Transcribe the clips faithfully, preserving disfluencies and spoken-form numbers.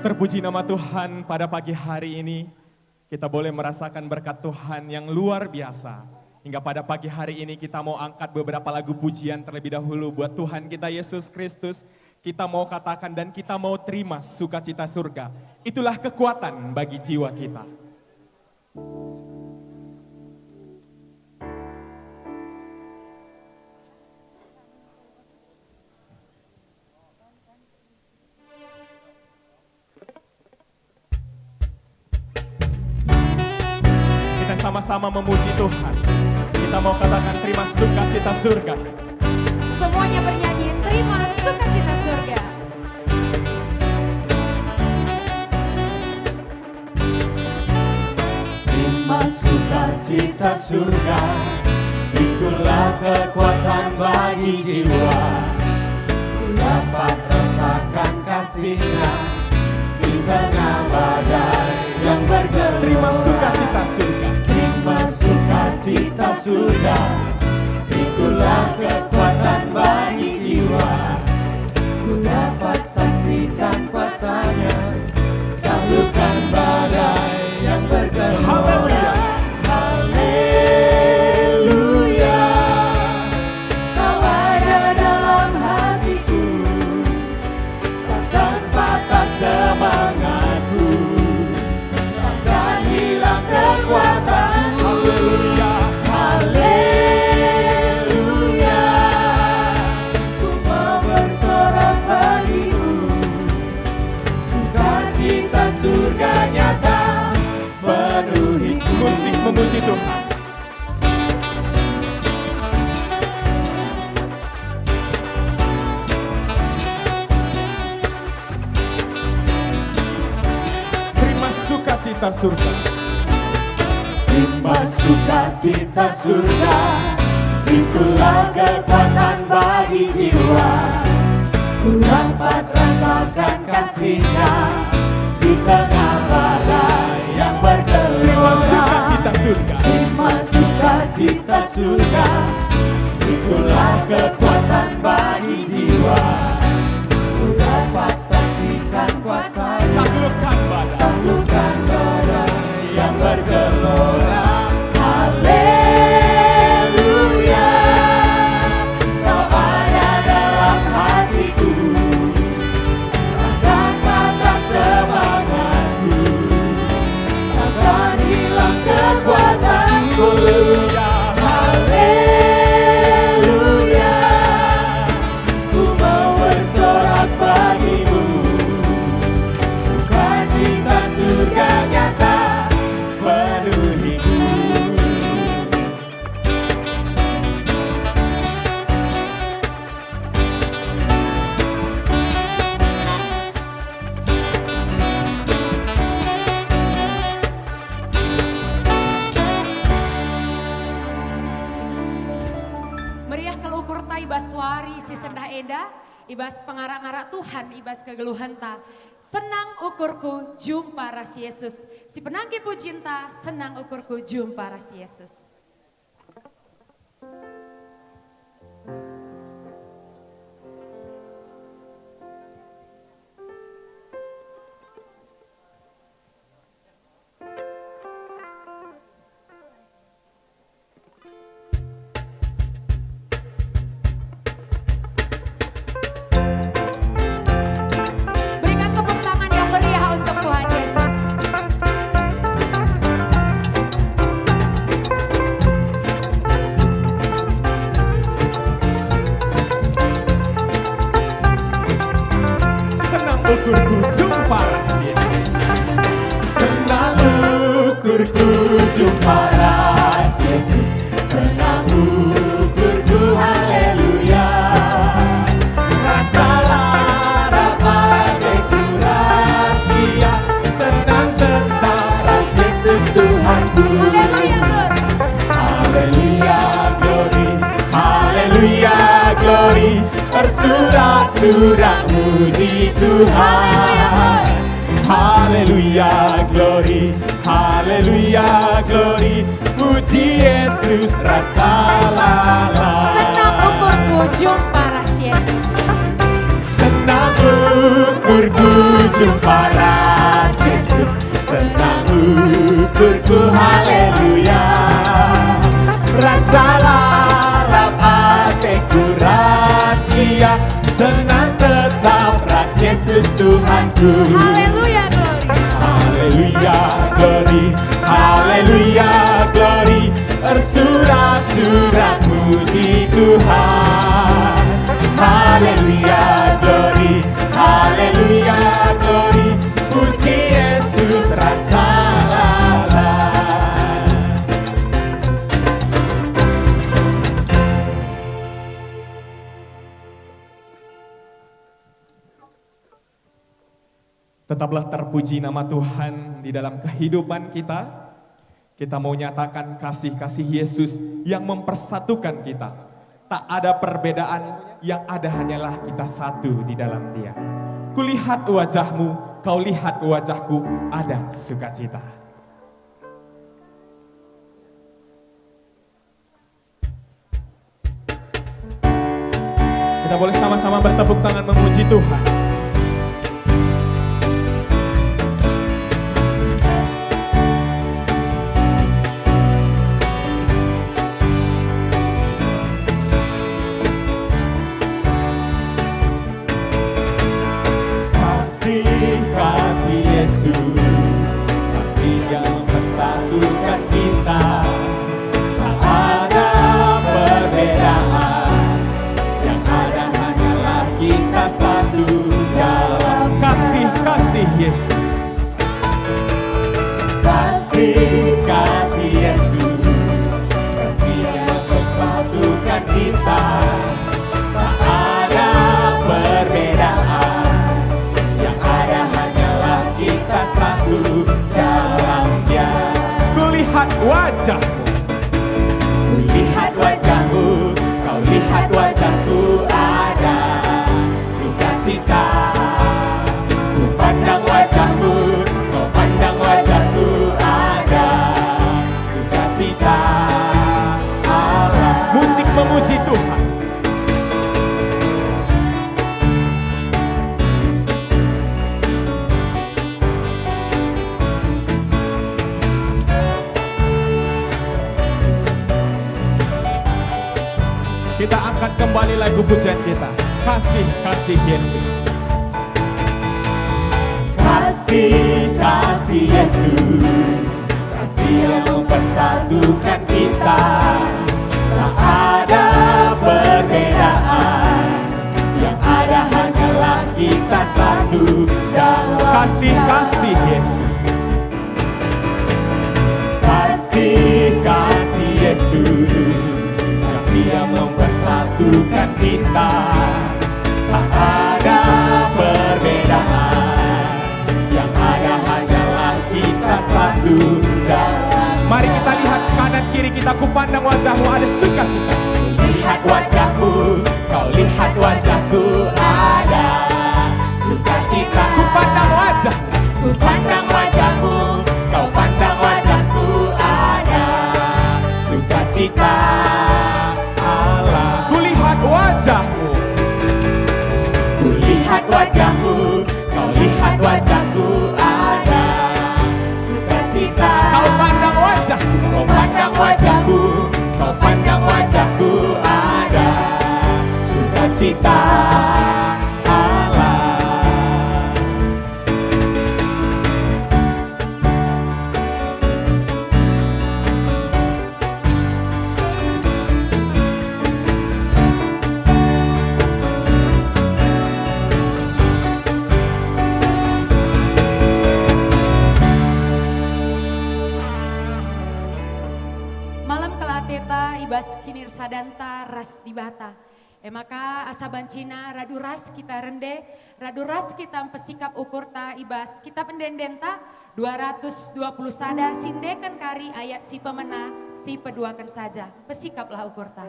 Terpuji nama Tuhan, pada pagi hari ini kita boleh merasakan berkat Tuhan yang luar biasa. Hingga pada pagi hari ini kita mau angkat beberapa lagu pujian terlebih dahulu buat Tuhan kita Yesus Kristus. Kita mau katakan dan kita mau terima sukacita surga. Itulah kekuatan bagi jiwa kita. Kita sama-sama memuji Tuhan. Kita mau katakan terima sukacita surga. Semuanya bernyanyi, terima sukacita surga. Terima sukacita surga, itulah kekuatan bagi jiwa. Ku dapat rasakan kasih-Nya di tengah badai yang bergemuruh. Terima sukacita surga. Terima sukacita surga, itulah kekuatan bagi jiwa. Ku dapat saksikan kuasa-Nya, taklukkan badai yang bergemuruh. Haleluya. Haleluya. Kau ada dalam hatiku, takkan patah semangatku, takkan hilang kekuatanku. Haleluya. Haleluya. Ku mau bersorak bagi-Mu, sukacita surga nyata penuhiku. Musik memuji Tuhan. Terima sukacita surga. Terima sukacita surga, itulah kekuatan bagi jiwa. Ku dapat rasakan kasih-Nya di tengah badai yang bergelora. Terima sukacita surga. Terima sukacita surga, itulah kekuatan bagi jiwa. Ku dapat saksikan kuasa-Nya, taklukkan badai, taklukkan badai yang bergelora. Haleluya. Kau ada dalam hatiku, takkan patah semangatku, takkan hilang kekuatanku. Haleluya. Ku mau bersorak bagi-Mu, sukacita surga nyata penuhiku. Meriah kal ukurta i bas wari si sendah enda, i bas pengarak-ngarak Tuhan, i bas kegeluhenta. Senang ukurku jumpa ras Yesus. Si penangki pujinta, senang ukurku jumpa ras Yesus. Berikan tepuk tangan yang meriah untuk Tuhan Yesus. Senang ukurku jumpa ras Yesus. Senang ukurku jumpa ras Yesus. Senang ukurku, haleluya. Rasa lara pade ku ras Ia, senang tetap ras Yesus Tuhanku. Haleluya, glory. Haleluya, glory. Haleluya, glory. Tersurak-surak muji Tuhan. Haleluya, glory. Haleluya, glory. Puji Yesus rasa lalap. Senang ukurku jumpa ras Yesus. Senang ukurku Jumpa ras Yesus, senang ukurku, haleluya. Rasa lalap ateku ras Ia, senang tetap ras Yesus Tuhanku. Haleluya, glory. Haleluya, glory. Haleluya, glory. Ersurak-surak muji Tuhan. Haleluya, glory. Haleluya, glory. Puji Yesus rasa lalap. Tetaplah terpuji nama Tuhan di dalam kehidupan kita. Kita mau nyatakan kasih-kasih Yesus yang mempersatukan kita. Tak ada perbedaan, yang ada hanyalah kita satu di dalam Dia. Kulihat wajahmu, kau lihat wajahku, ada sukacita. Kita boleh sama-sama bertepuk tangan memuji Tuhan. Kasih, kasih Yesus, kasih yang mempersatukan kita. Tak ada perbedaan, yang ada hanyalah kita satu dalam kasih, kasih Yesus. Kasih, kasih Yesus, kasih yang mempersatukan kita. Tak ada perbedaan, yang ada hanyalah kita satu dalam Dia. Kulihat wajahmu. Kulihat wajahmu, kau lihat wajahku, ada sukacita. Ku pandang wajahmu, kau pandang wajahku, ada sukacita. Allah. Musik memuji Tuhan. Kita angkat kembali lagu pujian kita. Kasih, kasih Yesus. Kasih, kasih Yesus, kasih yang mempersatukan kita. Tak ada perbedaan, yang ada hanyalah kita satu dalam kasih, kasih Yesus. Kasih, kasih Yesus, kasih yang mempersatukan kita. Tak ada perbedaan, yang ada hanyalah kita satu dalam. Mari kita lihat kanan kiri kita, ku pandang wajahmu ada sukacita. Lihat wajahmu, kau lihat wajahku ada sukacita. Ku pandang wajah. Ku pandang wajahmu, kau pandang wajahku ada sukacita Allah. Ku lihat wajahmu. Ku lihat wajahmu, kau lihat wajahku ada sukacita. Kau pandang wajah. Kau pandang wajahku, kau pandang wajahku ada sukacita Allah. Malem kal ateta i bas kinirsadanta ras Dibata. E maka asa bancina radu ras kita rende, radu ras kita mpesikap ukurta i bas Kitab Ende-endenta dua ratus dua puluh sada, si endeken kari ayat si pemena, si peduaken saja. Pesikaplah ukurta.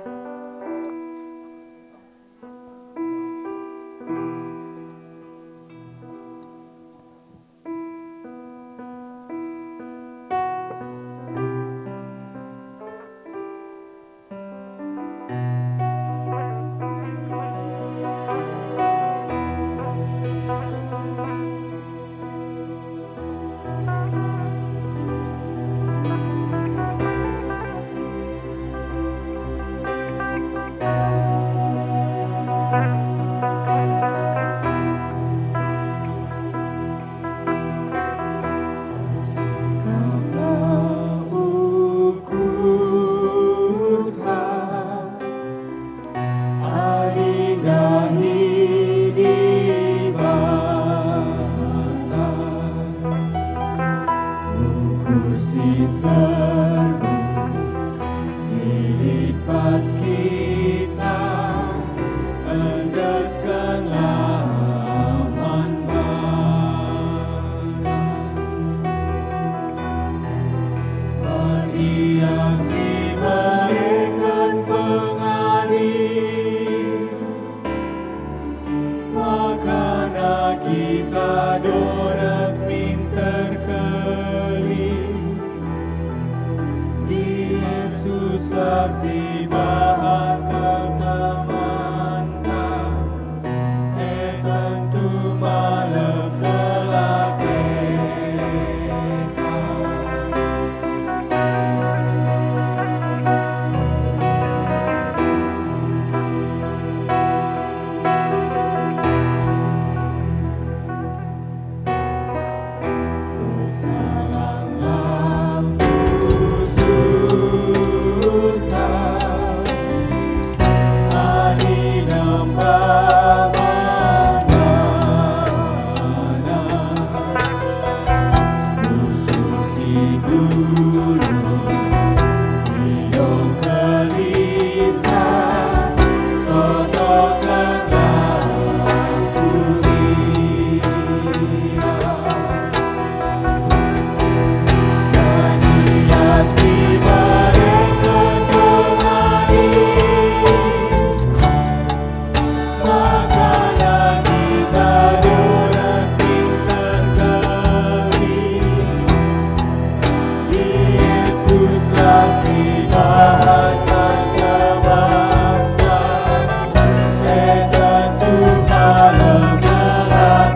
Kita dorek minter kelih, di Yesuslah si bahan pertemanta, e tentu malem kelakepa. Khusus si guru, si dong gelisah, totokenlah aku ia. Dan ia si mereken pengadi. Maka kita dorek minter kelih, Yesuslah si bahan pertemanta, e tentu malem kelakepa.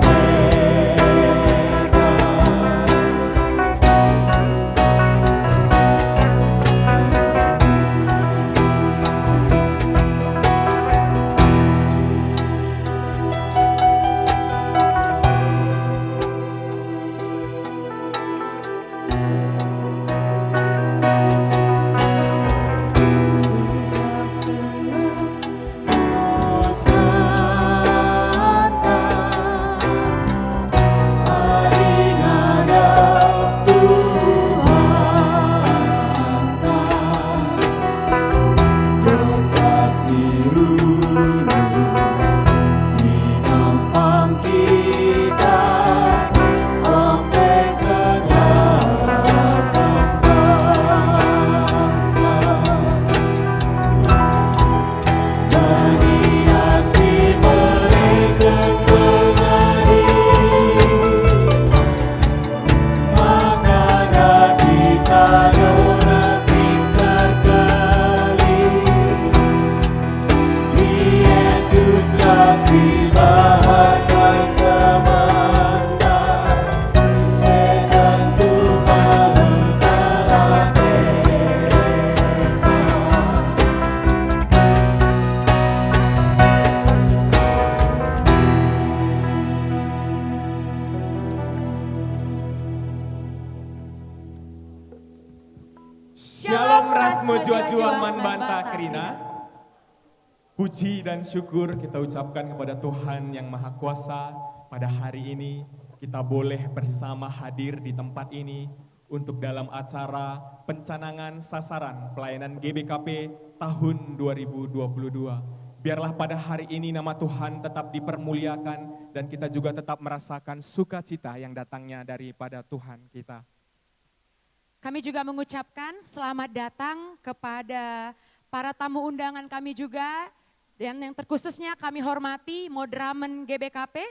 Shalom ras mejuah-juah man banta kerina. Puji dan syukur kita ucapkan kepada Tuhan yang Maha Kuasa. Pada hari ini kita boleh bersama hadir di tempat ini untuk dalam acara pencanangan sasaran pelayanan G B K P tahun dua ribu dua puluh dua. Biarlah pada hari ini nama Tuhan tetap dipermuliakan dan kita juga tetap merasakan sukacita yang datangnya daripada Tuhan kita. Kami juga mengucapkan selamat datang kepada para tamu undangan kami juga, dan yang terkhususnya kami hormati Moderamen G B K P,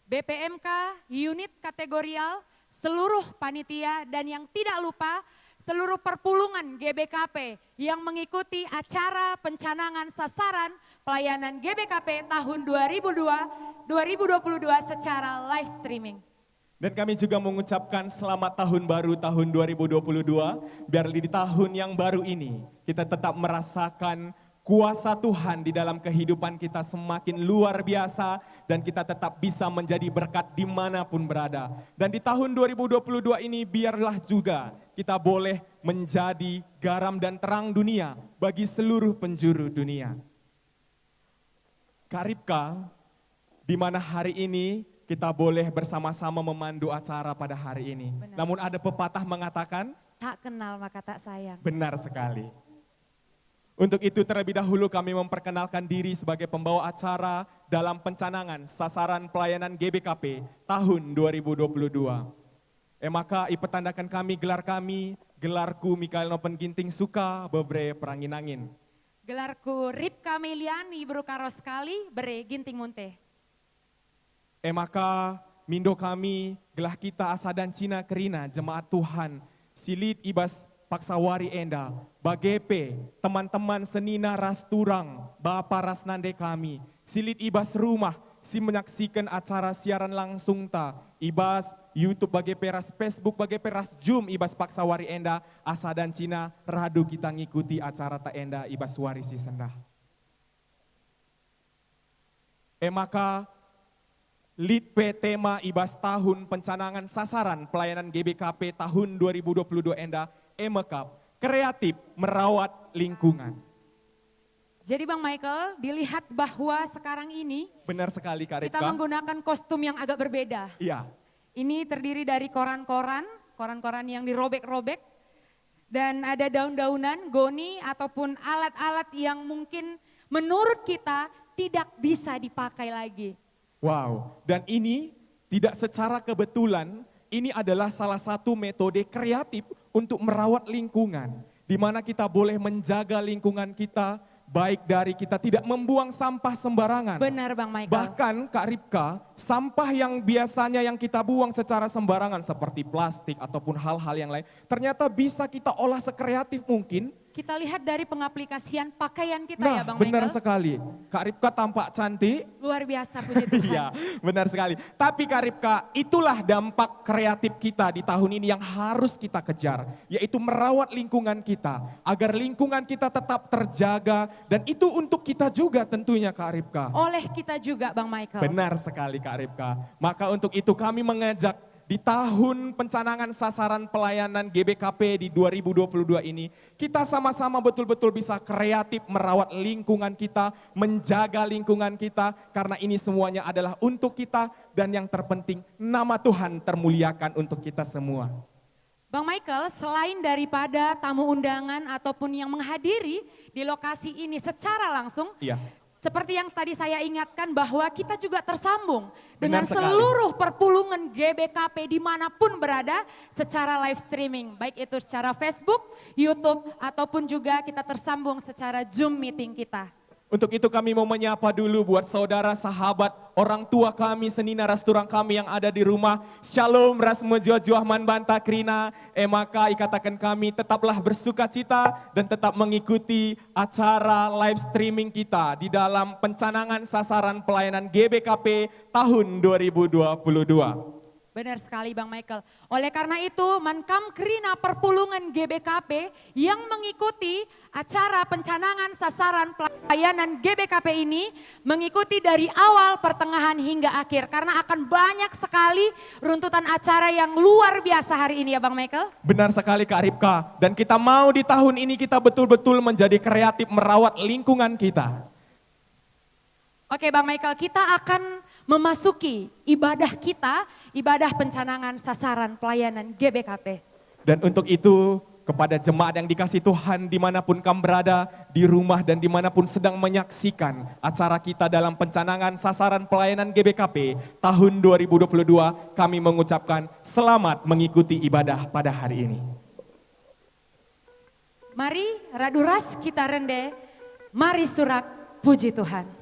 B P M K, unit kategorial, seluruh panitia, dan yang tidak lupa seluruh perpulungan G B K P yang mengikuti acara pencanangan sasaran pelayanan G B K P tahun dua ribu dua, dua ribu dua puluh dua secara live streaming. Dan kami juga mengucapkan selamat tahun baru tahun dua ribu dua puluh dua. Biar di tahun yang baru ini kita tetap merasakan kuasa Tuhan di dalam kehidupan kita semakin luar biasa dan kita tetap bisa menjadi berkat dimanapun berada. Dan di tahun dua ribu dua puluh dua ini biarlah juga kita boleh menjadi garam dan terang dunia bagi seluruh penjuru dunia. Kak Ripka, di mana hari ini kita boleh bersama-sama memandu acara pada hari ini. Benar. Namun ada pepatah mengatakan, "Tak kenal maka tak sayang." Benar sekali. Untuk itu terlebih dahulu kami memperkenalkan diri sebagai pembawa acara dalam pencanangan sasaran pelayanan G B K P tahun dua ribu dua puluh dua. E maka ipetandaken kami gelar kami, gelarku Mikael Nopen Ginting Suka, bebere Perangin-angin. Gelarku Ripka Meliani, beruka ros kali, bere Ginting Munte. E maka, Mindo kami gelah kita asa dancina kerina jemaat Tuhan si lit i bas paksa wari enda, bage pe teman-teman senina ras turang, bapa ras nande kami, si lit i bas rumah, si menyaksiken acara siaran langsungta i bas YouTube bage pe ras Facebook bage pe ras Zoom i bas paksa wari enda, asa dancina radu kita ngikuti acarata enda i bas wari si sendah. E maka, lit pe tema i bas tahun pencanangan sasaran pelayanan G B K P tahun dua ribu dua puluh dua enda, e mekap, kreatif merawat lingkungan. Jadi, Bang Michael, dilihat bahwa sekarang ini Benar sekali, Kak kita Ripka. Menggunakan kostum yang agak berbeda. Iya. Ini terdiri dari koran-koran, koran-koran yang dirobek-robek, dan ada daun-daunan, goni, ataupun alat-alat yang mungkin menurut kita tidak bisa dipakai lagi. Wow, dan ini tidak secara kebetulan, ini adalah salah satu metode kreatif untuk merawat lingkungan, di mana kita boleh menjaga lingkungan kita, baik dari kita tidak membuang sampah sembarangan. Benar, Bang Michael. Bahkan, Kak Ripka, sampah yang biasanya yang kita buang secara sembarangan seperti plastik ataupun hal-hal yang lain, ternyata bisa kita olah sekreatif mungkin. Kita lihat dari pengaplikasian pakaian kita, ya, Nah, Bang benar Michael. Sekali. Kak Ripka tampak cantik. Luar biasa, puji Tuhan. Iya, benar sekali. Tapi, Kak Ripka, itulah dampak kreatif kita di tahun ini yang harus kita kejar, yaitu merawat lingkungan kita, agar lingkungan kita tetap terjaga, dan itu untuk kita juga tentunya, Kak Ripka. Oleh kita juga, Bang Michael. Benar sekali, Kak Ripka. Maka untuk itu kami mengajak di tahun pencanangan sasaran pelayanan G B K P di dua ribu dua puluh dua ini, kita sama-sama betul-betul bisa kreatif merawat lingkungan kita, menjaga lingkungan kita, karena ini semuanya adalah untuk kita, dan yang terpenting, nama Tuhan termuliakan untuk kita semua. Bang Michael, selain daripada tamu undangan ataupun yang menghadiri di lokasi ini secara langsung, Iya. Seperti yang tadi saya ingatkan bahwa kita juga tersambung Benar dengan sekali. Seluruh perpulungen G B K P dimanapun berada secara live streaming, baik itu secara Facebook, YouTube, ataupun juga kita tersambung secara Zoom meeting kita. Untuk itu kami mau menyapa dulu buat saudara, sahabat, orang tua kami, senina ras turang kami yang ada di rumah. Shalom ras mejuah-juah man banta kerina. E maka ikataken kami, tetaplah bersukacita dan tetap mengikuti acara live streaming kita di dalam pencanangan sasaran pelayanan G B K P tahun dua ribu dua puluh dua. Benar sekali, Bang Michael. Oleh karena itu, man kam kerina perpulungen G B K P yang mengikuti acara pencanangan sasaran pelayanan G B K P ini, mengikuti dari awal, pertengahan, hingga akhir, karena akan banyak sekali runtutan acara yang luar biasa hari ini, ya, Bang Michael. Benar sekali, Kak Ripka. Dan kita mau di tahun ini kita betul-betul menjadi kreatif merawat lingkungan kita. Oke, Bang Michael, kita akan memasuki ibadah kita, ibadah pencanangan sasaran pelayanan G B K P. Dan untuk itu, kepada jemaat yang dikasihi Tuhan, dimanapun kam berada, di rumah dan dimanapun sedang menyaksikan acara kita dalam pencanangan sasaran pelayanan G B K P tahun dua ribu dua puluh dua, kami mengucapkan selamat mengikuti ibadah pada hari ini. Mari radu ras kita rende, mari surak puji Tuhan.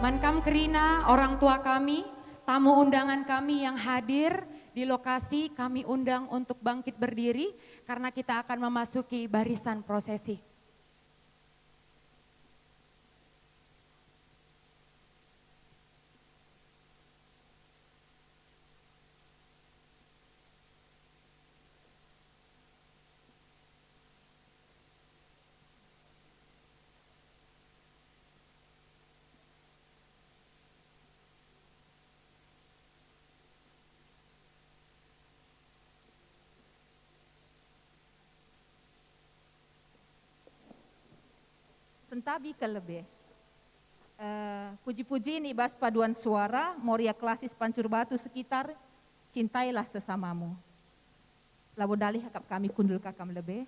Man kam kerina, orang tua kami, tamu undangan kami yang hadir di lokasi, kami undang untuk bangkit berdiri karena kita akan memasuki barisan prosesi. Sentabi kal lebe. Eh, puji-puji ni bas paduan suara, Moria Klasis Pancur Batu sekitar, Cintailah Sesamamu. Labo ndalih akap kami kundul ka kam lebe.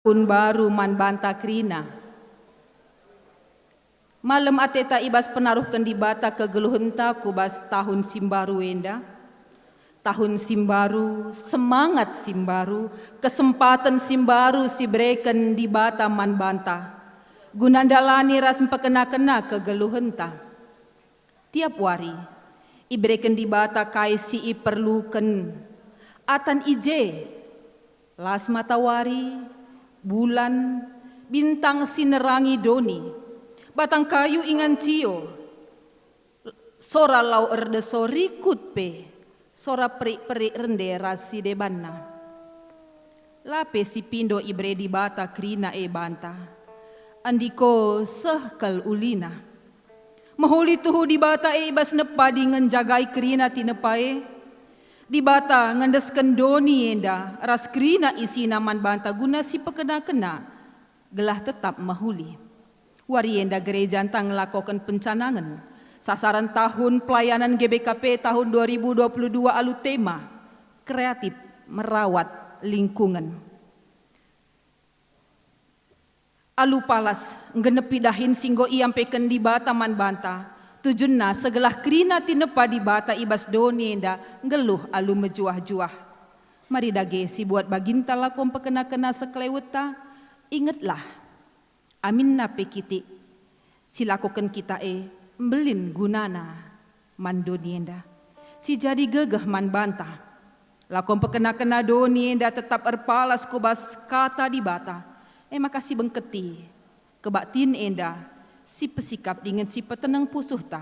Tahun baru man banta kerina. Malem ateta i bas penaruhken Dibata kegeluhenta ku bas tahun si mbaru enda. Tahun si mbaru, semangat si mbaru, kesempaten si mbaru si ibereken Dibata man banta, guna ndalani ras mpekena-kena kegeluhenta. Tiap wari, ibereken Dibata kai si iperluken. Atan i je, las matawari, bulan, bintang si nerangi doni, batang kayu ingan cio, sora lau erdeso rikut pe, sora perik-perik rende ras si debanna. La pe si pindo ibere Dibata kerina e banta, andiko seh kal ulina. Mehuli tuhu Dibata e i bas nepa dingen njagai kerina tinepa e. Dibata ngendesken doni enda ras kerina isina man banta guna si pekena-kena, gelah tetap mehuli. Wari enda gereja ntah ngelakoken pencanangen sasaran tahun pelayanan G B K P tahun dua ribu dua puluh dua alu tema Kreatif Merawat Lingkungan. Alu palas nggenepi dahin si enggo iampeken Dibata man banta, tujunna segelah kerina tinepa Dibata i bas doni enda nggeluh alu mejuah-juah. Mari dage sibuat baginta lako mpekena-kena sekelewetta, ingetlah, aminna pe kitik si lakoken kita e mbelin gunana man doni enda, si jadi gegeh man banta. Lako mpekena-kena doni enda tetap erpalas ku bas Kata Dibata, e maka sibengketi kebaktin enda, sipesikap dingen sipeteneng pusuhta,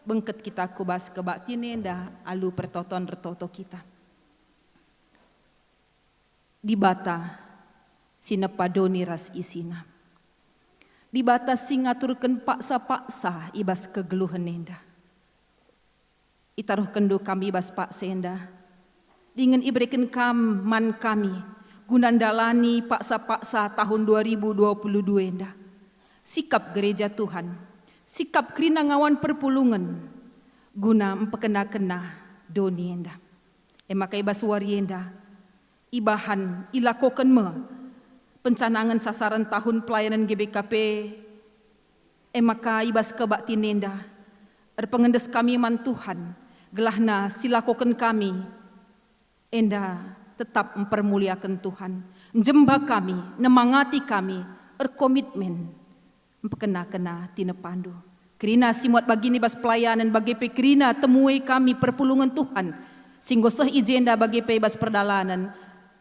bengket kita ku bas kebaktin enda alu pertoton ertoto kita. Dibata si nepa doni ras isina. Dibata si ngaturken paksa-paksa i bas kegeluhen enda. Itaruhkenndu kami i bas paksa enda, dingen ibereken Kam man kami guna ndalani paksa-paksa tahun dua ribu dua puluh dua enda. Sikap gereja Tuhan, sikap kerina ngawan perpulungen guna mpekena-kena doni enda. E maka i bas wari enda, ibahan, ilakoken me pencanangen sasaran tahun pelayanan G B K P. E maka i bas kebaktin enda, erpengendes kami man Tuhan, gelahna silakoken kami enda tetap mpermuliaken Tuhan, njemba kami, nemangati kami, erkomitmen mpekena-kena tinepandu. Kerina si muat bagin i bas pelayanen, bage pe kerina temue kami perpulungen Tuhan, si enggo seh i jenda bage pe i bas perdalanen,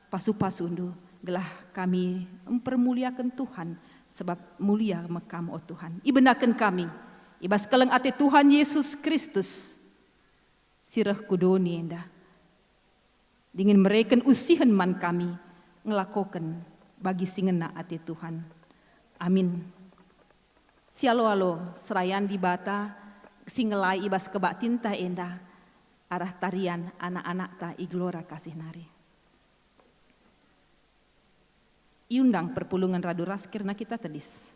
pasu-pasundu, gelah kami mpermuliaken Tuhan, sebab mulia me Kam, o Tuhan. Ibenaken kami i bas keleng ate Tuhan Yesus Kristus, si reh ku doni enda, dingen mereken usihen man kami ngelakoken bagi si ngena ate Tuhan. Amin. Sialo-alo serayan Dibata si ngelai i bas kebaktinta enda arah tarian anak-anakta i Gelora Kasih nari. Iundang perpulungen radu ras kerna kita tedis.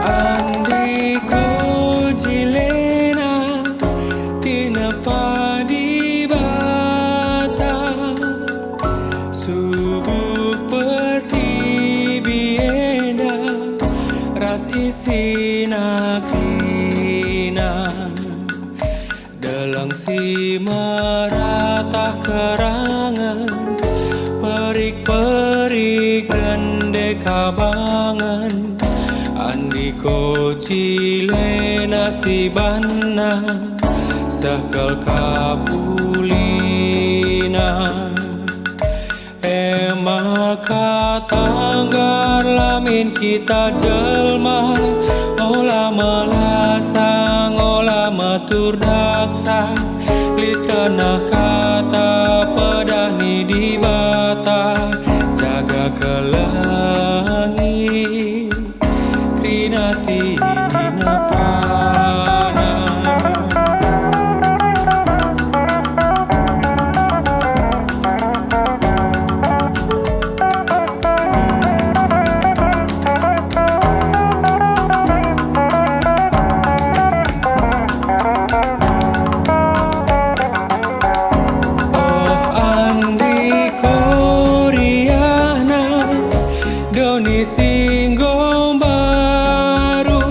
Andiko jilena tinepa Dibata, subuh pertibi enda ras isina kerina. Deleng si meratah kerangen, perik-perik rende kabangen, andiko cilena si banna, seh kal kapulina. Ema Kata nggar la min kita jelma, ola melasang, ola metur daksa, lit tenah kata pedah ni Dibata, jaga kelengi. Kerina tina pana. Oh, andi koriahna doni si enggo mbaru,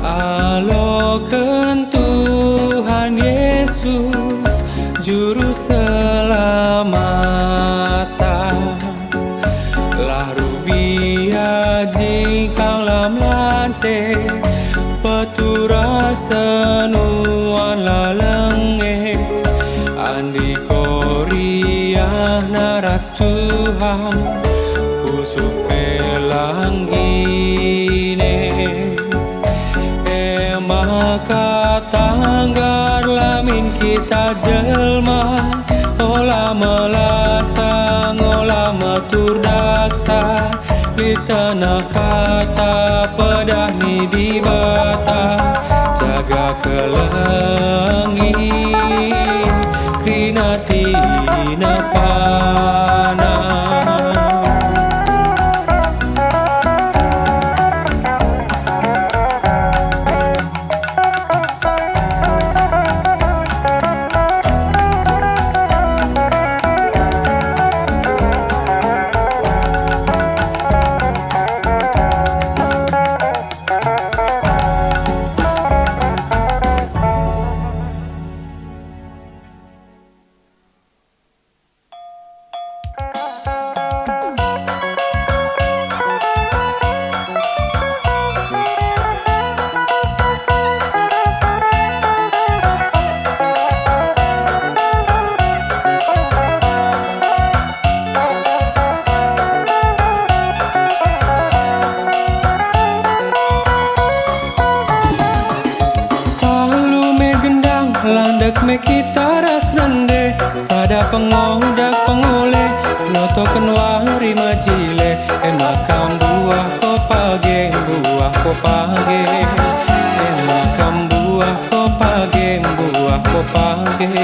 aloken Tuhan Yesus Juru Selamata. Lah rubia jingkang lam lance, peturah senuan la lenge, andi koriahna ras Tuhan, pusuh pe la nggine. E maka tanggar la min kita jelma, ola melasang, ola metur daksa, lit tenah kata pedah ni Dibata, jaga kelengi, kerina tina pana. Talu me gendang, landek me kita ras rende, sada pengodak pengole, notoken wari mejile, e maka mbuah ko page, mbuah ko page, e maka mbuah ko page, mbuah ko page.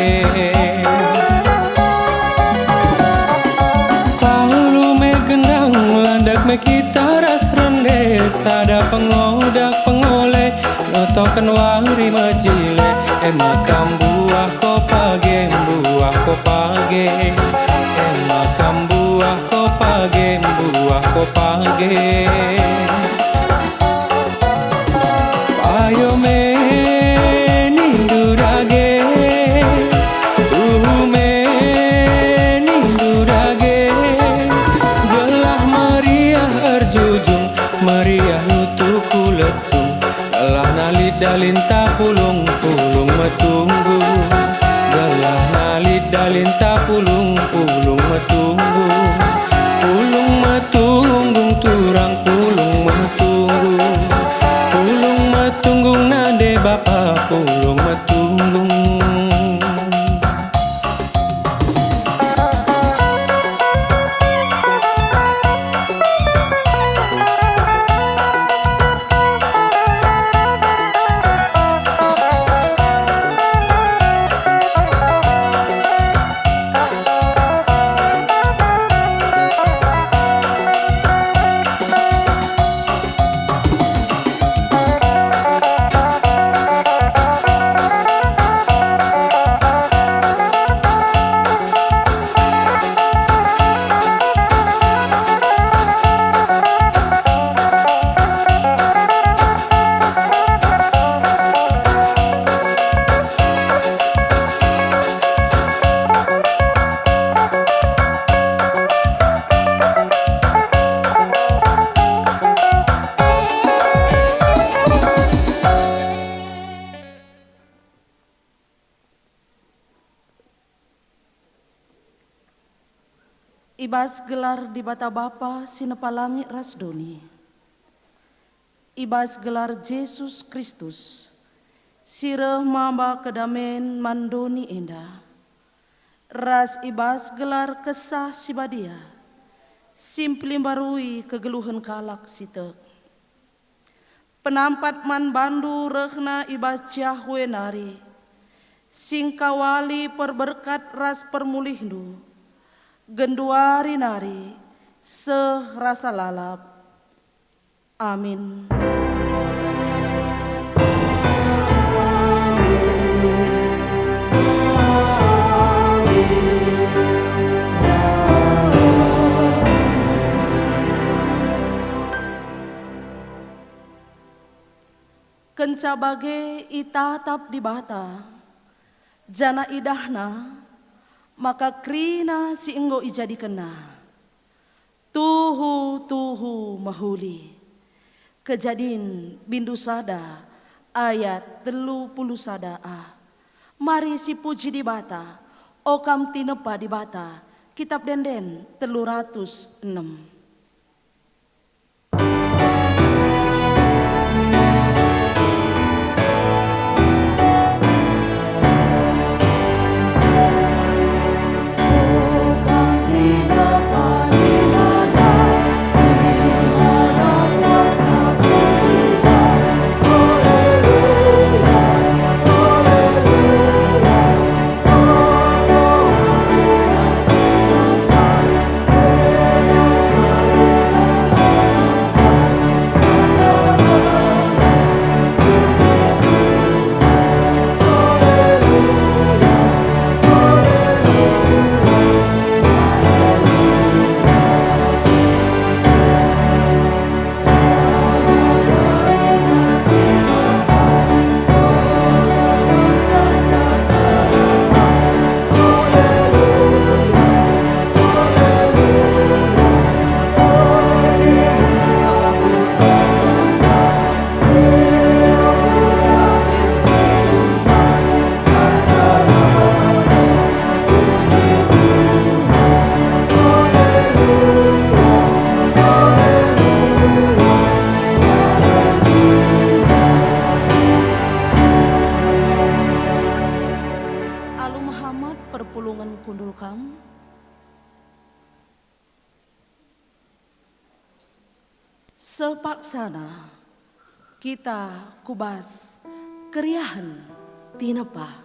Talu me gendang, landek me kita ras rende, sada pengodak pengole, notoken wari mejile, e maka mbuah ko page, mbuah ko page, e maka mbuah ko page, mbuah ko page. Payo me nindu dage, tuhu me nindu dage, gelah meriah erjujung, meriah nutu ku lesung. Gelah nalit dalinta pulung, pulung metunggung. Gelah nalit dalinta pulung, pulung metunggung. Pulung metunggung turang, pulung metunggung. Pulung metunggung nande bapa, pulung metunggung. I bas gelar Dibata Bapa si nepa langit ras doni, i bas gelar Jesus Kristus, si reh maba kedamen man doni enda, ras i bas gelar Kesah Si Badia, si mpelimbarui kegeluhen kalak si tek. Penampat man bandu rehna i bas Jahwe nari, si ngkawali perberkat ras permulihndu, genduari nari, seh rasa lalap. Amin. Kenca bage itatap Dibata, janah idahNa maka kerina si enggo ijadikenNa. Tuhu-tuhu mehuli. Kejadin bindu sada ayat telu puluh sada a. Mari sipuji Dibata, o kam tinepa Dibata. Kitab Ende-enden telu ratus enem. Alu mehamat perpulungen kundul kam. Sepaksana kita ku bas keriahen tinepa.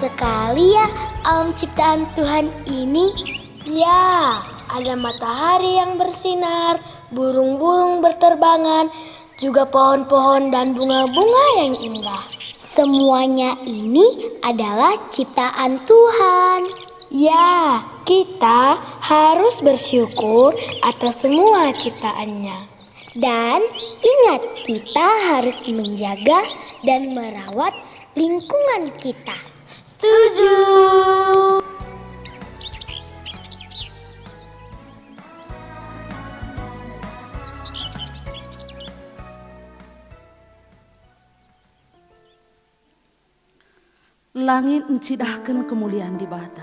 Sekali ya, alam ciptaan Tuhan ini. Ya, ada matahari yang bersinar, burung-burung berterbangan, juga pohon-pohon dan bunga-bunga yang indah. Semuanya ini adalah ciptaan Tuhan. Ya, kita harus bersyukur atas semua ciptaannya. Dan ingat, kita harus menjaga dan merawat lingkungan kita. Setuju. Langit ncidahken kemulian Dibata.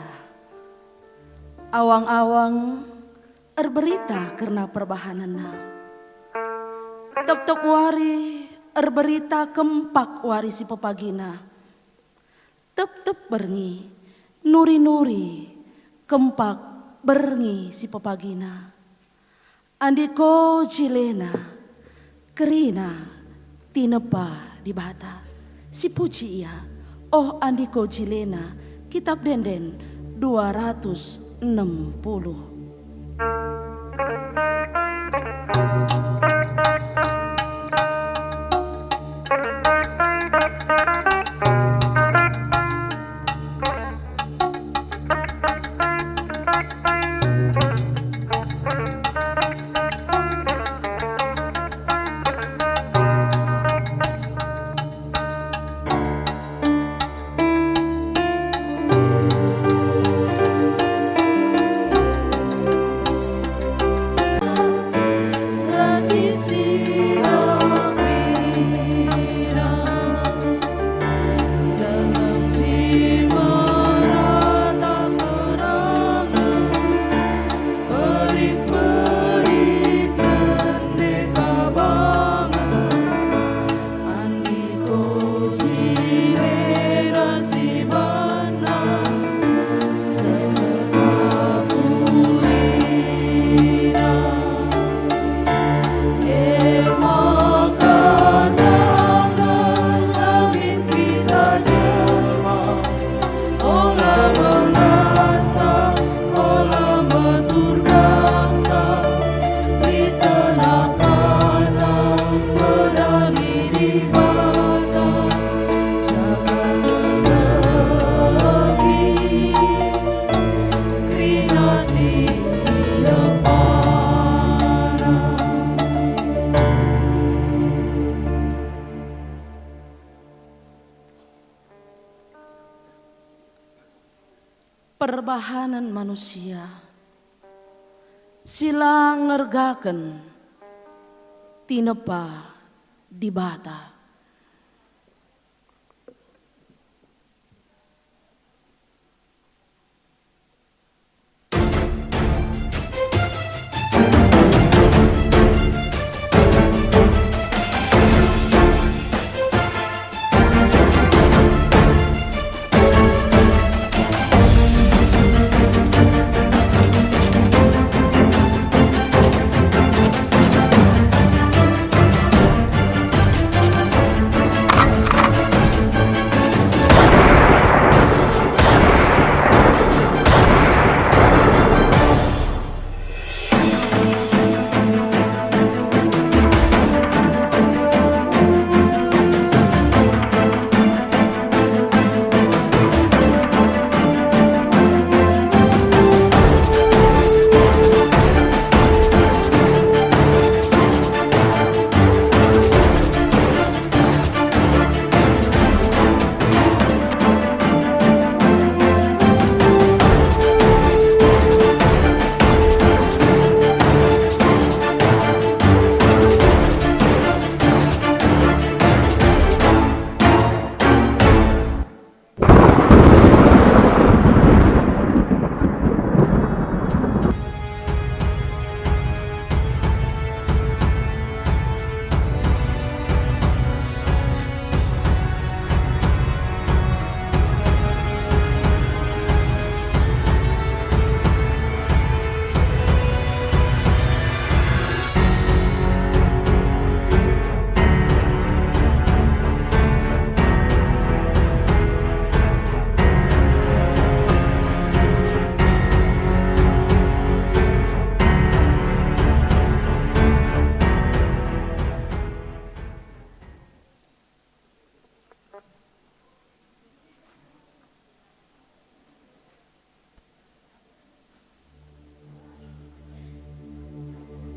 Awang-awang erberita kerna perbahanenNa. Tep-tep wari erberita kempak wari si pepagina. Tep-tep berngi, nuri-nuri, kempak berngi si pepagina. Andiko jilena, kerina, tinepa Dibata. Sipuji Ia, oh andiko jilena, Kitap Ende-enden dua ratus enem puluh. Perik-perik rende kabangen, andiko jilena si banna, sekekap ulina. E maka tangen kami kita jelma, ola mengasa, ola metur bangsa, di tengah-tengah pedani Dibata, jaga lelaki, kerinati lepana. Perbahanen manusia si la ngergaken tinepa Dibata.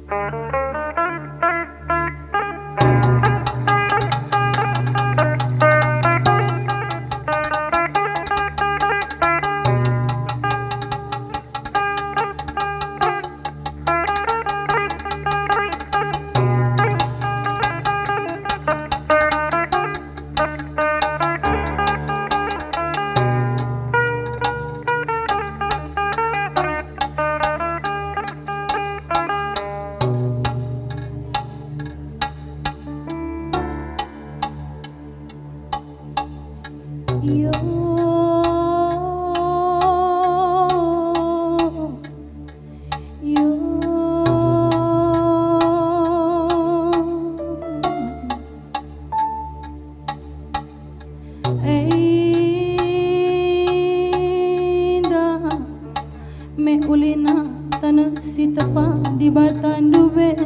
Yo, yo. Enda me ulina taneh si tepa Dibatandu be.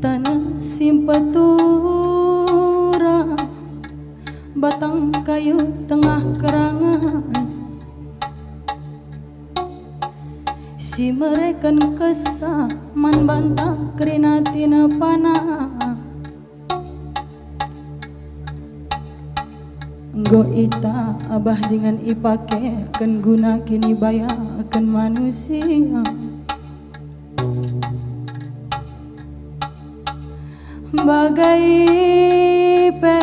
Taneh si mpetura, batang kayu tengah kerangen, si mereken kesah man banta kerina tinepana. Enggo itabah dingen ipakeken guna kinibayaken manusia. Bagai pe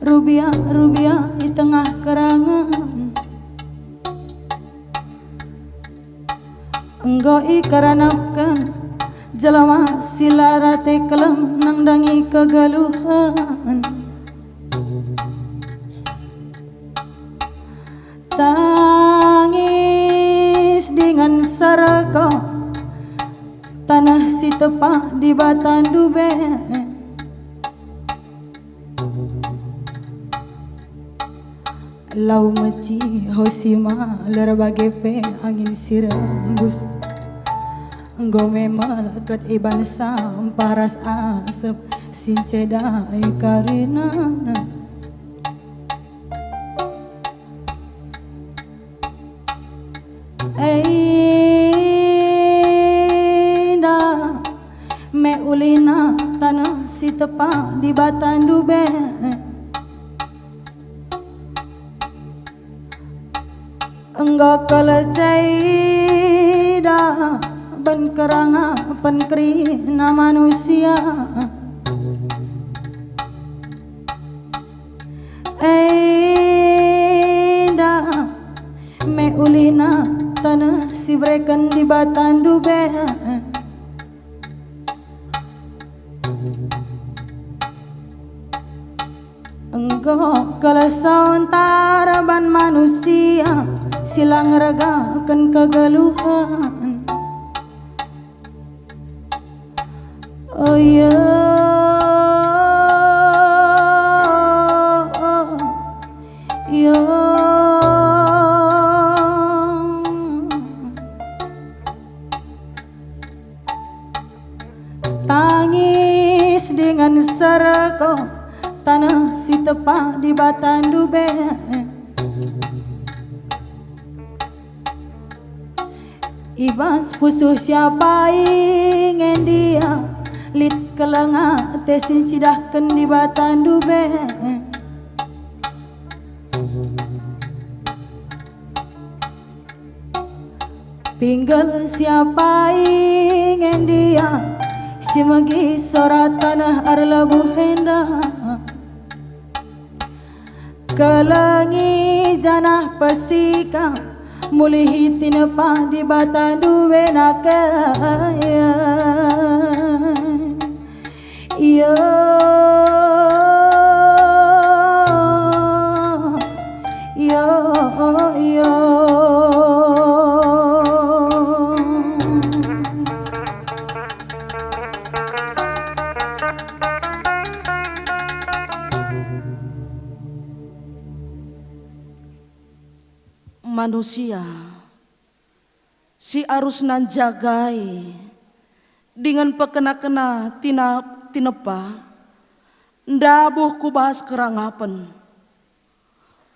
rubia-rubia i tengah kerangen. Enggo ikaranapken jelma si la rate keleng nandangi kegeluhen. Tangis dingen serko taneh si tepa Dibatandu be. Lau meci ho si maler bage pe angin si rembus. Enggo me melket iban sampah ras asep si ncedai karinana. Enda me ulina taneh si tepa Dibatandu be. Enggo kal ceida ben kerangapen kerina manusia. Enda me ulina taneh si bereken Dibatandu be. Enggo kal sontar ban manusia si la ngergaken kegeluhen. Oh ya, ya. Tangis dingen serko taneh si tepa Dibatandu be. I bas pusuh si apai nge ndia lit keleng ate si ncidahken Dibatandu be. Pinggel si apai nge ndia si megi sora taneh erlebuh enda. Kelengi janah pesika, mulihi tinepa Dibatandu be nake. Iyo, iyo, iyo. Manusia si arusna njagai dingen pekena-kena tina-, tinepa, ndabuh ku bas kerangapen,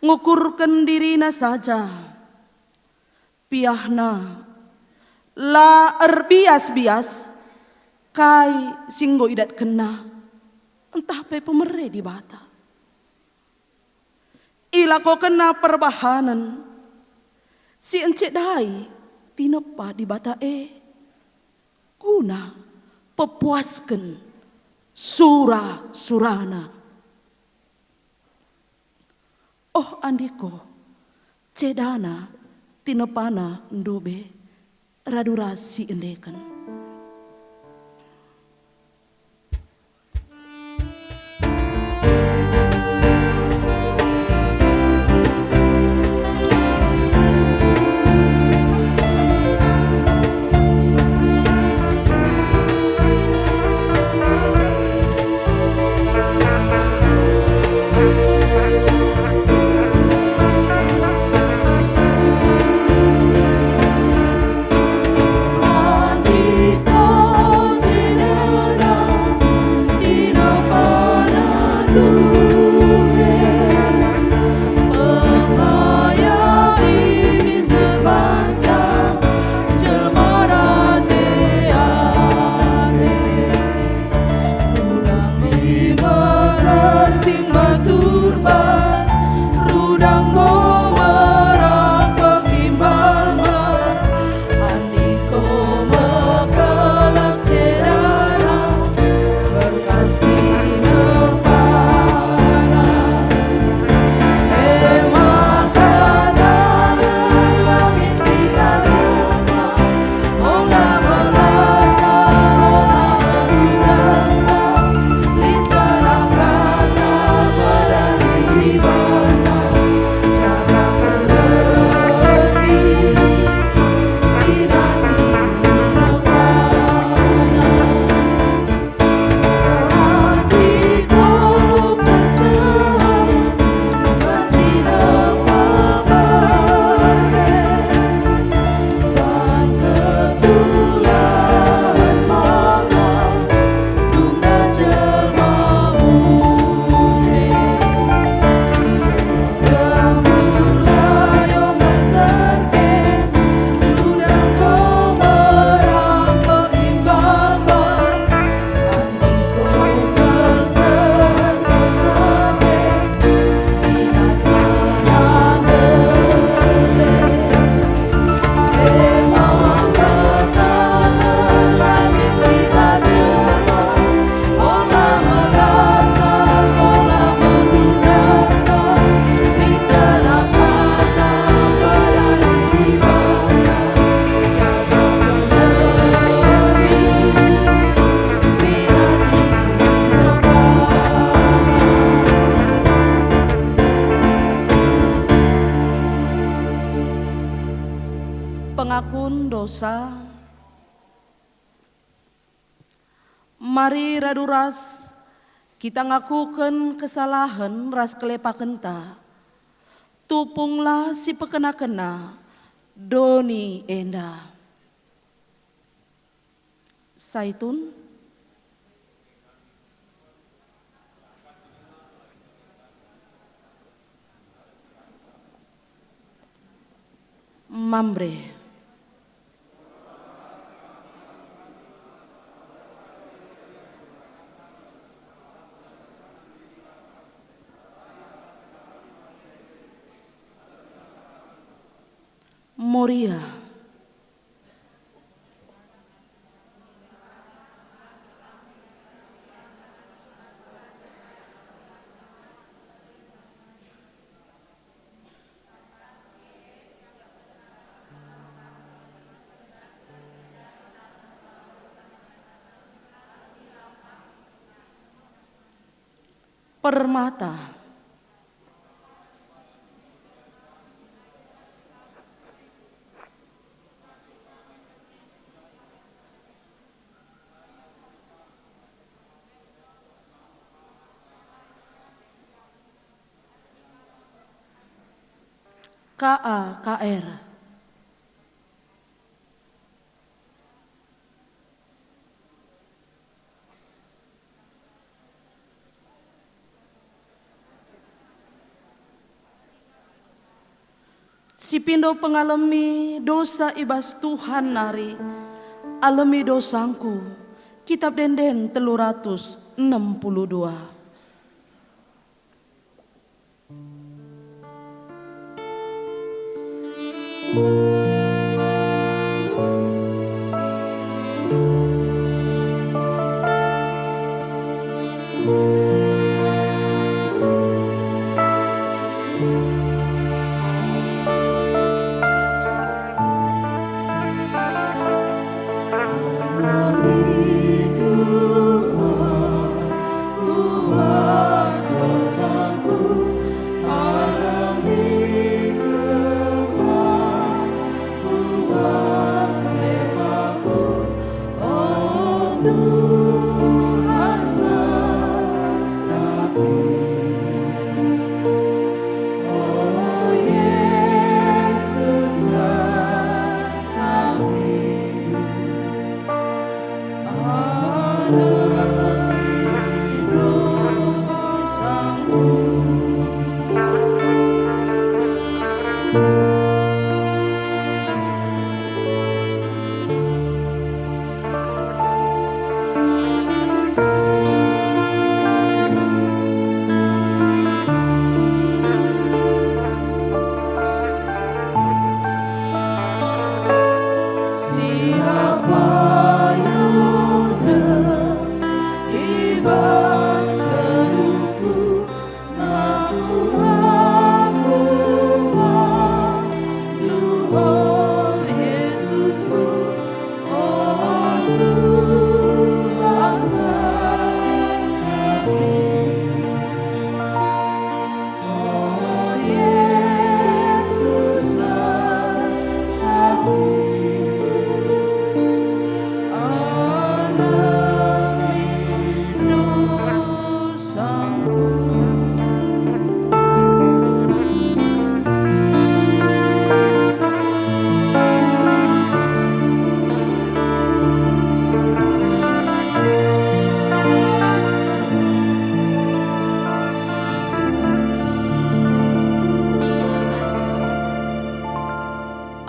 ngukurken dirina saja. Piahna, la erbias-bias kai si enggo idatkenna, ntah pe pemere Dibata. Ilakokenna perbahanen si encedai tinepa Dibata e, guna pepuasken sura-surana. Oh andiko, cedana, tinepana ndube, radu ras si endeken. Kurang si megersing meturban, rudang ko merang pekimbalban, andiko mekelek cedana, berkas tinepana. E maka tangen langit kita jelma, Pengakun dosa. Mari radu ras kita ngakuken kesalahen ras kelepakenta. Tupunglah si pekena-kena doni enda. Saitun. Mamre. Moria. Permata. K A K R. Ipindo pengalemi dosa i bas Tuhan nari, alemi dosangku. Kitab Denden telu ratus enem puluh dua.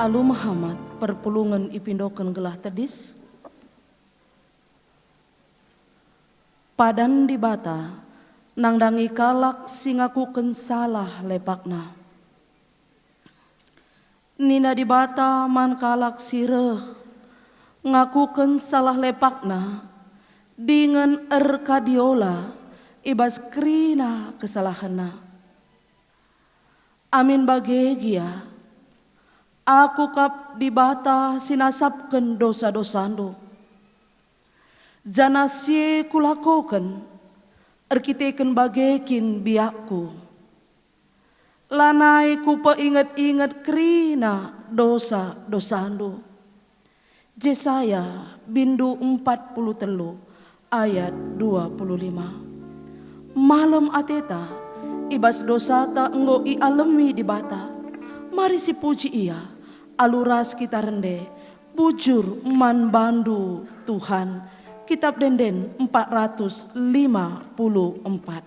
Alu mehamat perpulungen ipindoken gelah tedis. Padan Dibata nandangi kalak si ngakuken salah lepakna. Nina Dibata man kalak si reh ngakuken salah lepakna dingen erkadiola i bas kerina kesalahenna. Amin bage gia, Aku kap Dibata si nasapken dosa-dosandu. Janah si e kulakoken erkiteken bage kin biakku. Lanai kupeinget-inget kerina dosa-dosandu. Jesaya bindu empat puluh telu ayat dua puluh lima. Malem ateta, i bas dosata enggo ialemi Dibata. Mari sipuji Ia, alu ras kita rende, bujur man bandu, Tuhan. Kitab Denden empat ratus lima puluh empat.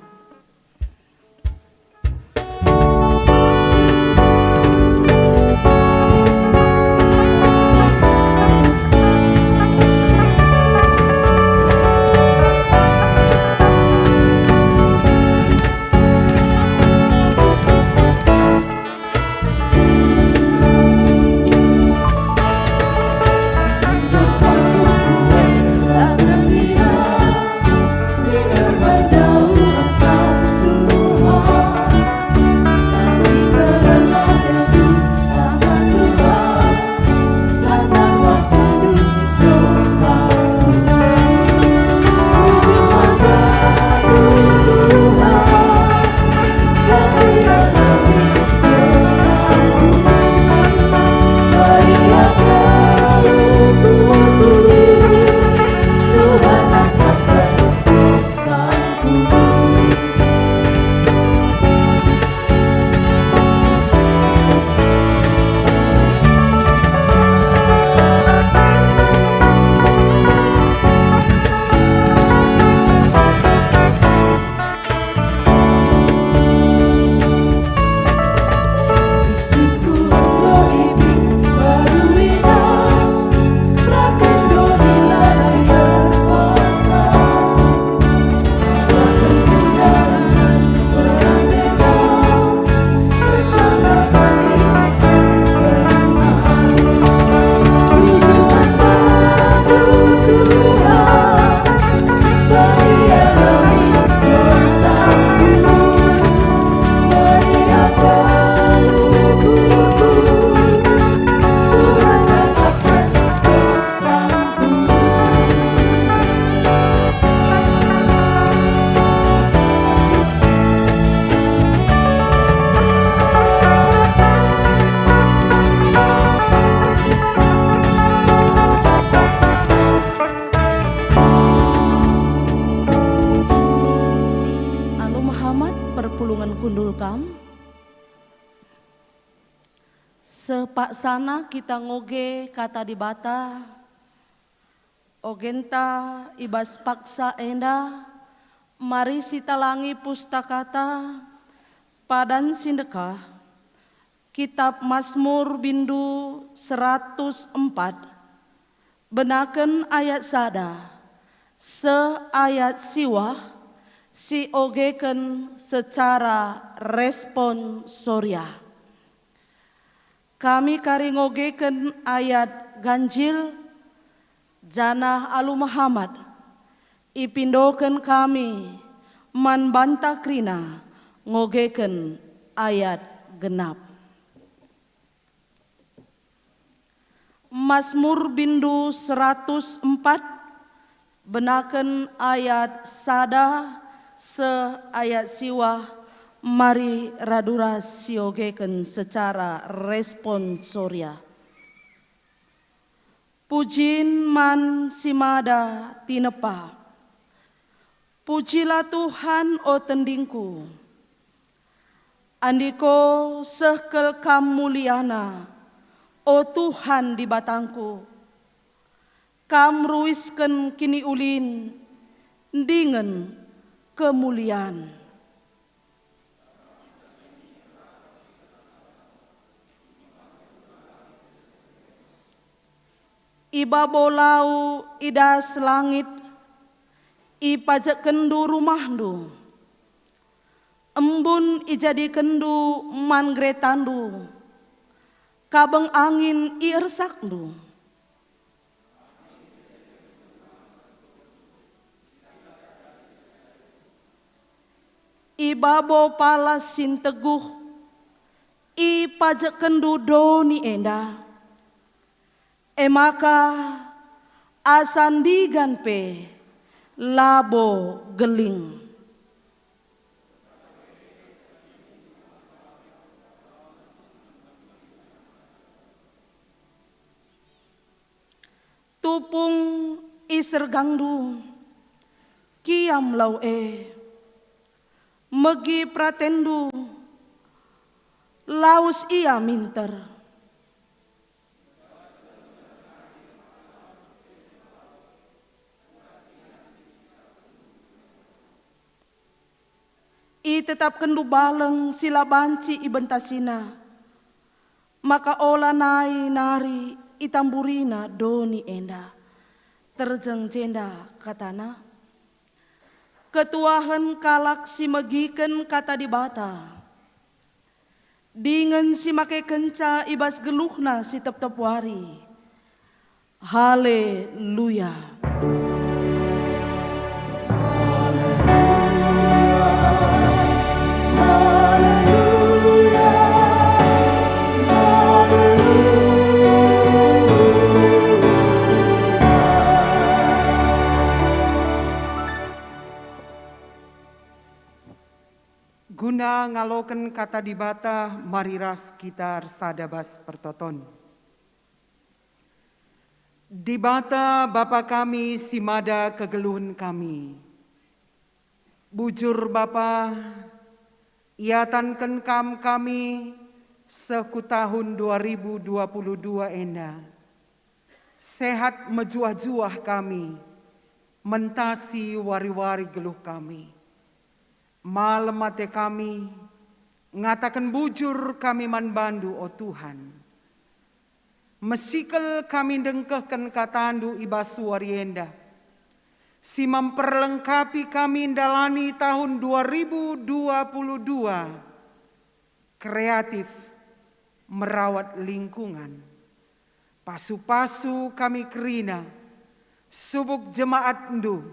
Kundul kam. Sepaksana kita ngoge Kata Dibata, ogenta i bas paksa enda, mari sitalangi Pustakata, padan si ndekah, Kitap Masmur bindu seratus empat, benaken ayat sada seh ayat siwah, siogeken secara responsoria. Kami kari ngogeken ayat ganjil, janah alu mehamat, ipindoken kami man banta kerina ngogeken ayat genap. Masmur bindu seratus empat, benaken ayat sada seh ayat siwah, mari radu ras siogeken secara responsoria. Pujin man si mada tinepa. Pujila Tuhan, o tendingku. Andiko seh kal Kam muliana, o Tuhan Dibatangku. Kam ruisken kiniulin dingen kemulian. I babo lau i das langit, ipajekkenndu rumahndu. Embun ijadikenndu man geretandu, kabeng angin iersakndu. I babo palas si nteguh, ipajekkenndu doni enda. E maka, asa ndigan pe labo geling. Tupung i sergangndu, kiam lau e. Megi peratenndu, lawes ia minter. Itetapkenndu baleng si la banci ibentasina, maka ola nai nari itamburina doni enda. Terjeng jenda katana, ketuahen kalak si megiken Kata Dibata, dingen si makekenca i bas geluhna si tep-tep wari. Haleluya! Guna ngaloken Kata Dibata, mari ras kita ersada bas pertoton. Dibata, Bapa kami si mada kegeluhen kami. Bujur Bapa, iatanken Kam kami seh ku tahun dua ribu dua puluh dua enda. Sehat mejuah-juah kami, mentasi wari-wari geluh kami. Malem ate kami, ngataken bujur kami man bandu, o Tuhan. Mesikel kami ndengkehken katandu i bas wari enda, si memperlengkapi kami ndalani tahun dua ribu dua puluh dua, kreatif, merawat lingkungan. Pasu-pasu kami kerina, subuk jemaatndu,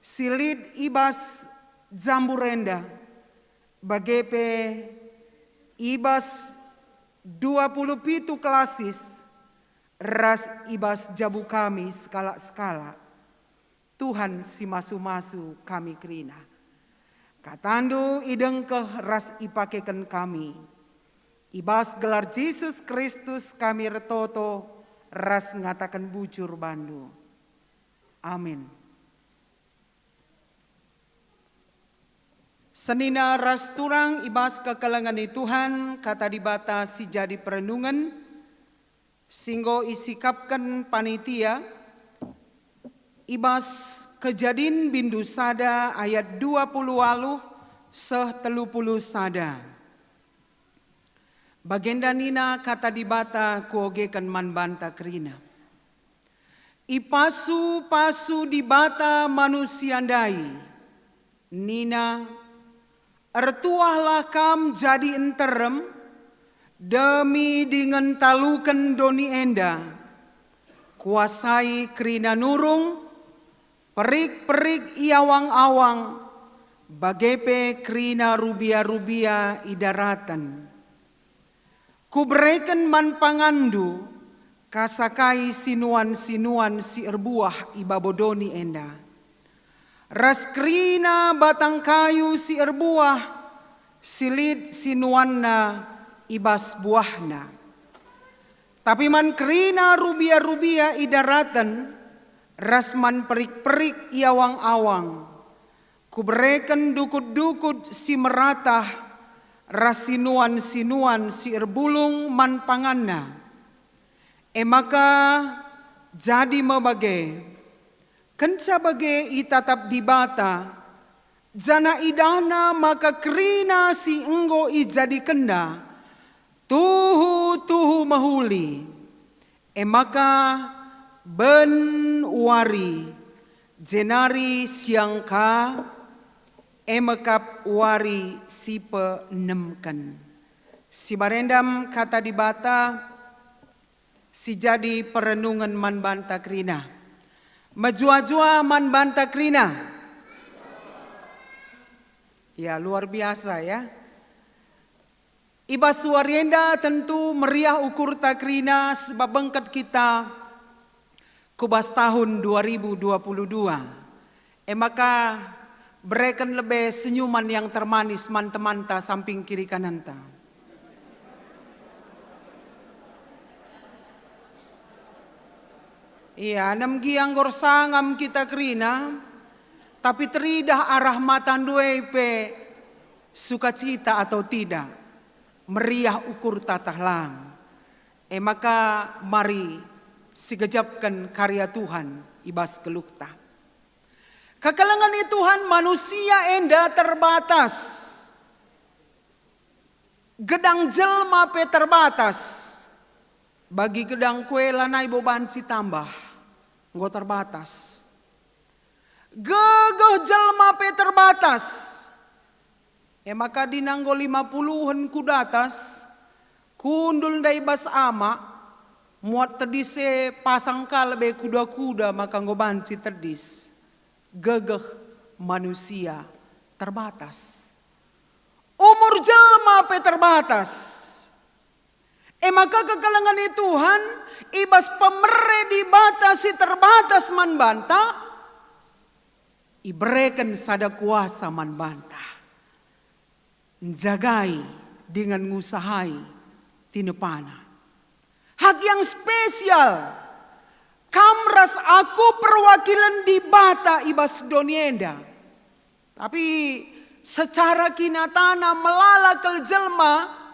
si lit i bas jambur enda, bage pe i bas dua puluh pitu klasis, ras i bas jabu kami sekalak-sekalak. Tuhan si masu-masu kami kerina. KataNdu idengkeh ras ipakeken kami. I bas gelar Jesus Kristus kami ertoto ras ngataken bujur bandu. Amin. Senina ras turang i bas kekelengen ni Tuhan, Kata Dibata si jadi perenungen, si enggo isikapken panitia i bas Kejadin bindu sada ayat dua puluh waluh seh telu puluh sada. Bagenda nina Kata Dibata, kuogeken man banta kerina. Ipasu-pasu Dibata manusia ndai, nina, "Ertuahlah kam jadi nterem, demi dingen taluken doni enda. Kuasai kerina nurung, perik-perik i awang-awang, bage pe kerina rubia-rubia i daraten. Kubereken man panganndu kasakai sinuan-sinuan si erbuah i babo doni enda, ras kerina batang kayu si erbuah si lit sinuanna i bas buahna. Tapi man kerina rubia-rubia i daraten, ras man perik-perik i awang-awang, Kubereken dukut-dukut si meratah ras sinuan-sinuan si erbulung man panganna." E maka jadi me bage. Kenca bage itatap Dibata, janah idahna maka kerina si enggo ijadikenna tuhu-tuhu mehuli. E maka ben wari, jenari siang ka, e me kap wari si peenemken. Sibarendam Kata Dibata si jadi perenungen man banta kerina. Mejuah-juah man banta kerina. Ya, luar biasa ya. I bas wari enda tentu meriah ukurta kerina sebab bengket kita ku bas tahun dua ribu dua puluh dua. E maka bereken lebe senyuman yang termanis man temanta samping kiri kananta. Ia, nem gia enggo ersangam kita kerina, tapi teridah arah matandu e pe sukacita atau tidak, meriah ukurta tah lang. E maka mari sigejapken karya Tuhan i bas geluhta. Kekelengen ni Tuhan, manusia enda terbatas. Gedang jelma pe terbatas. Bagi gedang kue lanai bo banci tambah, enggo terbatas. Gegeh jelma pe terbatas. E maka dina enggo lima puluhen ku datas, kundul ndai bas amak, muat tedis e pasang ka lebe kuda-kuda maka enggo banci tedis. Gegeh manusia terbatas. Umur jelma pe terbatas. E maka kekelengen ni Tuhan, i bas pemere Dibata si terbatas man banta, ibereken sada kuasa man banta, njagai dingen ngusahai tinepana. Hak yang spesial, kam ras aku perwakilen Dibata i bas doni enda. Tapi secara kinatana melala kal jelma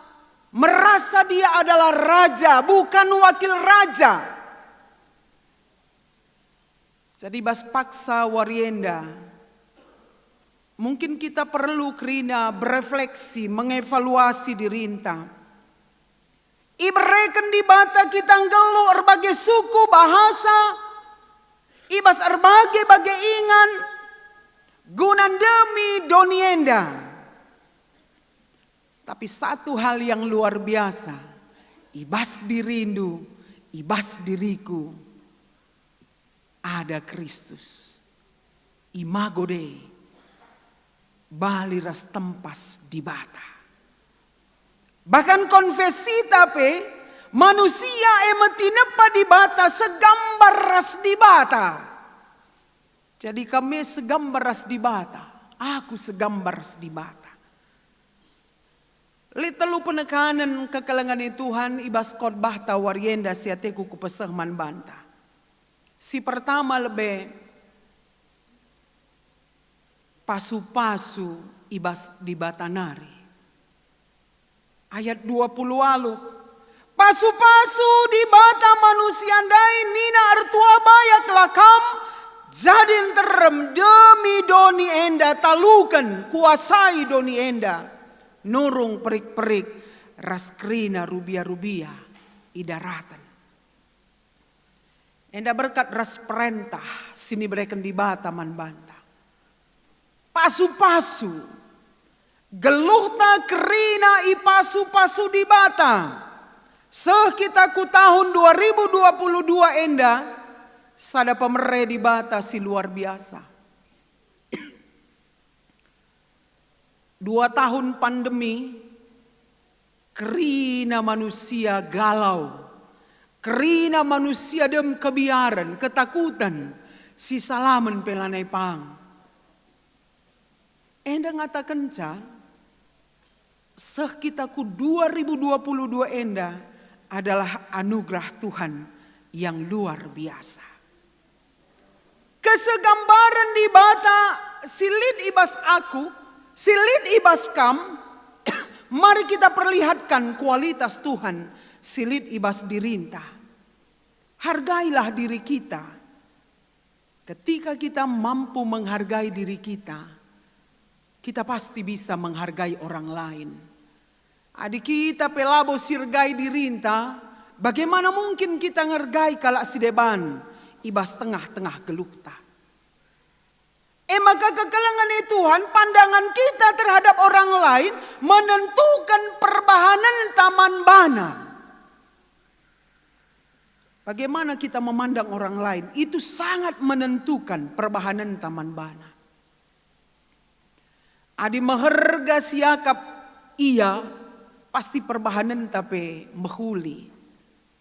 merasa dia adalah raja, bukan wakil raja. Jadi bas paksa wari enda, mungkin kita perlu kerina berefleksi, mengevaluasi dirinta. Ibereken Dibata kita nggeluh erbage suku, bahasa, i bas erbage-bage ingan, guna ndemi doni enda. Tapi satu hal yang luar biasa, i bas dirindu, i bas diriku, ada Kristus. Imago dei, bali ras tempas Dibata. Bahkan konfesita pe, manusia e me tinepa Dibata, segambar ras Dibata. Jadi kami segambar ras Dibata, aku segambar ras Dibata. Lit telu penekanen kekelengen ni Tuhan i bas khotbahta wari enda si ateku kupeseh man banta. Si pertama lebe, pasu-pasu i bas Dibata nari. Ayat dua puluh waluh, pasu-pasu Dibata manusia ndai nina ertua bayak la kam, jadi nterem demi doni enda taluken kuasai doni enda, nurung perik-perik ras kerina rubia-rubia i daraten. Enda berkat ras perentah si nibereken Dibata man banta. Pasu-pasu, geluhta kerina ipasu-pasu Dibata. Seh kita ku tahun dua ribu dua puluh dua enda, sada pemere Dibata si luar biasa. Dua tahun pandemi, kerina manusia galau, kerina manusia dem kebiaren, ketakuten, sisalamen pe lanai pang. Enda ngatakenca, seh kita ku dua ribu dua puluh dua enda adalah anugerah Tuhan yang luar biasa. Kesegambaren Dibata si lit i bas aku, si lit i bas kam, mari kita perlihatkan kualitas Tuhan si lit i bas dirinta. Hargailah diri kita. Ketika kita mampu menghargai diri kita, kita pasti bisa menghargai orang lain. Adi kita pe labo sirgai dirinta, bagaimana mungkin kita ngergai kalak si deban i bas tengah-tengah geluhta? E maka kekelengen Tuhan, pandangan kita terhadap orang lain menentukan perbahanenta man bana. Bagaimana kita memandang orang lain, itu sangat menentukan perbahanenta man bana. Adi meherga siakap ia, pasti perbahanenta pe mehuli,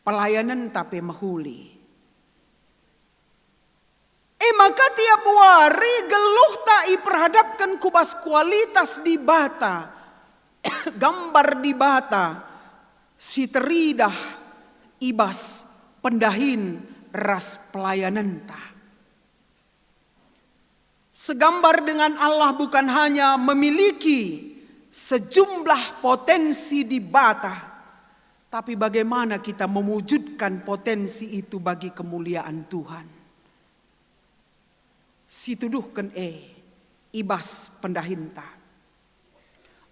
pelayanenta pe mehuli. E maka tiap wari geluhta iperhadapken ku bas kualitas Dibata, gambar Dibata si teridah i bas pendahin ras pelayanenta. Segambar dengan Allah bukan hanya memiliki sejumlah potensi Dibata, tapi bagaimana kita mewujudkan potensi itu bagi kemuliaan Tuhan. Situduhken e i bas pendahinta.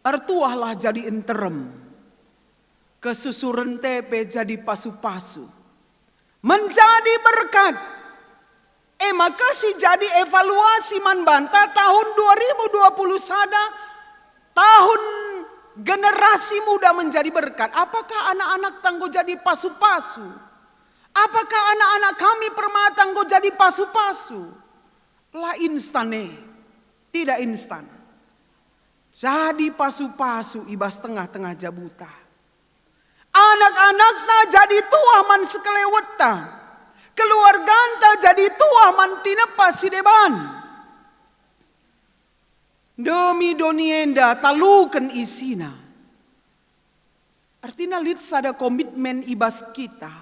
Ertuahlah jadi enterem, kesusuren te pe jadi pasu-pasu, menjadi berkat. E maka si jadi evaluasi man banta tahun dua ribu dua puluh sada, tahun generasi muda menjadi berkat. Apakah anak-anak tanggo jadi pasu-pasu? Apakah anak-anak kami permata enggo jadi pasu-pasu? La instan e, tidak instan. Jadi pasu-pasu i bas tengah-tengah jabuta. Anak-anakta jadi tuah man sekelewetta. Keluarganta jadi tuah man tinepa si deban. Demi doni enda taluken isina. Artina lit sada komitmen i bas kita.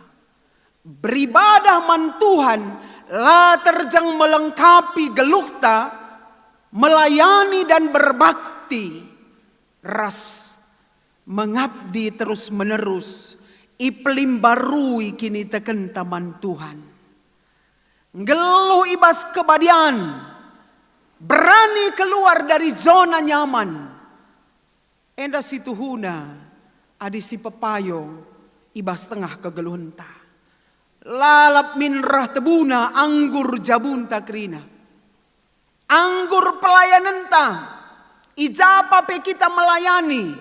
Beribadah man Tuhan la terjeng melengkapi geluhta, melayani dan berbakti, ras mengabdi terus-menerus, ipelimbarui kinitekenta man Tuhan. Nggeluh i bas kebadian, berani keluar dari zona nyaman. Enda situhuna adi sipepayo i bas tengah kegeluhenta. Lalap min reh tebuna anggur jabunta kerina. Anggur pelayanenta, i ja pe kita melayani,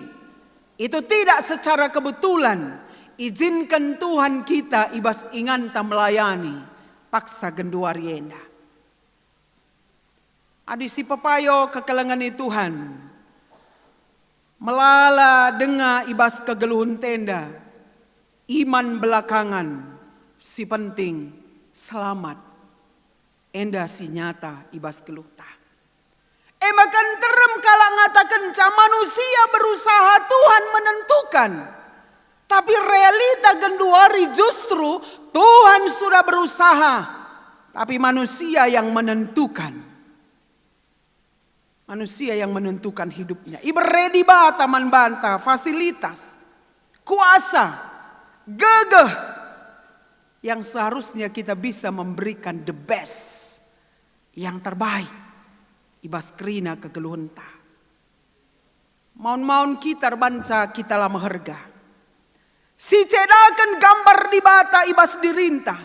itu tidak secara kebetulan, ijinken Tuhan kita i bas inganta melayani paksa genduari enda. Adi sipepayo kekelengen Tuhan, melala denga i bas kegeluhenta enda, iman belakangan, si penting selamat. Enda si nyata i bas geluhta. E maka nterem kalak ngatakenca manusia berusaha, Tuhan menentukan. Tapi realita genduari justru Tuhan sudah berusaha, tapi manusia yang menentukan. Manusia yang menentukan hidupnya. Ibere Dibata man banta fasilitas, kuasa, gegeh yang seharusnya kita bisa memberikan the best, yang terbaik i bas kerina kegeluhenta. Maun-maun kita erbanca kita la meherga. Sicedaken gambar Dibata i bas dirinta.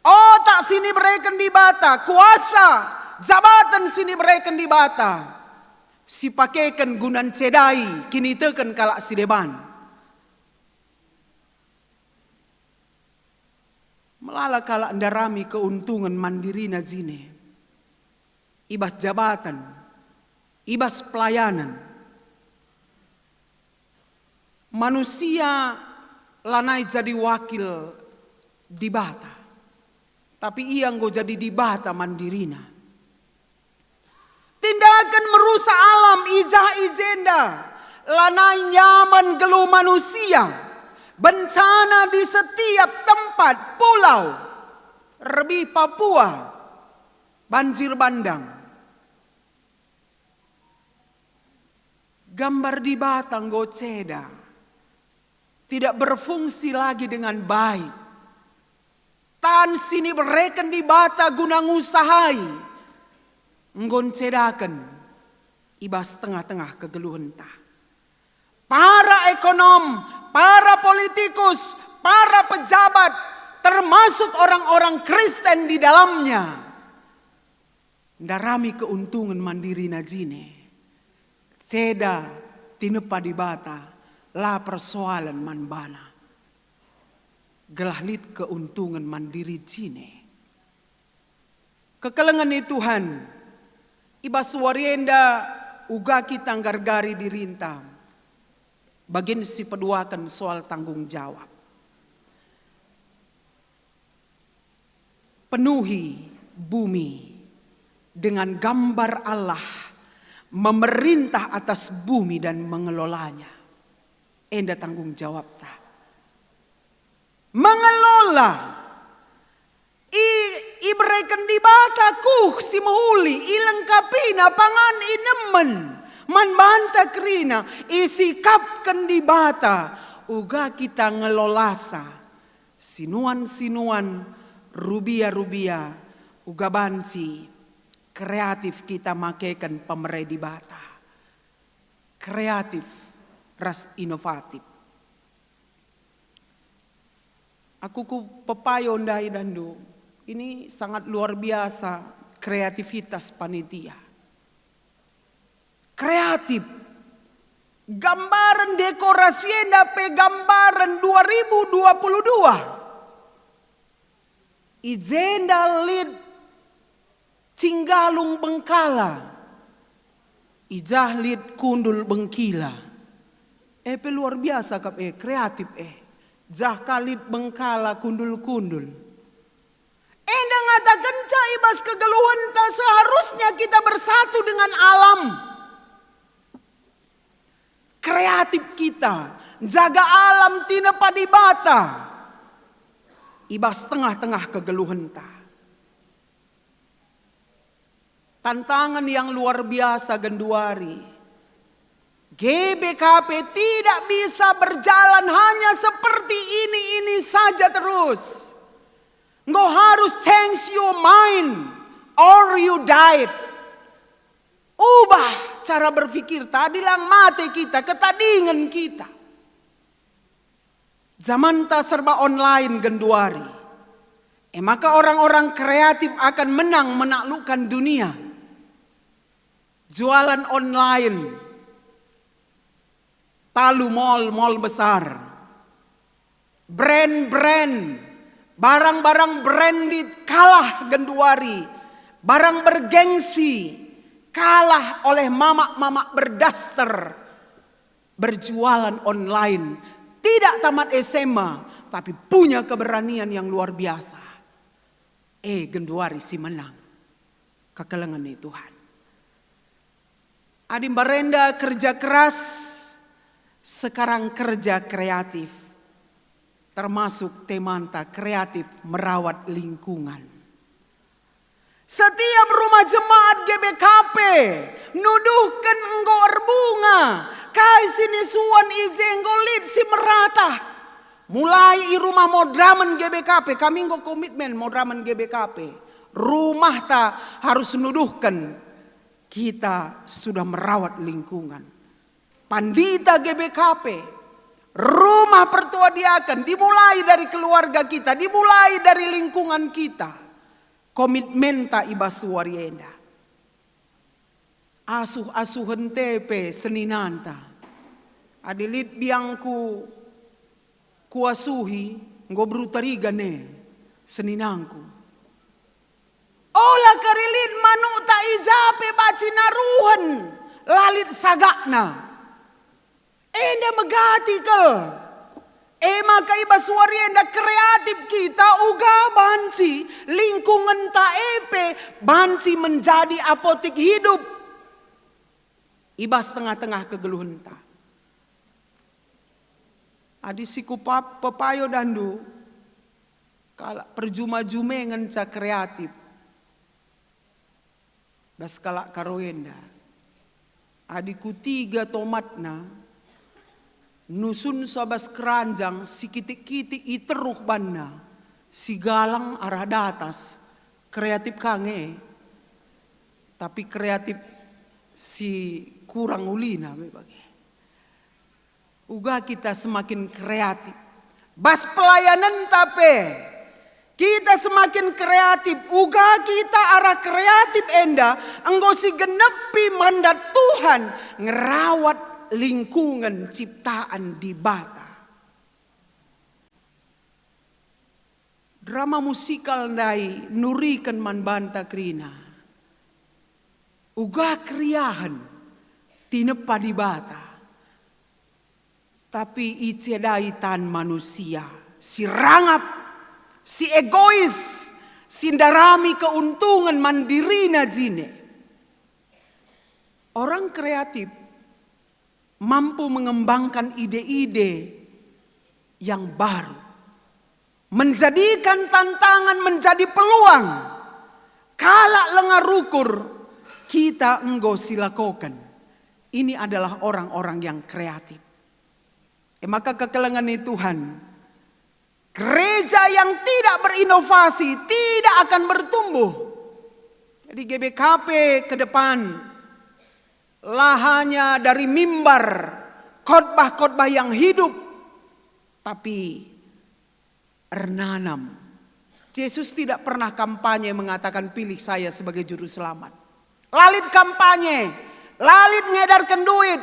Otak si nibereken Dibata, kuasa, jabaten si nibereken Dibata, sipakeken guna ncedai kiniteken kalak si deban. Melala kalak ndarami keuntungan man dirina jine, i bas jabaten, i bas pelayanan. Manusia lanai jadi wakil Dibata, tapi ia enggo jadi dibata man dirina. Tindaken merusak alam i jah i jenda lanai nyaman geluh manusia. Bencana di setiap tempat, pulau, rebih Papua, banjir bandang. Gambar Dibata enggo ceda, tidak berfungsi lagi dengan baik. Tan si nibereken Dibata guna ngusahai enggo ncedaken i bas tengah-tengah kegeluhenta. Para ekonom, para politikus, para pejabat, termasuk orang-orang Kristen di dalamnya, ndarami keuntungan man dirina jine. Ceda tinepa Dibata la persoalen man bana, gelah lit keuntungan man diri jine. Kekelengen ni Tuhan, i bas wari enda uga kita nggargari dirinta. Bagin si peduaken soal tanggung jawab. Penuhi bumi dengan gambar Allah memerintah atas bumi dan mengelolanya. Enda tanggung jawabta. Mengelola. I, ibereken Dibata kuh si mehuli, ilengkapina pangan i nemen, man banta kerina, isikapken Dibata, uga kita ngelolasa sinuan-sinuan, rubia-rubia, uga banci kreatif kita makeken pemere Dibata. Kreatif ras inovatif. Aku ku pepayo ndai dandu. Ini sangat luar biasa kreativitas panitia. Kreatif. Gambaren dekorasi enda pe gambaren dua ribu dua puluh dua. I jenda lit cinggalung bengkala, i jah lit kundul bengkila. E pe luar biasa kap e, kreatif e. Jah ka lit bengkala kundul-kundul. Enda ngatakenca i bas kegeluhenta seharusnya kita bersatu dengan alam. Kreatif kita, jaga alam tinepa Dibata i bas tengah-tengah kegeluhenta. Tantangan yang luar biasa genduari. G B K P tidak bisa berjalan hanya seperti ini-ini saja terus. Enggo harus change your mind or you died. Ubah cara berpikir, tadi lang mate kita, ketadingen kita. Zamanta serba online genduari. E maka orang-orang kreatif akan menang menaklukkan dunia. Jualan online, talu mall, mall besar, brand-brand, barang-barang branded kalah genduari, barang bergengsi kalah oleh mamak-mamak berdaster, berjualan online, tidak tamat S M A, tapi punya keberanian yang luar biasa. E, genduari si menang. Kekelengen ni Tuhan. Adi mbarenda kerja keras, sekarang kerja kreatif, termasuk temanta kreatif merawat lingkungan. Setiap rumah jemaat G B K P Nuduhken enggo erbunga, kai si nisuan i je enggo lit si meratah. Mulai i rumah moderamen G B K P, kami enggo komitmen moderamen G B K P. Rumahta harus nuduhken kita sudah merawat lingkungan. Pandita G B K P, rumah pertua diaken, dimulai dari keluarga kita, dimulai dari lingkungan kita. Komitmenta i bas wari enda. Asuh-asuhenta pe seninanta. Adi lit biangku kuasuhi, enggo beru tarigan e seninangku. Ola kari lit manukta i ja pe banci naruhen, la lit sagakna. Enda megati kal. E maka i bas wari enda kreatif kita uga banci lingkungenta e pe banci menjadi apotik hidup i bas tengah-tengah kegeluhenta. Adi si kupap pepayo dandu, kalak perjuma-jume ngenca kreatif. Bas kalak Karo enda. Adi kutiga tomatna, nusunsa bas keranjang si kitik-kitik i teruh banna, si galang arah datas, kreatif ka nge, tapi kreatif si kurang ulina me bage. Uga kita semakin kreatif. Bas pelayanenta pe, kita semakin kreatif. Uga kita arah kreatif enda enggo sigenepi mandat Tuhan ngerawat lingkungen ciptaan Dibata. Drama musikal ndai nuriken man banta kerina. Uga keriahen tinepa Dibata, tapi icedai tan manusia si rangap, si egois, si ndarami keuntungan man dirina jine. Orang kreatif mampu mengembangkan ide-ide yang baru, menjadikan tantangan menjadi peluang. Kalak lenga rukur, kita enggo silakoken. Ini adalah orang-orang yang kreatif. E maka kekelengen ni Tuhan, gereja yang tidak berinovasi tidak akan bertumbuh. Jadi G B K P ke depan la hanya dari mimbar khotbah-khotbah yang hidup, tapi ernanam. Jesus tidak pernah kampanye mengatakan, "Pilih saya sebagai juru selamat." La lit kampanye, la lit ngedarken duit,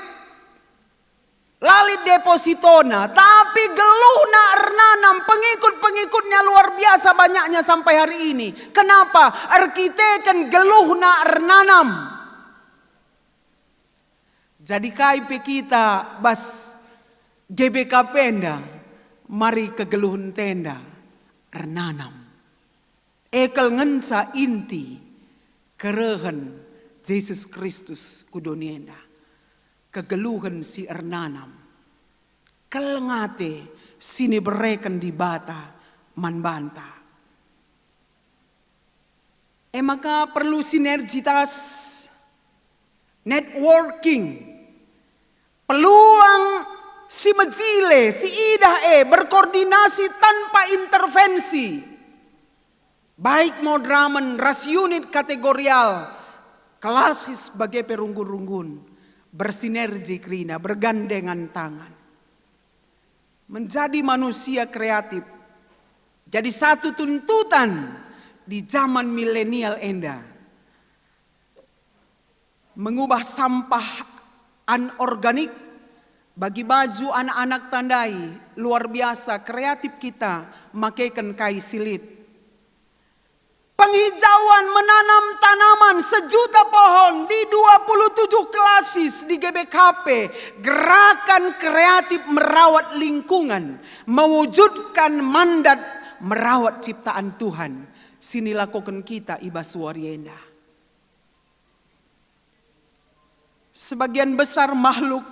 la lit depositona, tapi geluhna ernanam, pengikut-pengikutnya luar biasa banyaknya sampai hari ini. Kenapa? Erkiteken geluhna ernanam. Jadi kai pe kita bas G B K P enda, mari kegeluhenta enda ernanam. E kal ngenca inti kerehen Jesus Kristus ku doni enda. Kegeluhen si ernanam. Keleng ate si nibereken Dibata man banta. E maka perlu sinergitas, networking, peluang si mejile, si idah e, berkoordinasi tanpa intervensi. Baik moderamen ras unit kategorial, klasis bage pe runggun-runggun, bersinergi kerina, bergandengan tangan. Menjadi manusia kreatif jadi satu tuntutan di zaman milenial enda. Mengubah sampah anorganik bagi baju anak-anak tandai luar biasa kreatif kita makeken kai silit. Penghijauan menanam tanaman sejuta pohon di dua puluh tujuh klasis di G B K P, gerakan kreatif merawat lingkungan, mewujudkan mandat merawat ciptaan Tuhan, si nilakoken kita i bas wari enda. Sebagian besar makhluk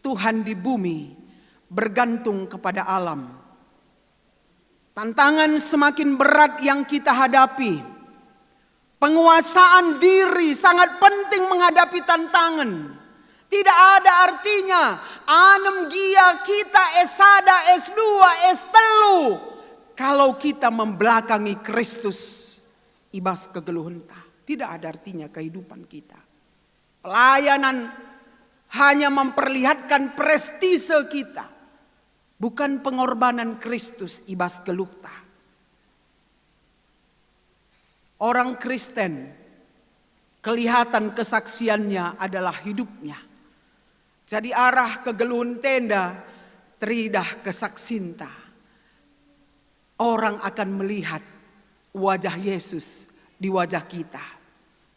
Tuhan di bumi bergantung kepada alam. Tantangan semakin berat yang kita hadapi. Penguasaan diri sangat penting menghadapi tantangan. Tidak ada artinya anem gia kita S sada, S dua, S telu kalau kita membelakangi Kristus i bas kegeluhenta. Tidak ada artinya kehidupan kita. Pelayanan hanya memperlihatkan prestise kita, bukan pengorbanan Kristus i bas geluhta. Orang Kristen, kelihatan kesaksiannya adalah hidupnya. Jadi arah kegeluhenta enda teridah kesaksinta. Orang akan melihat wajah Yesus di wajah kita.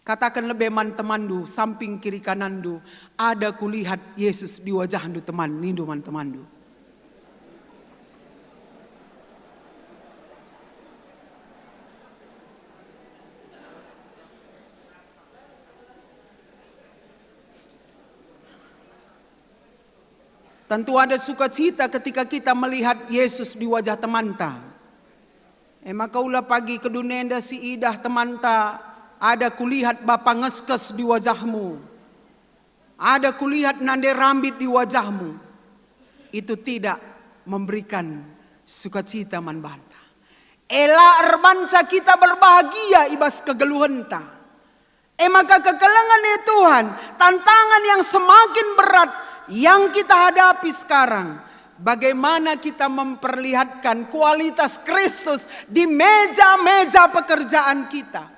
Kataken lebe man temanndu samping kiri kananndu, "Ada kulihat Yesus di wajahndu, teman," nindu man temanndu. Tentu ada sukacita ketika kita melihat Yesus di wajah temanta. E maka ula pagi kedunenda si idah temanta, "Ada kulihat bapa ngeskes di wajahmu, ada kulihat nande rambit di wajahmu," itu tidak memberikan sukacita man banta. Ela erbanca kita berbahagia i bas kegeluhenta. E maka kekelengen, e Tuhan, tantangan yang semakin berat yang kita hadapi sekarang, bagaimana kita memperlihatkan kualitas Kristus di meja-meja pekerjaan kita.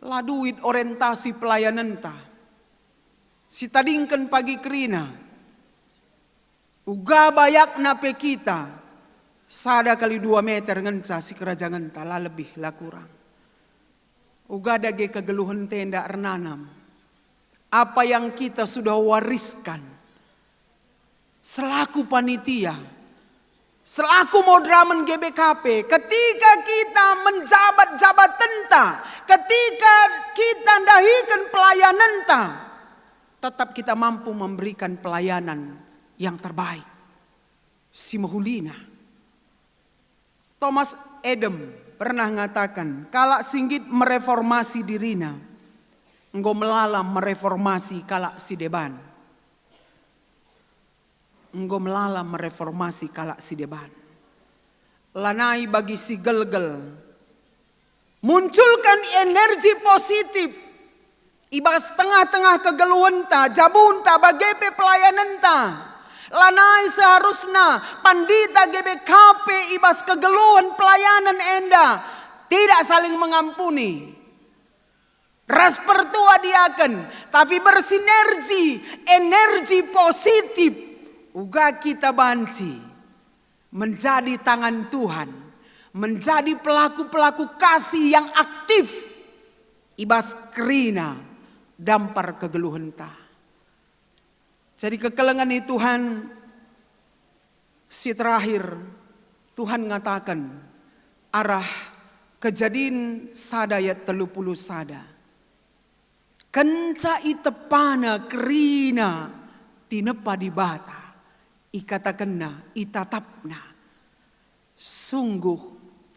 La duit orientasi pelayanenta. Sitadingken pagi kerina, uga bayakna pe kita, sada kali dua meter ngenca sikerajangenta, la lebih, la kurang. Uga dage kegeluhenta enda ernanam. Apa yang kita sudah wariskan selaku panitia, selaku moderamen G B K P, ketika kita menjabat jabatenta, ketika kita ndahiken pelayanenta, tetap kita mampu memberikan pelayanan yang terbaik, si mehulina. Thomas Edem pernah ngataken, "Kalak si nggit mereformasi dirina, enggo melala mereformasi kalak si deban." Enggo melala mereformasi kalak si deban. Lanai bagi si gelgel. Munculkan energi positif i bas tengah-tengah kegeluhenta, jabunta, bage pe pelayanenta. Lanai seharusna pandita G B K P i bas kegeluhen pelayanan enda tidak saling mengampuni ras pertua diaken, tapi bersinergi, energi positif, uga kita banci menjadi tangan Tuhan, menjadi pelaku-pelaku kasih yang aktif i bas kerina dampar kegeluhenta. Jadi kekelengen, e Tuhan, si terakhir, Tuhan ngataken arah Kejadin sada ayat telu puluh sada, "Kenca itepana kerina tinepa Dibata, ikatakenna, itatapna, 'Sungguh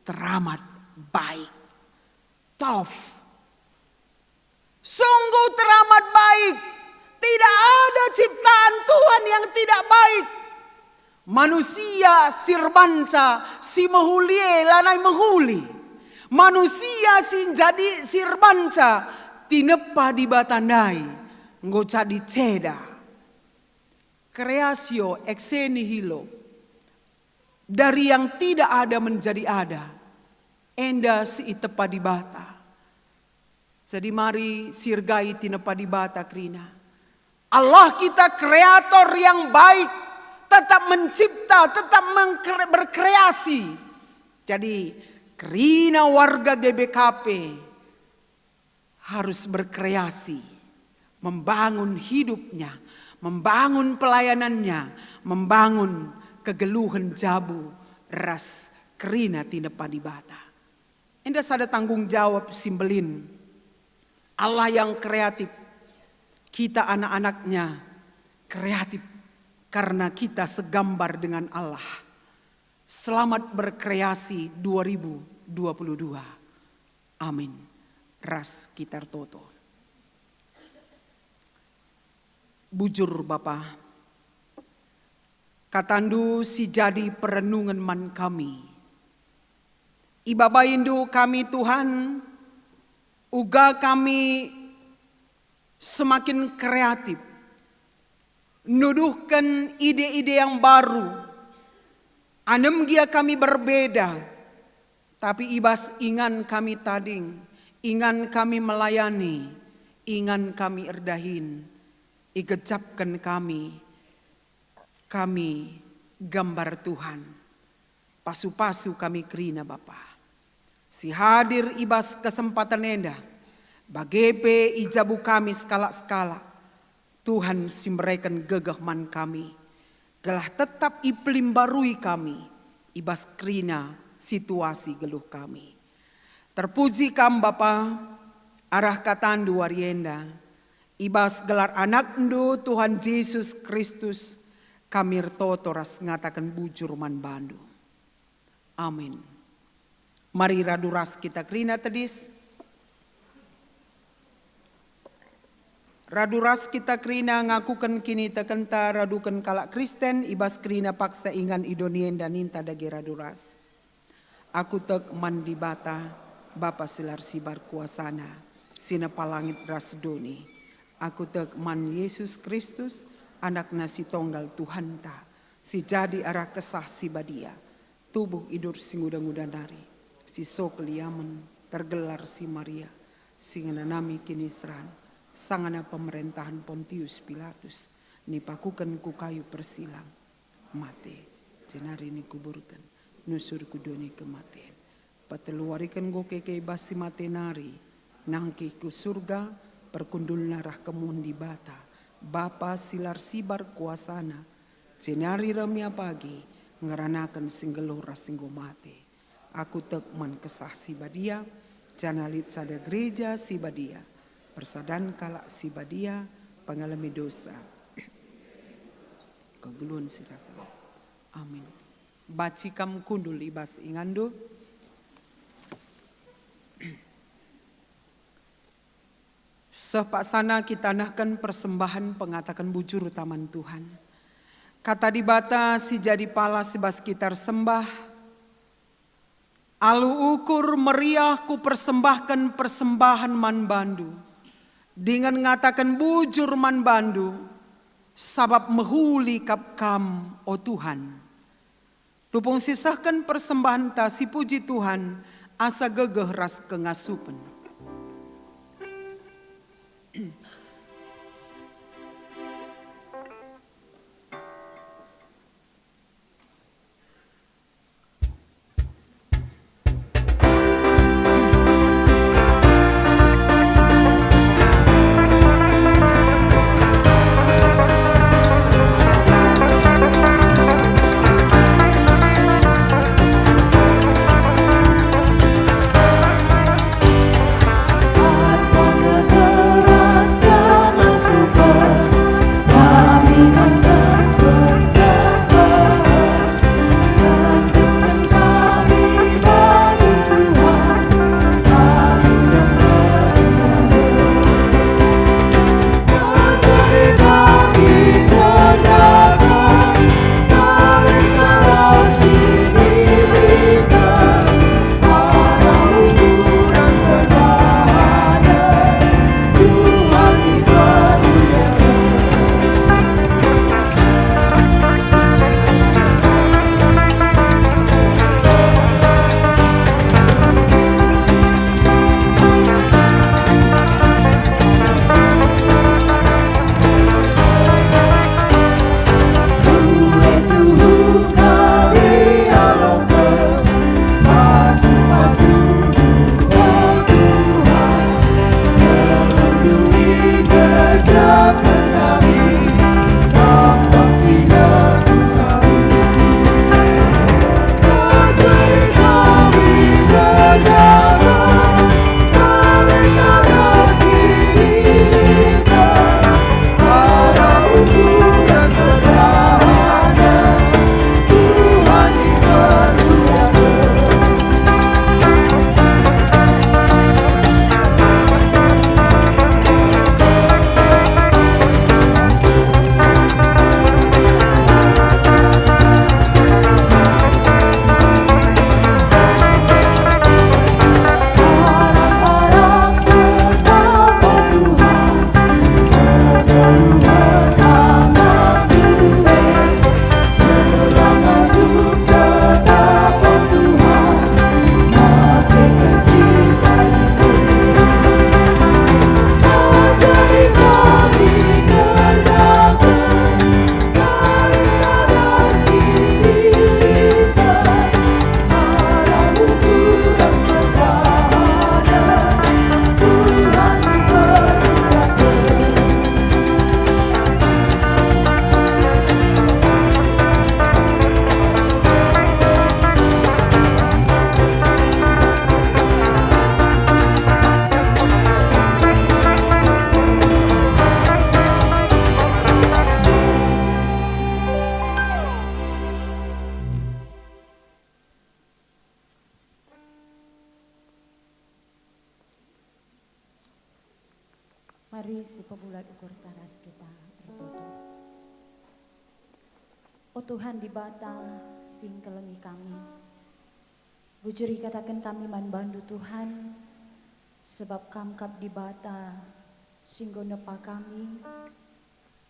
teramat baik.'" Tof. Sungguh teramat baik. Tidak ada ciptaan Tuhan yang tidak baik. Manusia si erbanca si mehuli e lanai mehuli. Manusia si jadi si erbanca tinepa Dibata ndai enggo jadi ceda. Creatio ex nihilo. Dari yang tidak ada menjadi ada. Enda si itepa Dibata. Jadi mari sirgai tinepa Dibata kerina. Allah kita kreator yang baik, tetap mencipta, tetap mengkre-, berkreasi. Jadi kerina warga G B K P harus berkreasi, membangun hidupnya, membangun pelayanannya, membangun kegeluhen jabu ras kerina tinepa Dibata. Enda sada tanggung jawab si mbelin. Allah yang kreatif, kita anak-anaknya kreatif karena kita segambar dengan Allah. Selamat berkreasi dua ribu dua puluh dua. Amin. Ras kita ertoto. Bujur Bapa, KataNdu si jadi perenungen man kami. IbabainNdu kami, Tuhan, uga kami semakin kreatif, nuduhken ide-ide yang baru. Anem gia kami berbeda, tapi i bas ingan kami tading, ingan kami melayani, ingan kami erdahin, igejapken kami, kami gambar Tuhan. Pasu-pasu kami kerina Bapa, si hadir i bas kesempaten enda, bage pe i jabu kami sekalak-sekalak. Tuhan si mereken gegeh man kami, gelah tetap ipelimbarui kami i bas kerina situasi geluh kami. Terpuji Kam Bapa, arah KataNdu wari enda, i bas gelar AnakNdu Tuhan Jesus Kristus, kami ertoto ras ngataken bujur man baNdu. Amin. Mari radu ras kita kerina tedis. Radu ras kita kerina ngakuken kinitekenta raduken kalak Kristen i bas kerina paksa ingan i doni enda ninta dage radu ras. Aku tek man Dibata, Bapa si la ersibar kuasaNa, si nepa langit ras doni. Aku tek man Jesus Kristus, AnakNa si Tonggal Tuhanta, si jadi arah Kesah Si Badia, tubuh idur si nguda-nguda nari, si so keliamen, tergelar si Maria, si ngenanami kiniseran, sangana pemerentahen Pontius Pilatus, nipakuken ku kayu persilang, mate, jenari nikuburken, nusur ku doni kematen. Peteluwariken enggo keke i bas si mate nari, nangkih ku Surga, perkundulna arah kemuhen Dibata, Bapa si la ersibar kuasaNa, jenari reh mia pagi ngeranaken si nggeluh ras si enggo mate. Aku tek man Kesah Si Badia, janah lit sada gereja si badia, persadan kalak si badia, pengalemi dosa, kegeluhen si rasa. Amin. Banci kam kundul i bas inganndu. Seh paksana kita nehken persembahen pengataken bujurta man Tuhan. Kata Dibata si jadi pala si bas kita ersembah, "Alu ukur meriah kupersembahken persembahen man bandu, dingen ngataken bujur man bandu, sabap mehuli kap Kam, o Tuhan." Tupung sisehken persembahenta si puji Tuhan asa gegeh ras kengasupen. Mari sipebulat ukurta ras kita ertoto. O Tuhan Dibata si engkelengi kami, bujur ikataken kami man bandu Tuhan, sebab Kam kap Dibata si enggo nepa kami,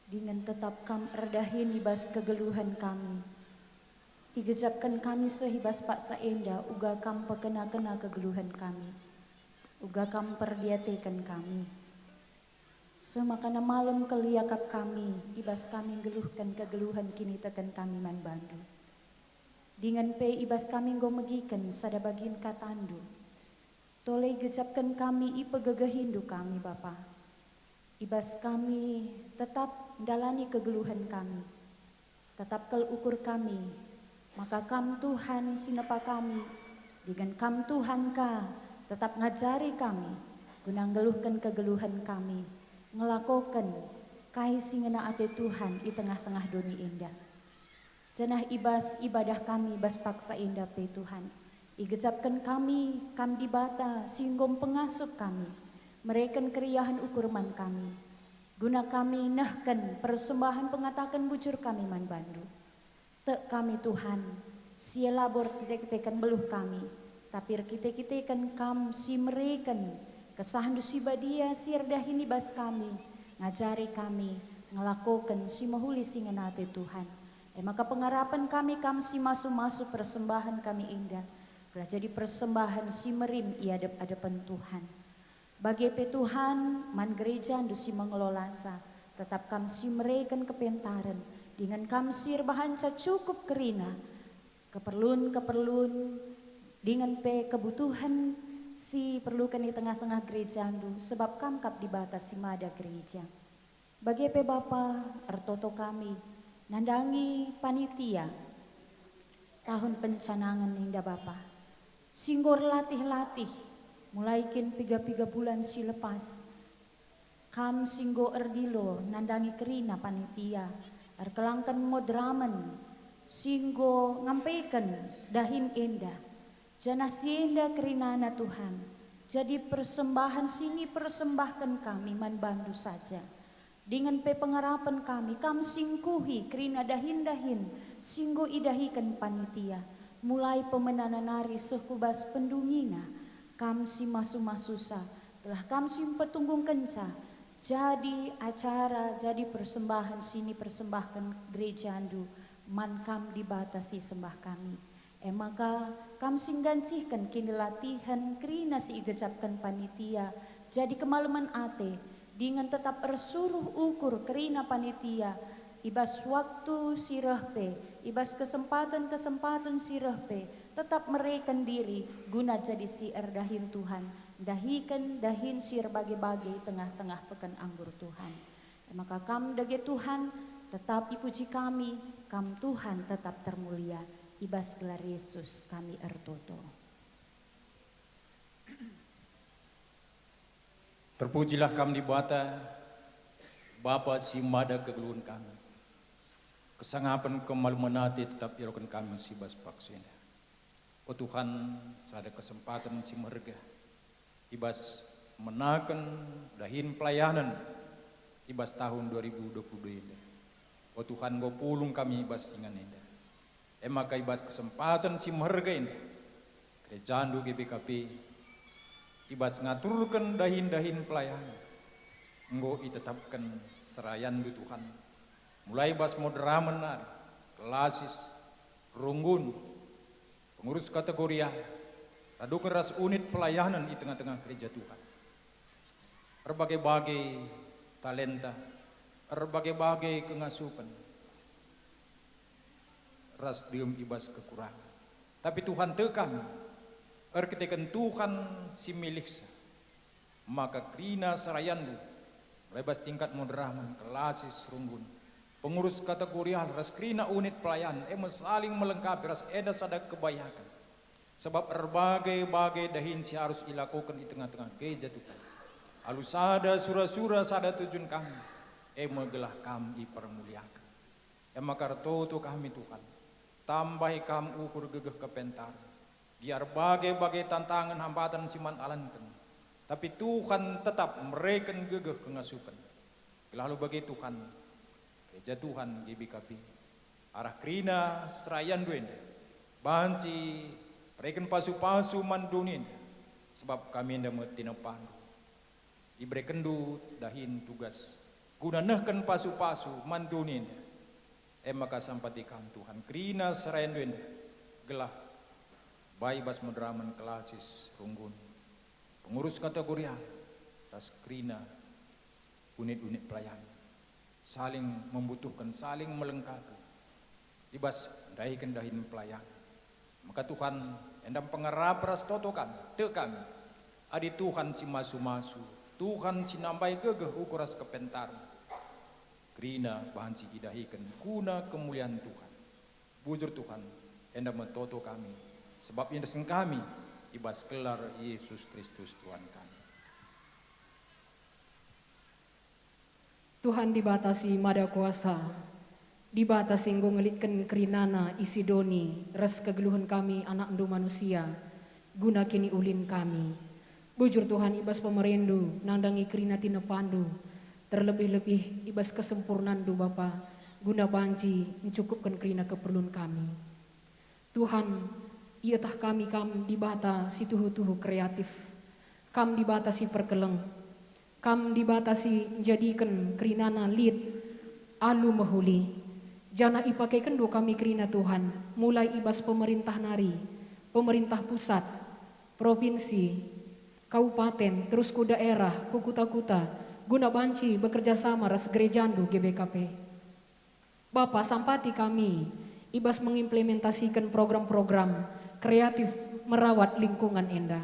dingen tetap Kam erdahin i bas kegeluhen kami. Igejapken kami seh i bas paksa enda uga Kam pekena-kena kegeluhen kami, uga Kam perdiateken kami. Seh maka malem kal iakap kami i bas kami nggeluhken kegeluhen kiniteken kami man bandu. Dingen pe i bas kami enggo megiken sada bagin katandu. Tole igejapken kami ipegegehindu kami, Bapa. I bas kami tetap ndalani kegeluhen kami. Tetap kal ukur kami, maka Kam Tuhan si nepa kami, dingen Kam Tuhan ka tetap ngajari kami, guna nggeluhken kegeluhen kami, ngelakoken kai si ngena ate Tuhan i tengah-tengah doni enda. Janah i bas ibadah kami bas paksa enda pe, Tuhan, igejapken kami Kam Dibata si enggo mpengasup kami, mereken keriahen ukur man kami, guna kami nehken persembahen pengataken bujur kami man bandu. Tek kami, Tuhan, si labo erkite-kiteken beluh kami, tapi erkite-kiteken Kam si mereken KesahNdu si Badia si erdahin i bas kami, ngajari kami, ngelakoken si mehuli si ngena ate Tuhan. E maka pengarapen kami Kam si masu-masu persembahen kami enda, gelah jadi persembahen si merim i adep-adepen Tuhan. Bage pe Tuhan, man gerejaNdu si mengelolasa, tetap Kam si mereken kepentaren, dingen Kam si erbahanca cukup kerina keperlun-keperlun dingen pe kebutuhen si perluken i tengah-tengah gerejaNdu, sebab Kam kap Dibata si mada gereja. Bage pe Bapa, ertoto kami nandangi panitia tahun pencanangen enda Bapa, si enggo erlatih-latih mulai kin piga-piga bulan si lepas. Kam si enggo erdilo nandangi kerina panitia, erkelangken moderamen si enggo ngampeken dahin enda, janah si enda kerinana Tuhan, jadi persembahen si nipersembahken kami man bandu saja. Dingen pe pengarapen kami, Kam si ngkuhi kerina dahin-dahin si enggo idahiken panitia, mulai pemenana nari seh ku bas pendungina. Kam si masu-masusa, gelah Kam si mpetunggungkenca jadi acara, jadi persembahen si nipersembahken gerejaNdu man Kam Dibata si sembah kami. E maka, Kam si nggancihken kinilatihen kerina si igejapken panitia, jadi kemalemen ate, dingen tetap ersuruh ukur kerina panitia, i bas waktu si reh pe, i bas kesempaten-kesempaten si reh pe, tetap mereken diri guna jadi si erdahin Tuhan, ndahiken dahin si erbage-bage i tengah-tengah peken anggur Tuhan. E maka Kam dage Tuhan, tetap ipuji kami, Kam Tuhan tetap termulia. I bas gelar Yesus kami ertoto. Terpujilah Kam Dibata, Bapa si mada kegeluhen kami. Kesangapen kemalemen ate tetap ialoken kami si bas paksa enda. O Tuhan, sada kesempaten si meherga i bas menaken dahin pelayanen i bas tahun dua ribu dua puluh dua enda. O Tuhan, enggo pulung kami i bas ingan enda. E maka i bas kesempaten si meherga enda, gerejaNdu G B K P, i bas ngaturken dahin-dahin pelayanen, enggo itetapken serayanNdu Tuhan, mulai bas moderamen nari, kelasis, runggun, pengurus kategorial, raduken ras unit pelayanen i tengah-tengah gereja Tuhan. Erbage-bage talenta, erbage-bage kengasupen, ras dem i bas kekurangen. Tapi Tuhan, tek kami, erkiteken Tuhan si milihsa, maka kerina serayanNdu, mulai bas tingkat moderamen, kelasis, runggun, pengurus kategorial, ras kerina unit pelayanen, e me saling melengkapi ras enda sada kebayaken. Sabap erbage-bage dahin si arus ilakoken i tengah-tengah gereja Tuhan. Alu sada sura-sura, sada tujun kami, e me gelah Kam ipermuliaken. E maka ertoto kami, Tuhan, tambahi Kam ukur gegeh kepentaren, biar bage-bage tantangen hambatan si man alanken, Tapi Tuhan tetap mereken gegeh kengasupen. Gelah alu bage Tuhan, gereja Tuhan G B K P, arah kerina serayanNdu enda, banci mereken pasu-pasu man doni enda, sebab kami enda me tinepaNdu. IberekenNdu dahin tugas guna nehken pasu-pasu man doni enda. E maka sampati Kam, Tuhan, kerina serayanNdu enda, gelah bai bas moderamen klasis runggun, pengurus kategorial, ras kerina unit-unit pelayanan, saling membutuhken, saling melengkapi, i bas ndahiken dahin pelayanan. Maka Tuhan, enda pengerap ras toto kami, tek kami, adi Tuhan si masu-masu, Tuhan si nambai gegeh ukur ras kepentaren, kerina banci idahiken guna kemulian Tuhan. Bujur Tuhan, enda me toto kami, sebab iendesken kami i bas gelar Yesus Kristus Tuhan kami. Tuhan Dibata si Mada Kuasa, Dibata si enggo ngelikken kerinana isi doni ras kegeluhen kami anakNdu manusia, guna kiniulin kami. Bujur Tuhan, i bas pemereNdu nandangi kerina tinepaNdu, terlebih-lebih i bas kesempurnanNdu Bapa, guna banci ncukupken kerina keperlun kami. Tuhan, ieteh kami Kam Dibata si tuhu-tuhu kreatif. Kam Dibata si perkeleng. Kam Dibata si njadiken kerinana lit alu mehuli. Janah ipakekenNdu kami kerina, Tuhan, mulai i bas pemerintah nari, pemerintah pusat, propinsi, kabupaten, terus ku daerah, ku kuta-kuta, guna banci bekerja sama ras gerejaNdu G B K P. Bapa, sampati kami i bas mengimplementasiken program-program kreatif merawat lingkungan enda,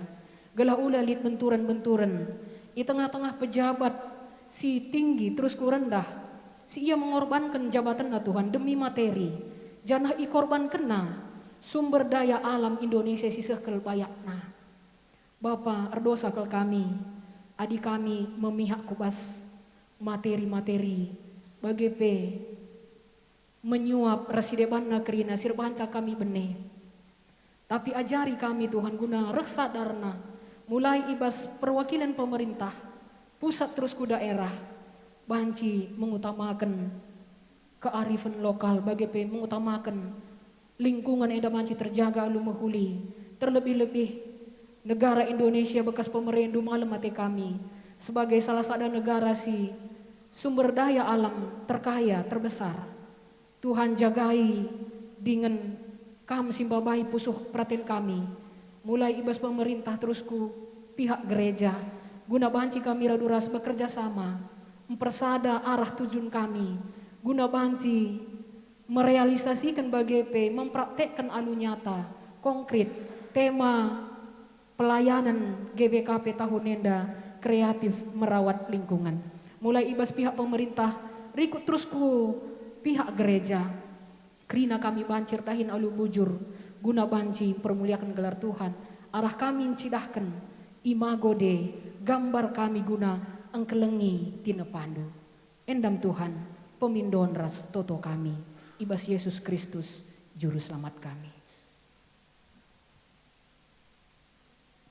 gelah ula lit benturen-benturen i tengah-tengah pejabat si tinggi terus ku rendah, si ia mengorbanken jabatenna, Tuhan, demi materi, janah ikorbankenna sumber daya alam Indonesia si seh kal bayakna. Bapa, erdosa kal kami, adi kami memihak ku bas materi-materi, bage pe menyuap ras si debanna kerina si erbahanca kami bene. Tapi ajari kami, Tuhan, guna reh sadarna, mulai i bas perwakilen pemerintah, pusat terus ku daerah, banci mengutamaken kearifan lokal, bage pe mengutamaken lingkungan enda banci terjaga alu mehuli, terlebih-lebih negara Indonesia bekas pemereNdu. Malem ate kami sebagai salah sada negara si sumber daya alam terkaya, terbesar. Tuhan, jagai dingen Kam si mbabai pusuh peraten kami, mulai i bas pemerintah terus ku pihak gereja, guna banci kami radu ras bekerja sama, mpersada arah tujun kami, guna banci merealisasiken bage pe mempraktekken alu nyata, konkret, tema pelayanan G B K P tahun enda, kreatif merawat lingkungan. Mulai i bas pihak pemerintah, rikut terus ku pihak gereja. Kerina kami banci erdahin alu bujur, guna banci mpermuliaken gelar Tuhan, arah kami ncidahken imago Dei, gambar kami guna engkelengi tinepaNdu. Endam Tuhan, pemindon ras toto kami, i bas Yesus Kristus, Juru Selamat kami.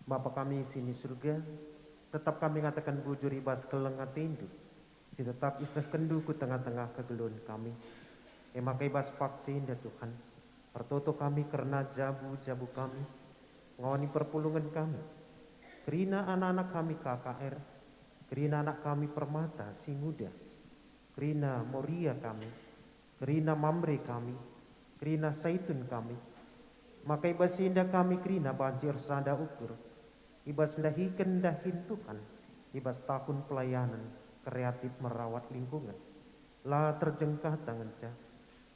Bapa kami si ni Surga, tetap kami ngataken bujur i bas keleng ateNdu, si tetap isehkenNdu ku tengah-tengah kegeluhen kami. E maka i bas paksa enda, Tuhan, ertoto kami kerna jabu-jabu kami, ngawani perpulungen kami, kerina anak-anak kami K K R, kerina anak kami Permata si nguda, kerina Moria kami, kerina Mamre kami, kerina Saitun kami. Maka i bas enda kami kerina banci ersada ukur, i bas ndahiken dahin Tuhan, i bas tahun pelayanan kreatif merawat lingkungan. La terjengkah tangenca,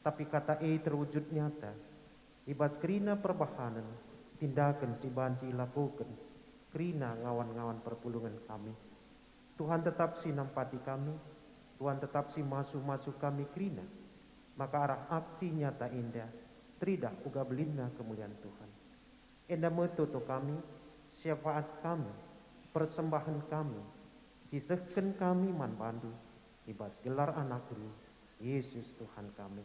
tapi kata e terwujud nyata, i bas kerina perbahanen, tindaken si banci ilakoken, kerina ngawan-ngawan perpulungen kami. Tuhan tetap si nampati kami, Tuhan tetap si masu-masu kami kerina, maka arah aksi nyata enda teridah uga belinna kemulian Tuhan. Enda me toto kami, syafaat kami, persembahen kami, si sehken kami man bandu, i bas gelar AnakNdu, Yesus Tuhan kami.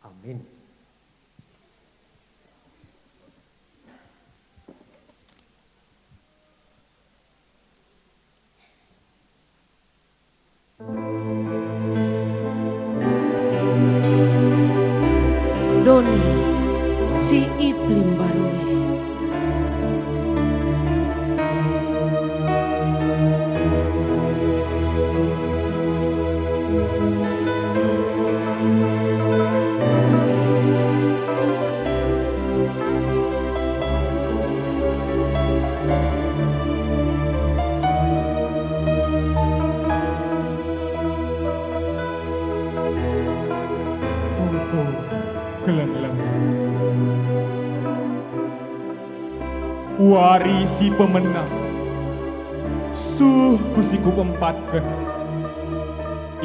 Amin. Keleng-kelengen. Wari si pemena, suh ku si kupempatken,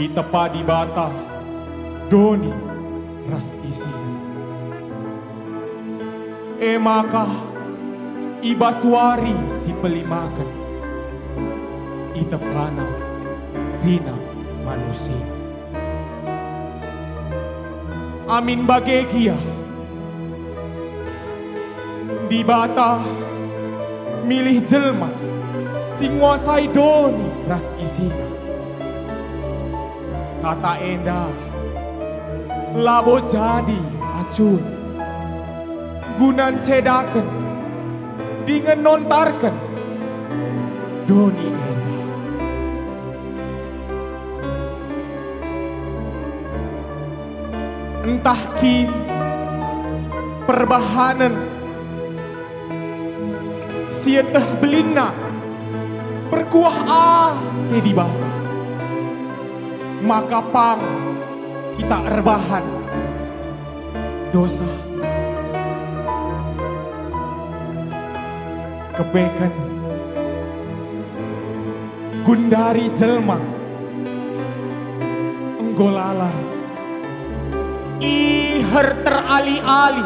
itepa Dibata doni ras isina. E maka, i bas wari si pelimaken, itepana kerina manusia. Amin bage gia, Dibata milih jelma si nguasai doni ras isina. Kata enda labo jadi acun guna ncedaken dingen nontarken doni enda. Ntah kin perbahanen sieteh belinna perkuah ate Dibata, maka pang kita erbahan dosa. Kepeken gundari jelma enggo lalap, iher terali-ali,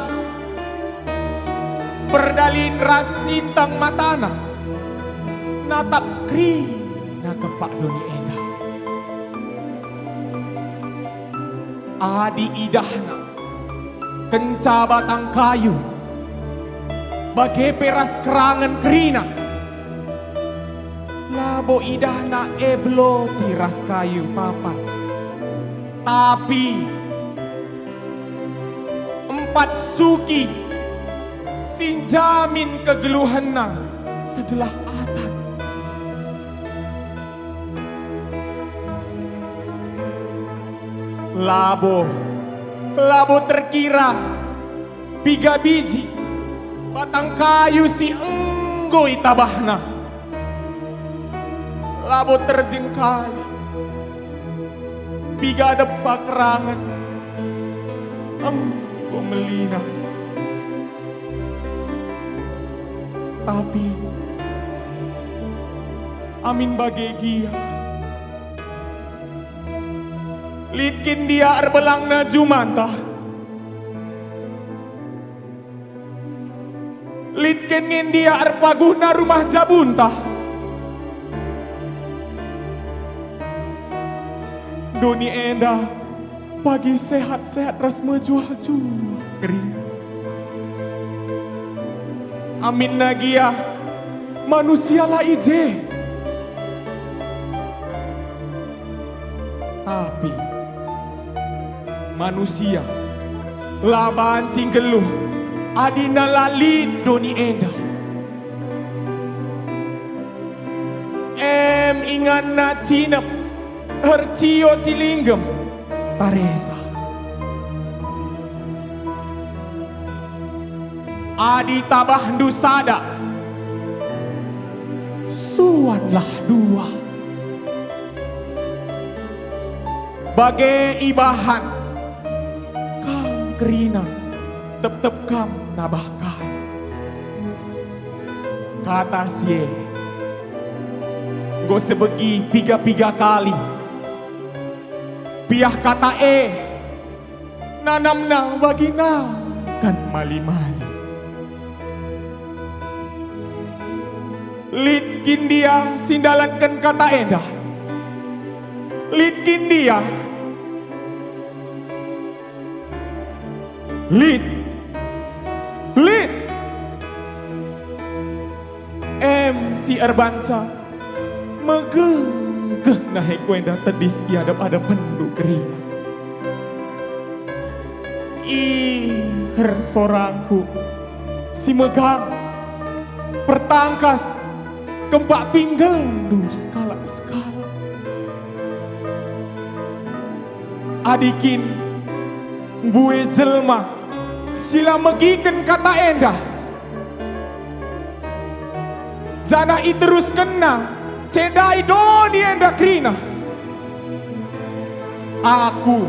perdalin ras sintang matana, natap kerina kempak doni enda. Adi idahna kenca batang kayu, bage pe ras kerangen kerina, labo idahna e beloti ras kayu papan, tapi empat suki si njamin kegeluhenna segelah atan. Labo, labo terkira piga biji batang kayu si enggo itabahna. Labo terjengkali piga depa kerangen enggo melina. Tapi amin bage gia, lit kin ndia erbelangna jumanta? Lit kin nge ndia erpaguhna rumah jabunta? Doni enda pagi sehat-sehat ras mejuah-juah kerina. Aminna gia manusia la i je. Tapi manusia la banci nggeluh adina la lit doni enda. Em inganna cinep, ercio cilinggem, taresa. Adi tabahndu sada, suanlah dua. Bage ibahan kam kerina, tep-tep kam nabah kai. Kata si e enggo sebegi piga-piga kali. Piah kata e nanamna bagi nakan mali-mali. Lit kin ndia si ndalanken kata enda? Lit kin ndia? Lit! Lit! Em si erbanca megegeh naheku enda tedis i adep-adepenndu kerina. Iher sorangku si megang pertangkas kempak pinggelndu sekalak-sekalak. Adi kin mbue jelma si la megiken kata enda, janah iteruskenna cendai doni enda kerina, aku,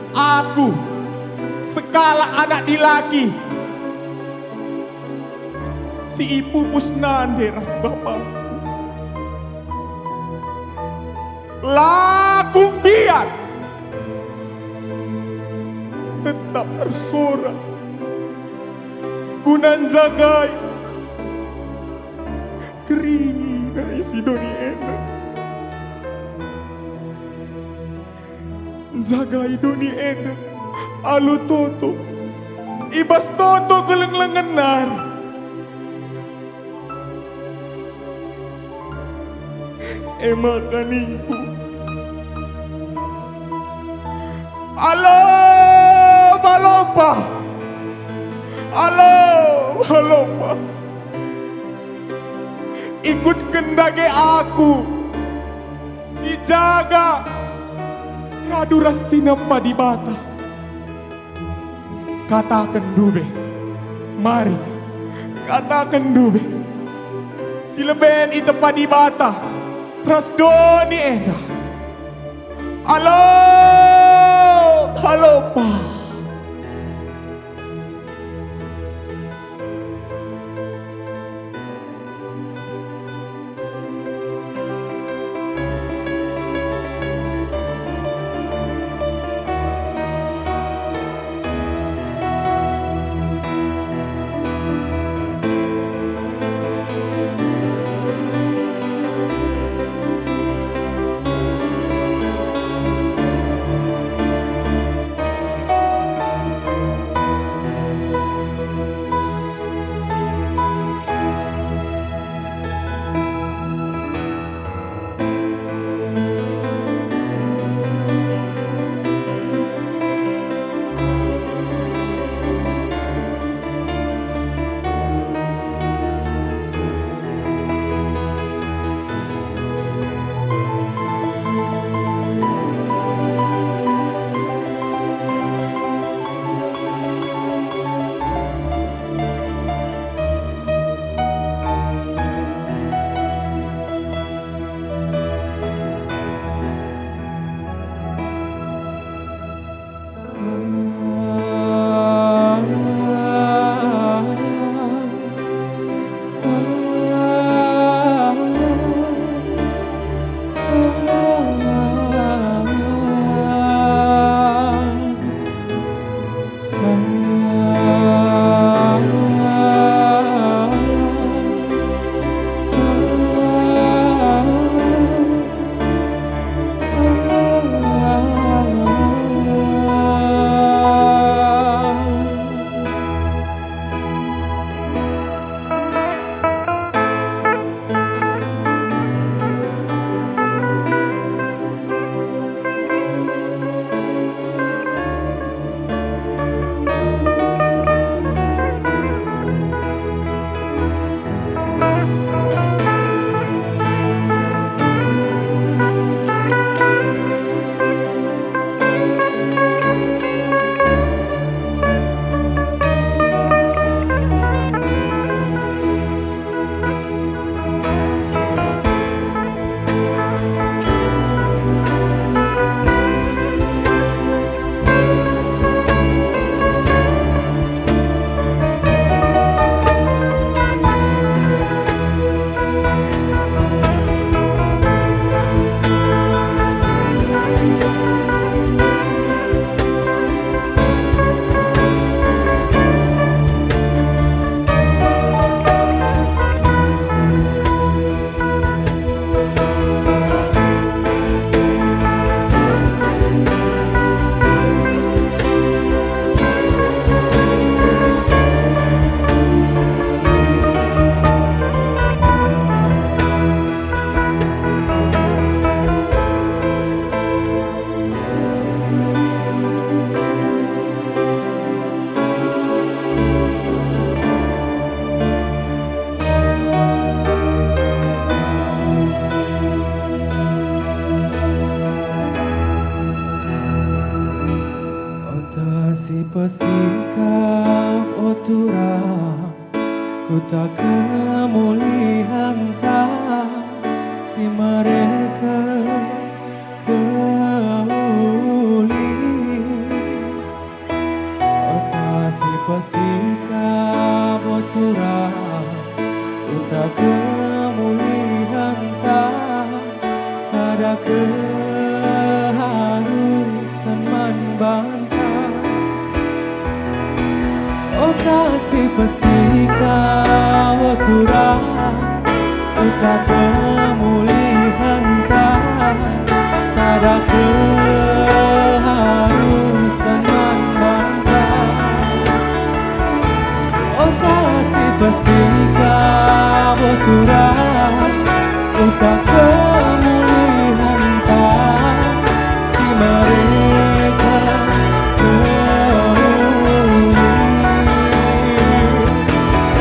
aku Sekalak anak dilaki si ipupus nande ras bapangku. La kum mbiar, tetap ersorak guna njagai kerina isi doni enda. Njagai doni enda alu toto, i bas toto keleng-lengen nari. E maka ningku, alo balopa, alo balopa, ikutken dage aku, si jaga radu ras tinempa Dibata. Kataken ndube, mari, kataken ndube, si leben itepa Dibata ras doni enda. Alo, alo, pa. Ota si pesikap, o turang, kuta kemulianta si mereken keulin. Keharusen man banta, ota si pesika, o Tuhan, kuta kemulihenta, sada keharusen man banta. Ota si pesika, o Tuhan, ota kemulihenta, si mereken kemulien.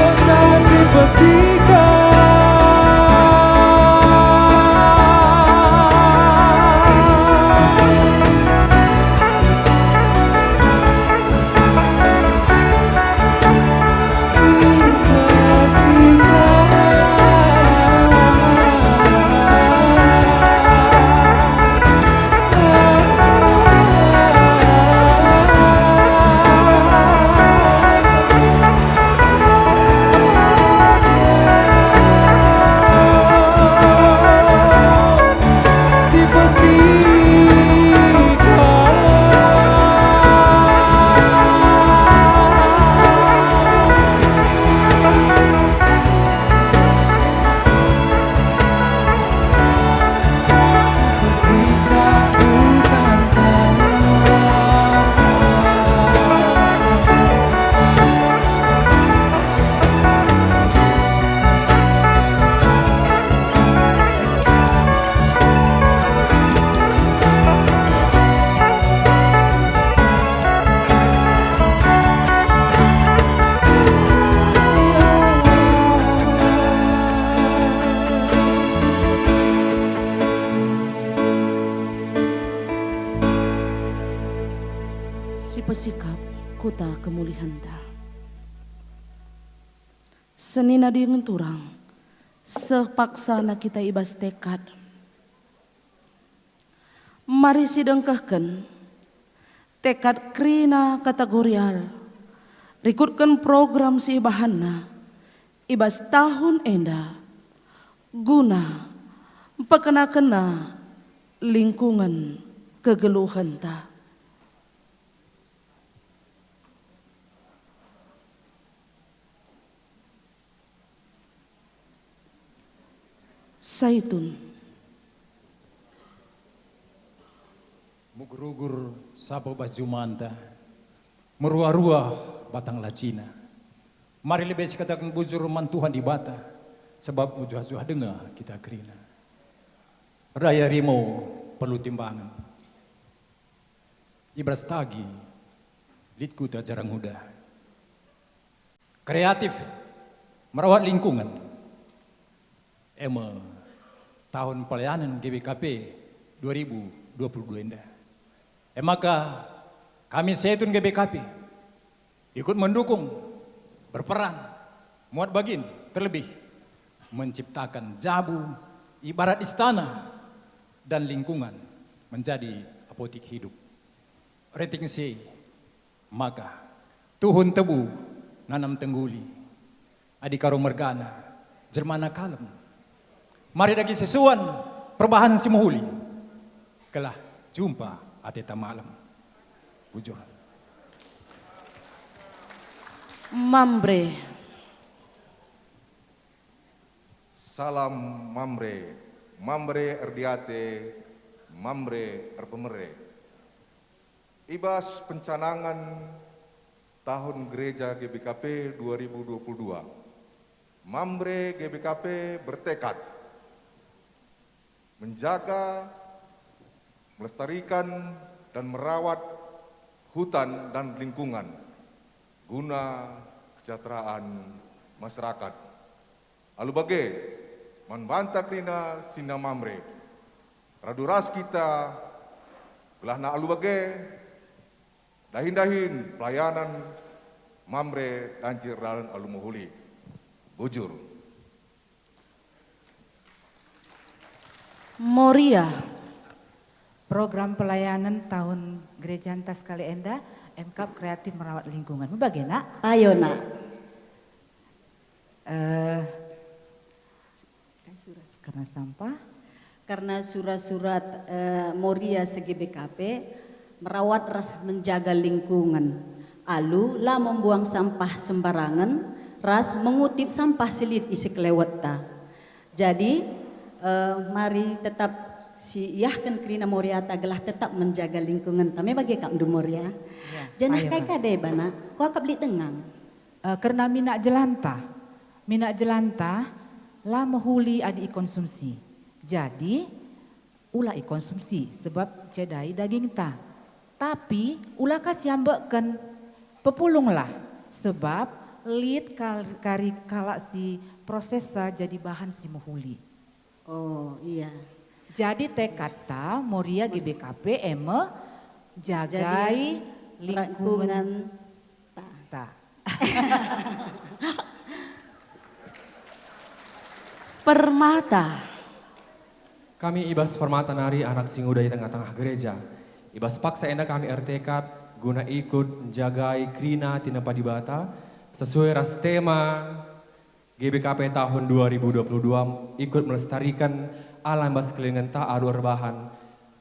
Ota si pesika. Si pesika. Si pesikap kuta kemulihenta. Senina dingen turang, seh paksana kita i bas tekad. Mari sidengkehken tekad kerina kategorial, rikutken program si ibahanna i bas tahun enda, guna mpekenakenna lingkungen kegeluhenta. Saitun. Mugur-ugur sapa bas jumanta, meruah-ruah batang lacina. Mari lebe sikataken bujur man Tuhan Dibata, sebab mejuah-juah denga kita kerina. Raya rimau perlu timbangen. I bas tagi lit kuta Jaranguda. Kreatif merawat lingkungan, e me tahun pelayanan G B K P dua ribu dua puluh dua enda. E maka kami Saitun G B K P ikut mendukung, berperan, muat bagin, terlebih menciptakan jabu ibarat istana dan lingkungan menjadi apotik hidup. Rating C, maka, tuhun tebu, nanam tengguli. Adi Karo mergana, jelmana kalem. Mari dage sisuan perbahanen si mehuli, gelah jumpa ateta malem. Bujur. Mamre. Salam Mamre, Mamre erdiate, Mamre erpemere. I bas pencanangan tahun Gereja G B K P dua ribu dua puluh dua, Mamre G B K P bertekad menjaga, melestarikan, dan merawat hutan dan lingkungan guna kesejahteraan masyarakat. Alu bage, man banta kerina senina Mamre, radu ras kita, gelahna alu bage, dahin-dahin pelayanan Mamre banci erdalan alu mehuli. Bujur. Moria. Program pelayanan tahun Gereja Enta sekali enda, emkap kreatif merawat lingkungan. Bagena? Ayo, Nak. Eh, karena sampah. Karena surat-surat, eh, Moria se-G B K P merawat ras menjaga lingkungan, alu la membuang sampah sembarangen ras mengutip sampah si lit i sekelewetta. Jadi, eh, mari tetap siiahken kerina Moriata gelah tetap menjaga lingkungenta. Me bage kap ndu Moria? Ya, janah kai ka deba, Nak? Kuakap lit denga. Eh, kerna minak jelanta. Minak jelanta la mehuli adi ikonsumsi. Jadi, ula ikonsumsi sebab cedai dagingta. Tapi ula ka siambekken, pepulunglah, sebab lit kal-, kari kalak si prosesnya jadi bahan si mehuli. Oh, iya. Jadi tekadta Moria G B K P e me jagai lingkungan ta. Permata. Kami i bas Permata nari anak si nguda i tengah-tengah gereja. I bas paksa enda kami ertekad guna ikut njagai kerina tinepa Dibata sesuai ras tema G B K P tahun dua ribu dua puluh dua, ikut melestariken alam bas kelilingenta alu erbahan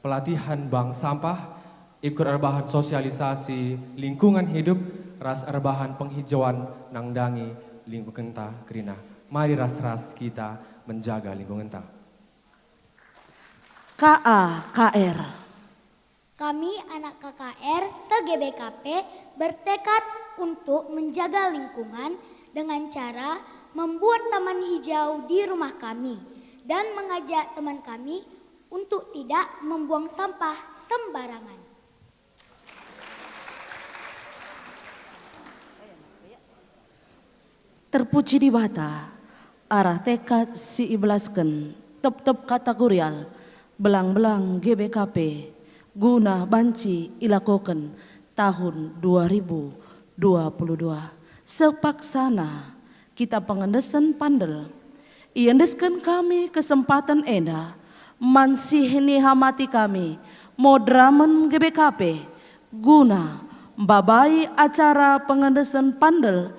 pelatihan bank sampah, ikut erbahan sosialisasi lingkungan hidup, ras erbahan penghijauan nandangi lingkungenta kerina. Mari ras-ras kita menjaga lingkungenta. K A K R. Kami anak K K R se-G B K P bertekad untuk menjaga lingkungan dengan cara membuat taman hijau di rumah kami dan mengajak teman kami untuk tidak membuang sampah sembarangan. Terpuji Dibata, arah tekad si ibelasken tep-tep kategorial belang-belang G B K P guna banci ilakoken tahun dua ribu dua puluh dua. Sepaksana kita pengendesen pandel. Iendesken kami kesempaten enda man si nihamati kami moderamen G B K P guna mbabai acara pengendesen pandel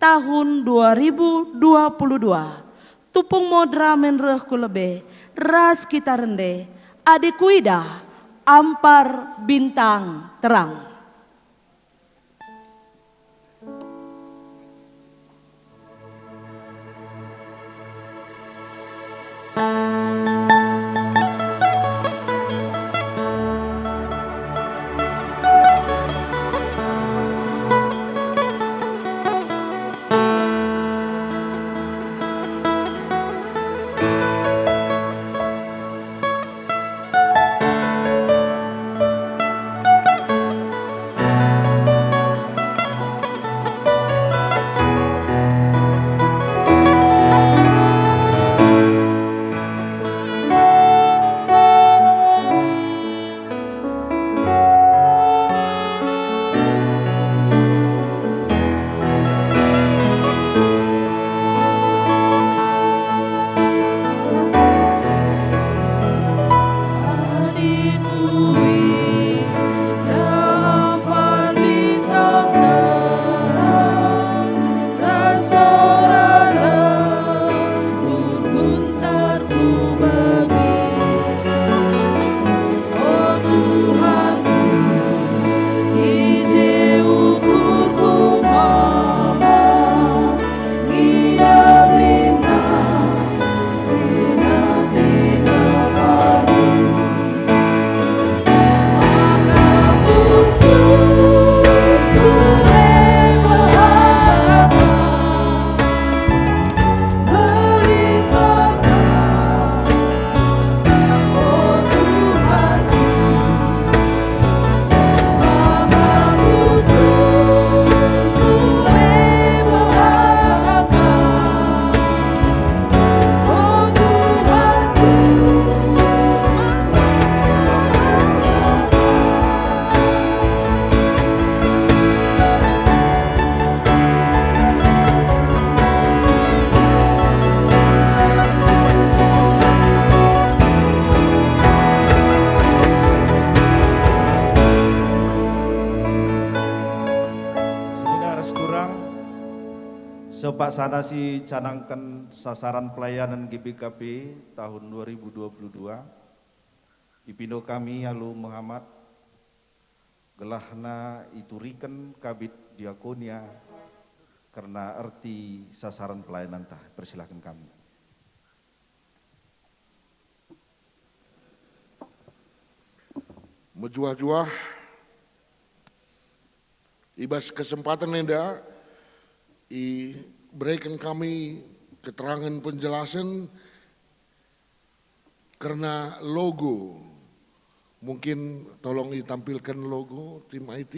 tahun dua ribu dua puluh dua. Tupung moderamen reh ku lebe ras kita rende, adi kuidah ampar bintang terang. Paksana si canangken sasaran pelayanan G B K P tahun dua ribu dua puluh dua, ipindo kami alu Muhammad gelahna ituriken Kabid Diakonia kerna erti sasaran pelayananta. Persilahken kami. Mejuah-juah, i bas kesempatan enda ibereken kami keterangan penjelasan kerna logo. Mungkin tolong itampilkan logo tim I T.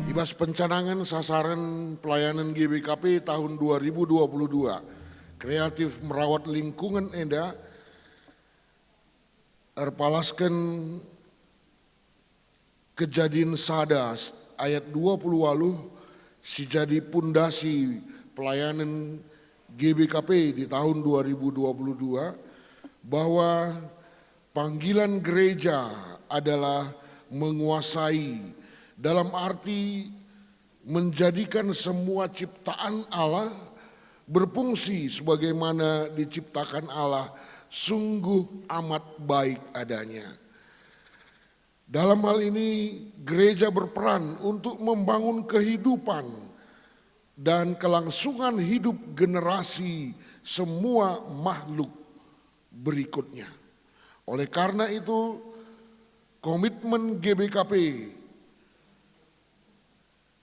I bas pencanangan sasaran pelayanan G B K P tahun dua ribu dua puluh dua, kreatif merawat lingkungan enda erpalasken Kejadin sada ayat dua puluh waluh si jadi pundasi pelayanan G B K P di tahun dua ribu dua puluh dua, bahwa panggilan gereja adalah menguasai, dalam arti menjadikan semua ciptaan Allah berfungsi sebagaimana diciptakan Allah, sungguh amat baik adanya. Dalam hal ini, gereja berperan untuk membangun kehidupan dan kelangsungan hidup generasi semua makhluk berikutnya. Oleh karena itu, komitmen G B K P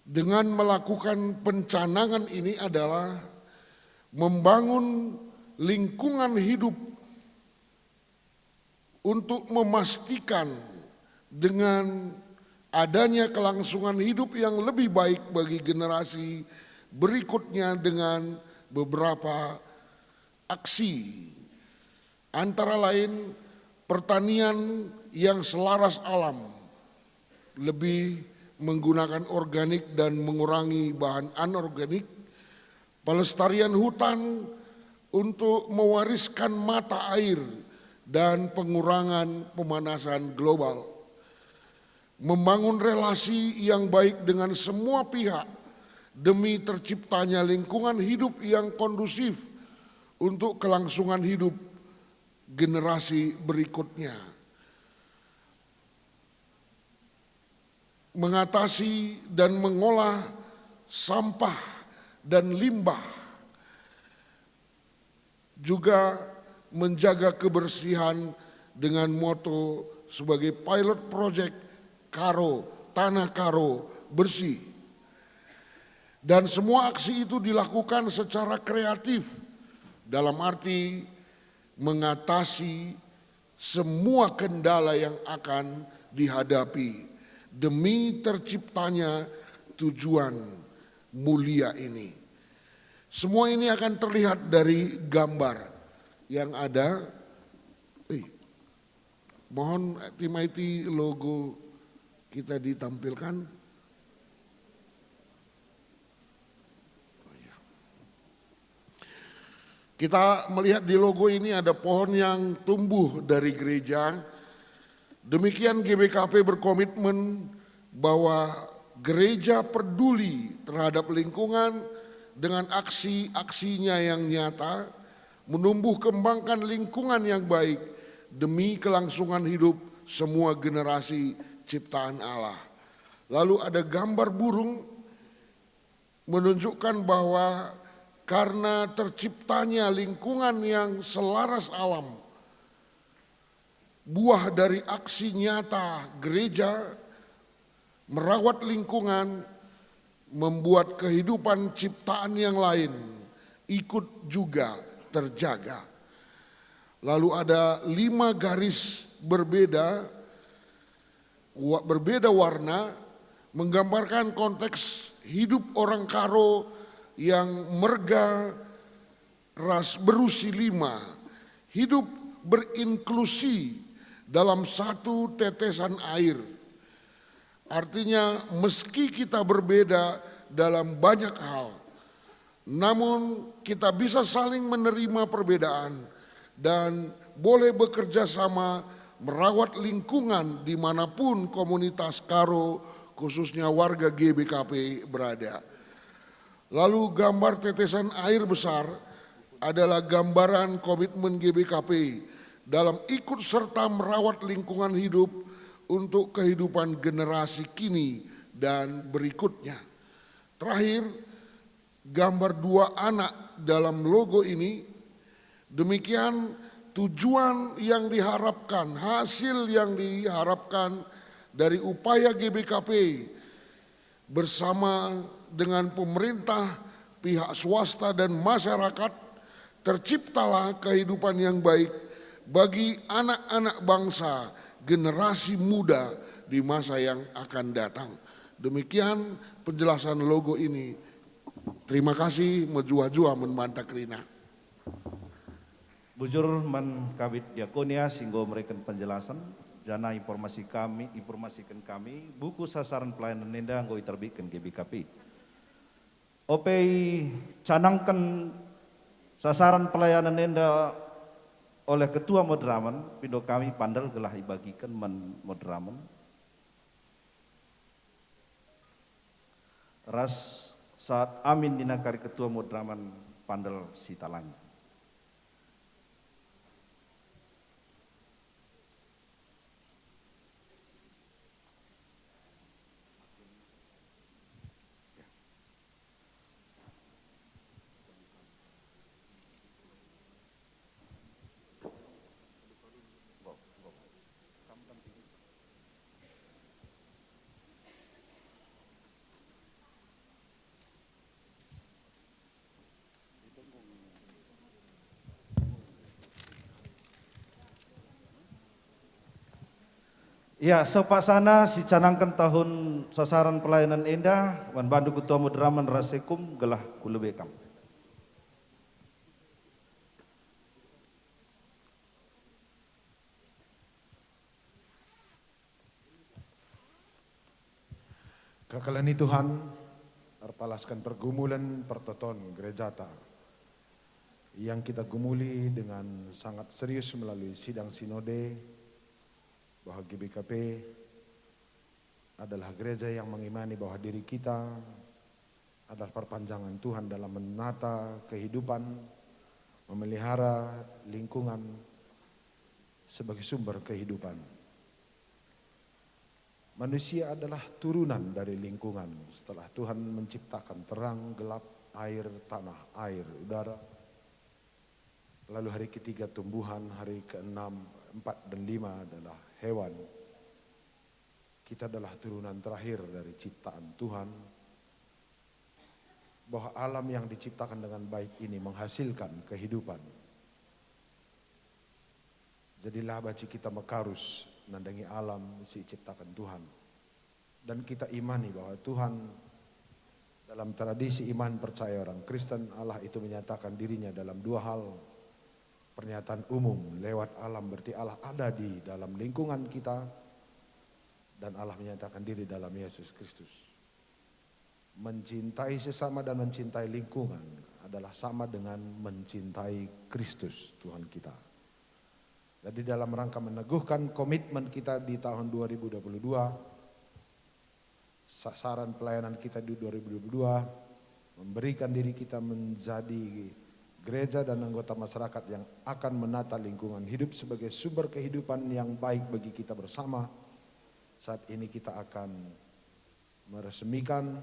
dengan melakukan pencanangan ini adalah membangun lingkungan hidup untuk memastikan dengan adanya kelangsungan hidup yang lebih baik bagi generasi berikutnya dengan beberapa aksi, antara lain pertanian yang selaras alam, lebih menggunakan organik dan mengurangi bahan anorganik, pelestarian hutan untuk mewariskan mata air dan pengurangan pemanasan global. Membangun relasi yang baik dengan semua pihak demi terciptanya lingkungan hidup yang kondusif untuk kelangsungan hidup generasi berikutnya. Mengatasi dan mengolah sampah dan limbah, juga menjaga kebersihan dengan moto sebagai pilot project Karo, Tanah Karo Bersih. Dan semua aksi itu dilakukan secara kreatif, dalam arti mengatasi semua kendala yang akan dihadapi demi terciptanya tujuan mulia ini. Semua ini akan terlihat dari gambar yang ada. Eh, mohon tim I T logo kita ditampilkan. Oh, ya. Kita melihat di logo ini ada pohon yang tumbuh dari gereja. Demikian G B K P berkomitmen bahwa gereja peduli terhadap lingkungan dengan aksi-aksinya yang nyata, menumbuh kembangkan lingkungan yang baik demi kelangsungan hidup semua generasi ciptaan Allah. Lalu ada gambar burung menunjukkan bahwa karena terciptanya lingkungan yang selaras alam, buah dari aksi nyata gereja merawat lingkungan membuat kehidupan ciptaan yang lain ikut juga terjaga. Lalu ada lima garis berbeda, wa-, berbeda warna, menggambarkan konteks hidup orang Karo yang merga ras berusi lima, hidup berinklusi dalam satu tetesan air. Artinya, meski kita berbeda dalam banyak hal, namun kita bisa saling menerima perbedaan dan boleh bekerja sama merawat lingkungan di manapun komunitas Karo, khususnya warga G B K P, berada. Lalu, gambar tetesan air besar adalah gambaran komitmen G B K P dalam ikut serta merawat lingkungan hidup untuk kehidupan generasi kini dan berikutnya. Terakhir, gambar dua anak dalam logo ini, demikian tujuan yang diharapkan, hasil yang diharapkan dari upaya G B K P bersama dengan pemerintah, pihak swasta, dan masyarakat, terciptalah kehidupan yang baik bagi anak-anak bangsa, generasi muda di masa yang akan datang. Demikian penjelasan logo ini. Terima kasih, mejuah-juah man banta kerina. Bujur man Kabid Diakonia si enggo mereken penjelasan, janah informasi kami, informasiken kami, buku sasaran pelayanan enda enggo iterbitken G B K P. Ope icanangken sasaran pelayanan enda oleh Ketua Moderamen, pindo kami Pandel gelah ibagiken man Moderamen. Ras saat amin nina kari Ketua Moderamen Pandel Sitalangi. Ya, sepaksana sicanangken tahun sasaran pelayanan enda, man bandu Ketua Moderamen ras Sekum gelah kulebe kam. Kekalani Tuhan, erpalasken pergumulen pertoton gerejata yang kita gumuli dengan sangat serius melalui sidang sinode, bahwa G B K P adalah gereja yang mengimani bahwa diri kita adalah perpanjangan Tuhan dalam menata kehidupan, memelihara lingkungan sebagai sumber kehidupan. Manusia adalah turunan dari lingkungan. Setelah Tuhan menciptakan terang, gelap, air, tanah, air, udara, lalu hari ketiga tumbuhan, hari keenam, empat, dan lima adalah hewan. Kita adalah turunan terakhir dari ciptaan Tuhan, bahwa alam yang diciptakan dengan baik ini menghasilkan kehidupan. Jadi, la banci kita mekarus nandangi alam si iciptaken Tuhan. Dan kita imani bahwa Tuhan, dalam tradisi iman percaya orang Kristen, Allah itu menyatakan dirinya dalam dua hal. Pernyataan umum lewat alam, berarti Allah ada di dalam lingkungan kita, dan Allah menyatakan diri dalam Yesus Kristus. Mencintai sesama dan mencintai lingkungan adalah sama dengan mencintai Kristus Tuhan kita. Jadi, dalam rangka meneguhkan komitmen kita di tahun dua ribu dua puluh dua, sasaran pelayanan kita di dua ribu dua puluh dua, memberikan diri kita menjadi gereja dan anggota masyarakat yang akan menata lingkungan hidup sebagai sumber kehidupan yang baik bagi kita bersama. Saat ini kita akan meresmikan,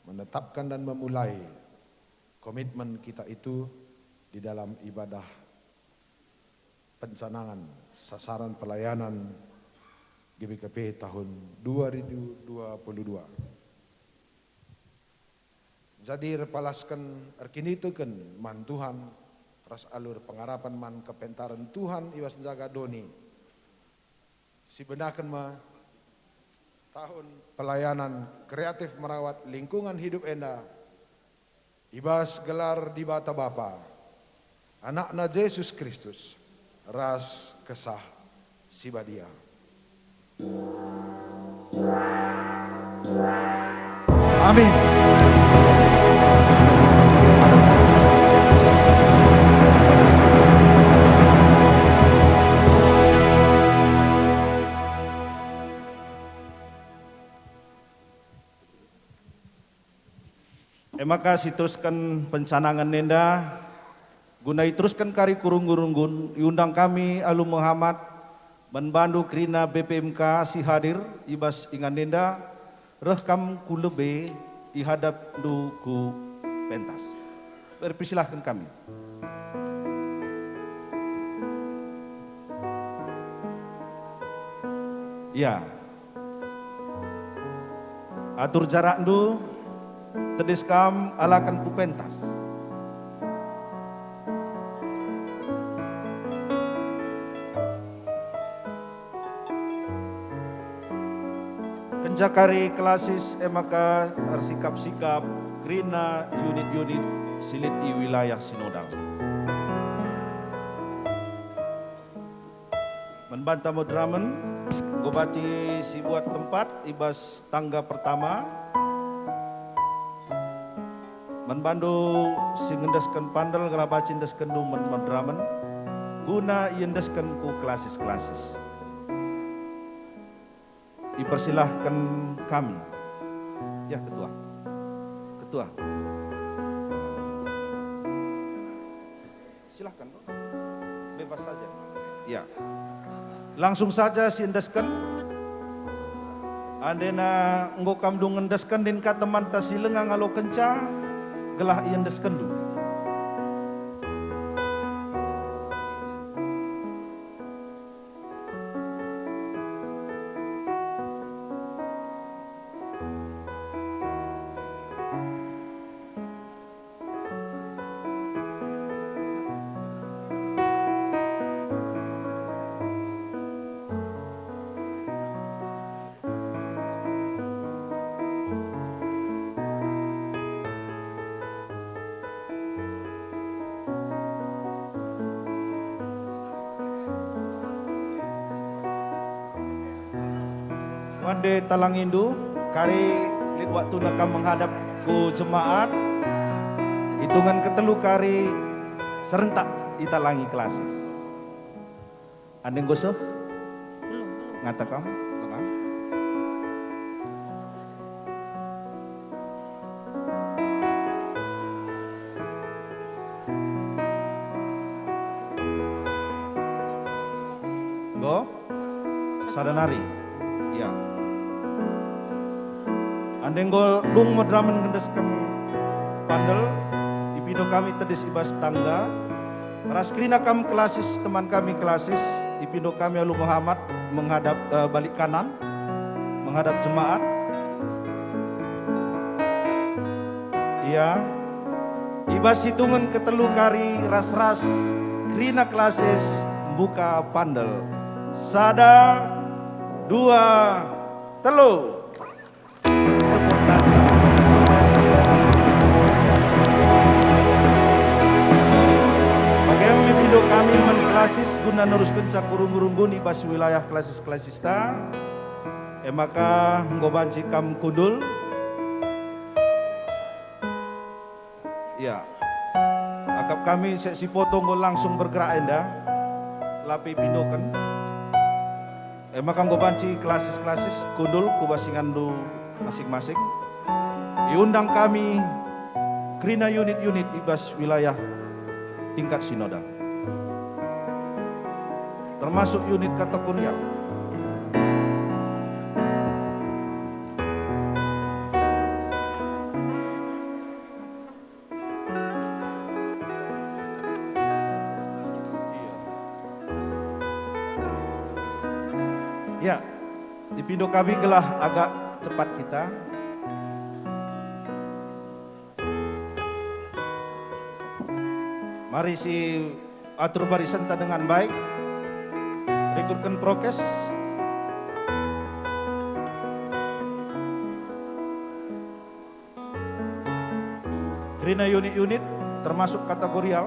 menetapkan, dan memulai komitmen kita itu di dalam ibadah pencanangan sasaran pelayanan G B K P tahun dua ribu dua puluh dua. Jadi, erpalasken erkiniteken man Tuhan ras alu erpengarapen man kepentaren Tuhan i bas njaga doni. Sibenaken me tahun pelayanan kreatif merawat lingkungan hidup enda i bas gelar Dibata Bapa, Anakna Jesus Kristus, ras Kesah Si Badia. Amin. E maka siterusken pencanangen enda, guna iterusken kari ku runggun-runggun, iundang kami alu mehamat man bandu kerina B P M K si hadir i bas ingan enda, reh kam ku lebe, ihadapndu ku pentas. Persilahken kami. Ya. Atur jarakndu, tedis kam alaken ku pentas. Kenca kari klasis e maka ersikap-sikap kerina unit-unit si lit i wilayah sinodal. Man banta moderamen, enggo banci sibuat tempat i bas tangga pertama. Man bandu si ngendesken pandel gelah banci endeskenndu man moderamen, guna iendesken ku klasis-klasis. Ipersilahken kami. Ya, Ketua. Ketua. Silahkan, kok. Bebas saja. Ya. Langsung saja siendesken. Andena enggo kam dung endesken din ka temanta si langa ngalokenca, gelah iendeskenndu. Wande talangindu, kari lit waktuna kam menghadap ku jemaat, itungen ketelu kari serentak italangi klasis. Ande enggo seh? Belum, belum. Ngata kam, enggo kam? Enggo? Sada nari. Ya. Ande enggo dung moderamen ngendesken pandel, ipindo kami tedis i bas tangga. Ras kerina kam klasis, teman kami klasis, ipindo kami alu mehamat menghadap, eh, balik kanan, menghadap jemaat. Iya. I bas hitungen ketelu kari ras-ras kerina klasis mbuka pandel. Sada, dua, telu. Bage me ipindo kami man klasis guna neruskenca ku runggun-runggun i bas wilayah klasis-klasista. E maka enggo banci kam kundul. Ya. Akap kami sek sipoto enggo langsung bergerak enda. La pe ipindoken. E maka enggo banci klasis-klasis kundul ku bas inganndu masing-masing. Iundang kami kerina unit-unit i bas wilayah tingkat sinodal, termasuk unit kategorial. Ya, ipindo kami gelah agak cepat kita. Mari si atur barisenta dengan baik. Rikutken prokes. Kerina unit-unit termasuk kategorial.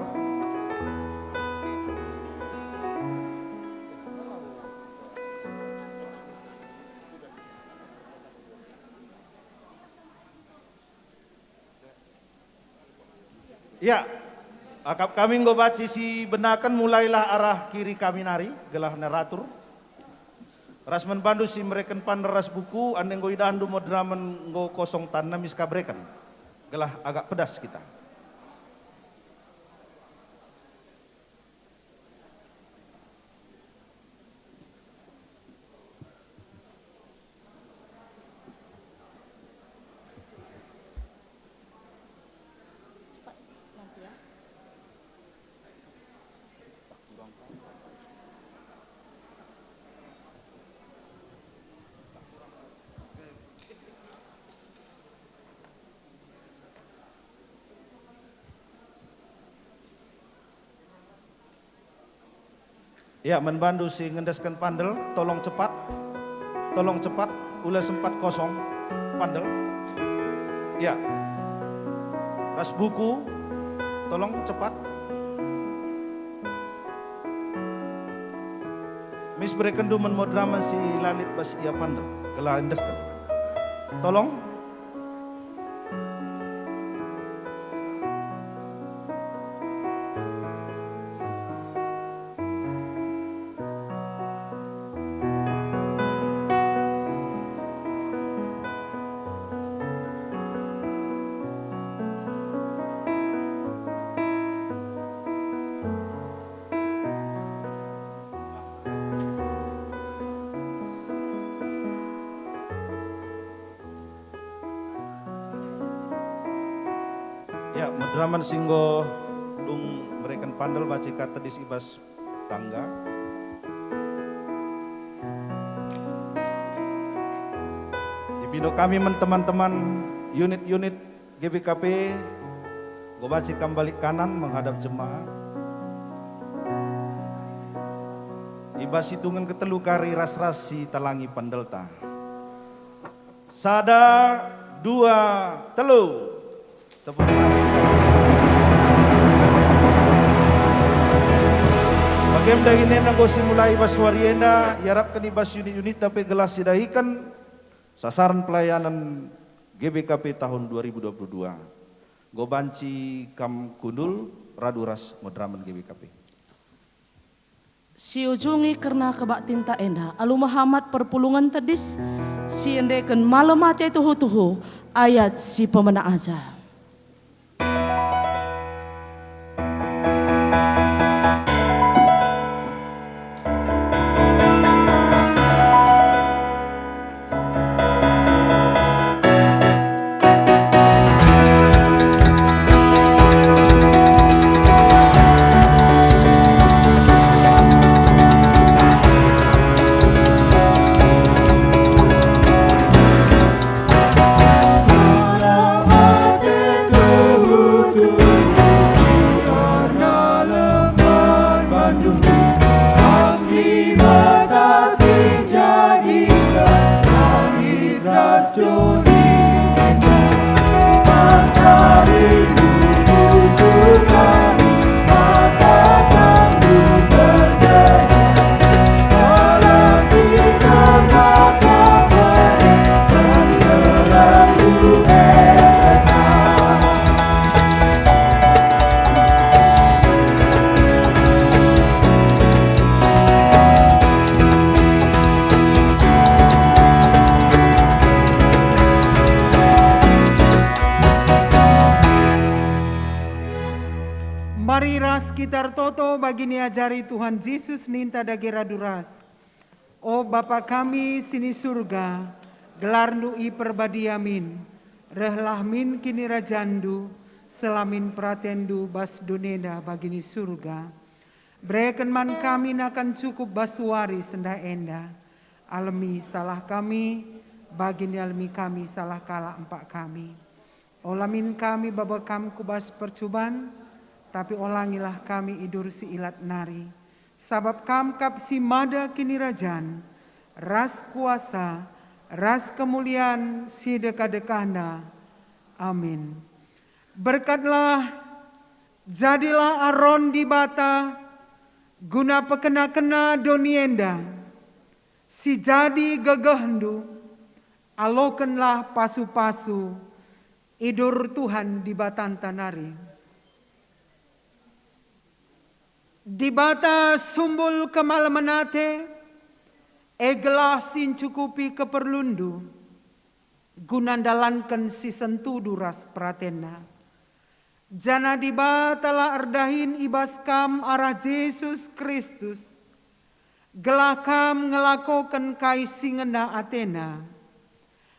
Ya, akap kami enggo banci sibenaken, mulailah arah kiri kami nari, gelah neratur. Ras man bandu si mereken pandel ras buku, ande enggo idahndu moderamen enggo kosong tanna, mis ka bereken. gelah agak pedas kita. Ya, man bandu si ngendesken pandel, tolong cepat. Tolong cepat, ula sempat kosong pandel. Ya. Ras buku, tolong cepat. Mis, berekenndu man moderamen si la lit bas ia pandel, gelah endesken. Tolong. Ya, moderamen si enggo dung mereken pandel, banci ka tedis i bas tangga. Ipindo kami man teman-teman unit-unit G B K P, enggo banci kam balik kanan menghadap jemaat. I bas hitungen ketelu kari ras-ras si talangi pandelta. Sada, dua, telu. Tepuk tangan. Bagem dahin enda enggo si mulai bas wari enda, iarapken i bas unit-unit tapi gelah sidahiken sasaren pelayanen G B K P tahun dua ribu dua puluh dua. Enggo banci kam kundul radu ras moderamen G B K P. Siujungi kerna kebaktinta enda alu mehamat perpulungen tedis, si endeken malem ate tuhu-tuhu ayat si pemena ajar. Dibata si jadiken langit ras doni enda, sarsari nunggu surgamu, maka tanggung terjadi. Kalak si terbaik pada dan terlalu hebat. Mari ras kita ertoto bagi niajari Tuhan Jesus ninta dage radu ras. O Bapa kami si ni Surga, gelarNdu iperbadia min, rehlah min kinirajanNdu, seh la min peratenNdu bas doni enda bagi ni Surga. Bereken man kami nakan cukup bas wari sendah enda. Alemi salah kami, bagi nialemi kami salah kalak empak kami. Ola min kami baba Kam ku bas percuban, tapi olangilah kami i bas si ilat nari. Sabap Kam kap si mada kinirajan, ras kuasa, ras kemulian si dekah-dekahna. Amin. Berkatlah, jadilah Aron Dibata guna pekena-kena doni enda, si jadi gegehndu, alokenlah pasu-pasu i bas Tuhan Dibatanta nari. Dibata sumbul kemalemen ate, e gelah si ncukupi keperlunndu. guna ndalanken si sentudu ras peratenNa. Janah Dibata la erdahin i bas kam arah Jesus Kristus, gelah kam ngelakoken kai si ngena ateNa.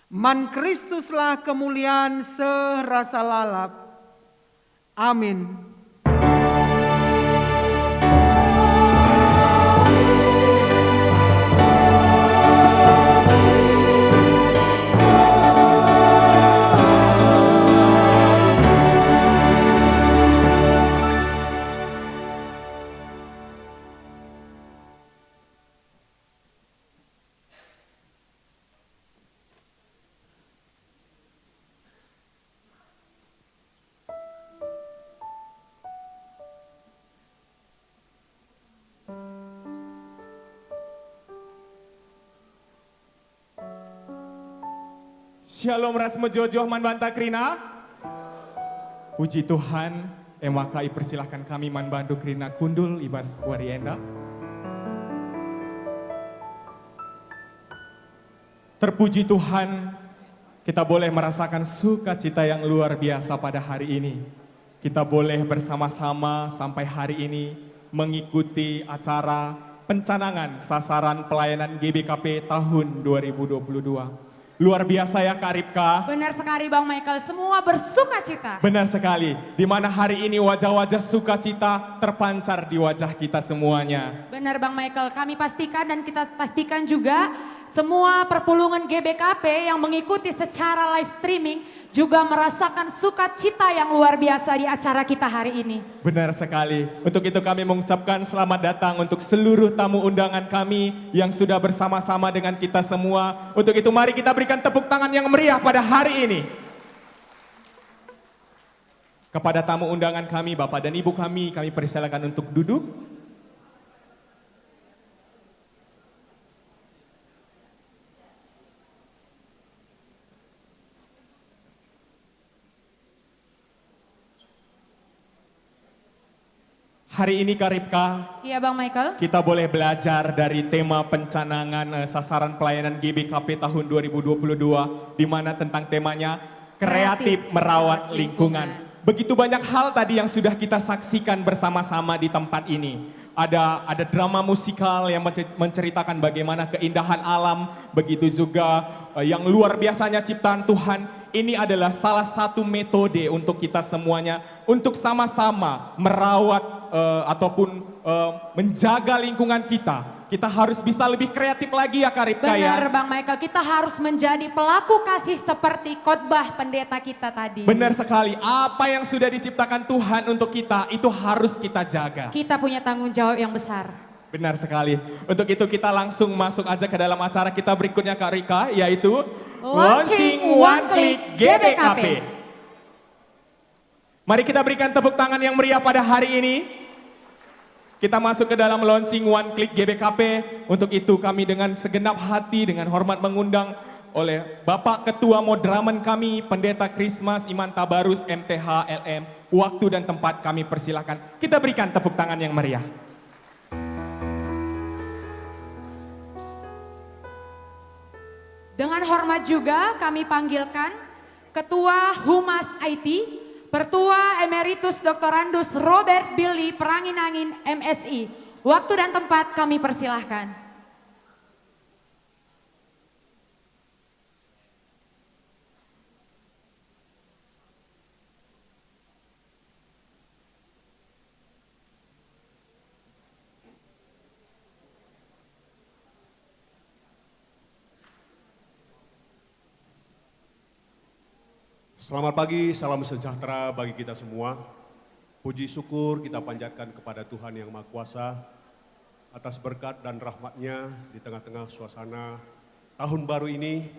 Man Kristuslah kemulian seh rasa lalap. Amin. Shalom ras mejuah-juah man banta kerina. Puji Tuhan, e maka ipersilahkan kami man bandu kerina kundul i bas wari enda. Terpuji Tuhan, kita boleh merasakan sukacita yang luar biasa pada hari ini. Kita boleh bersama-sama sampai hari ini mengikuti acara pencanangan sasaran pelayanan G B K P tahun dua ribu dua puluh dua. Luar biasa ya, Kak Ripka? Benar sekali, Bang Michael. Semua bersukacita. Benar sekali. Di mana hari ini wajah-wajah sukacita terpancar di wajah kita semuanya. Benar, Bang Michael. Kami pastikan dan kita pastikan juga semua perpulungen G B K P yang mengikuti secara live streaming juga merasakan sukacita yang luar biasa di acara kita hari ini. Benar sekali. Untuk itu kami mengucapkan selamat datang untuk seluruh tamu undangan kami yang sudah bersama-sama dengan kita semua. Untuk itu mari kita berikan tepuk tangan yang meriah pada hari ini. Kepada tamu undangan kami, Bapak dan Ibu kami, kami persilakan untuk duduk. Hari ini, Kak Ripka, iya, Bang Michael, kita boleh belajar dari tema pencanangan, eh, sasaran pelayanan G B K P tahun dua ribu dua puluh dua, di mana tentang temanya kreatif merawat lingkungan. Begitu banyak hal tadi yang sudah kita saksikan bersama-sama di tempat ini. Ada, ada drama musikal yang mence-, menceritakan bagaimana keindahan alam, begitu juga, eh, yang luar biasanya ciptaan Tuhan. Ini adalah salah satu metode untuk kita semuanya, untuk sama-sama merawat, eh, ataupun, eh, menjaga lingkungan kita. Kita harus bisa lebih kreatif lagi ya, Kak Ripka, ya. Benar, Bang Michael. Kita harus menjadi pelaku kasih seperti khotbah pendeta kita tadi. Benar sekali. Apa yang sudah diciptakan Tuhan untuk kita, itu harus kita jaga. Kita punya tanggung jawab yang besar. Benar sekali. Untuk itu kita langsung masuk aja ke dalam acara kita berikutnya, Kak Rika, yaitu Launching One Click G B K P. Mari kita berikan tepuk tangan yang meriah pada hari ini. Kita masuk ke dalam Launching One Click G B K P. Untuk itu kami dengan segenap hati, dengan hormat mengundang oleh Bapak Ketua Modramen kami, Pendeta Krismas Iman Tabarus, M T H, L M. Waktu dan tempat kami persilakan. Kita berikan tepuk tangan yang meriah. Dengan hormat juga kami panggilkan Ketua Humas I T, Pertua Emeritus Doktorandus Robert Billy Perangin-angin, M Si. Waktu dan tempat kami persilahkan. Selamat pagi, salam sejahtera bagi kita semua. Puji syukur kita panjatkan kepada Tuhan Yang Maha Kuasa atas berkat dan rahmat-Nya di tengah-tengah suasana tahun baru ini.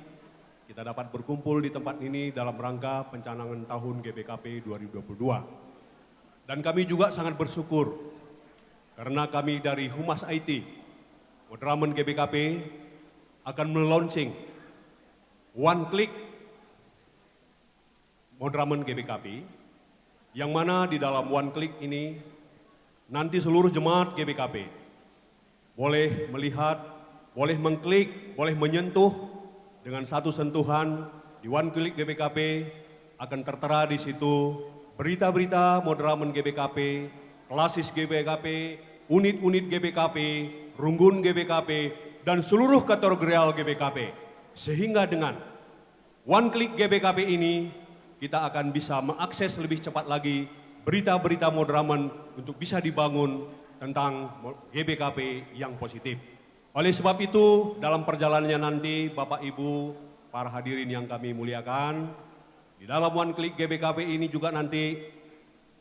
Kita dapat berkumpul di tempat ini dalam rangka pencanangan tahun G B K P dua ribu dua puluh dua. Dan kami juga sangat bersyukur karena kami dari Humas I T, Modramen G B K P, akan melaunching One Click Modramen G B K P, yang mana di dalam One Click ini nanti seluruh jemaat G B K P boleh melihat, boleh mengklik, boleh menyentuh dengan satu sentuhan Di One Click G B K P akan tertera di situ berita-berita moderamen G B K P, klasis G B K P, unit-unit G B K P, runggun G B K P, dan seluruh kategorial G B K P. Sehingga dengan One Click G B K P ini, kita akan bisa mengakses lebih cepat lagi berita-berita moderamen untuk bisa dibangun tentang mo-, G B K P yang positif. Oleh sebab itu, dalam perjalanannya nanti, Bapak Ibu, para hadirin yang kami muliakan, di dalam One Click G B K P ini juga nanti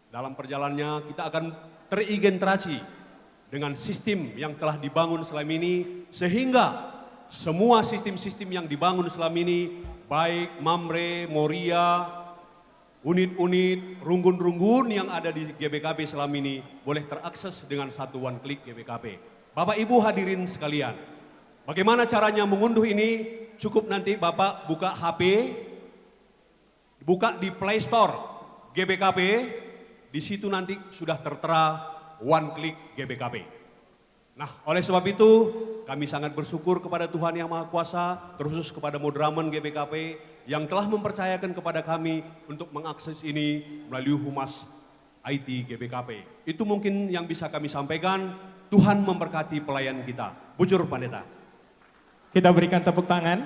dalam perjalanannya kita akan terigentrasi dengan sistem yang telah dibangun selama ini, sehingga semua sistem-sistem yang dibangun selama ini, baik Mamre, Moria, unit-unit, runggun-runggun yang ada di G B K P selama ini boleh terakses dengan satu One Click G B K P. Bapak Ibu hadirin sekalian, bagaimana caranya mengunduh ini? Cukup nanti Bapak buka H P, buka di Play Store G B K P, di situ nanti sudah tertera One Click G B K P. Nah, oleh sebab itu, kami sangat bersyukur kepada Tuhan Yang Maha Kuasa, terkhusus kepada moderamen G B K P yang telah mempercayakan kepada kami untuk mengakses ini melalui Humas I T G B K P. Itu mungkin yang bisa kami sampaikan. Tuhan memberkati pelayan kita. Bujur, Pandita. Kita berikan tepuk tangan.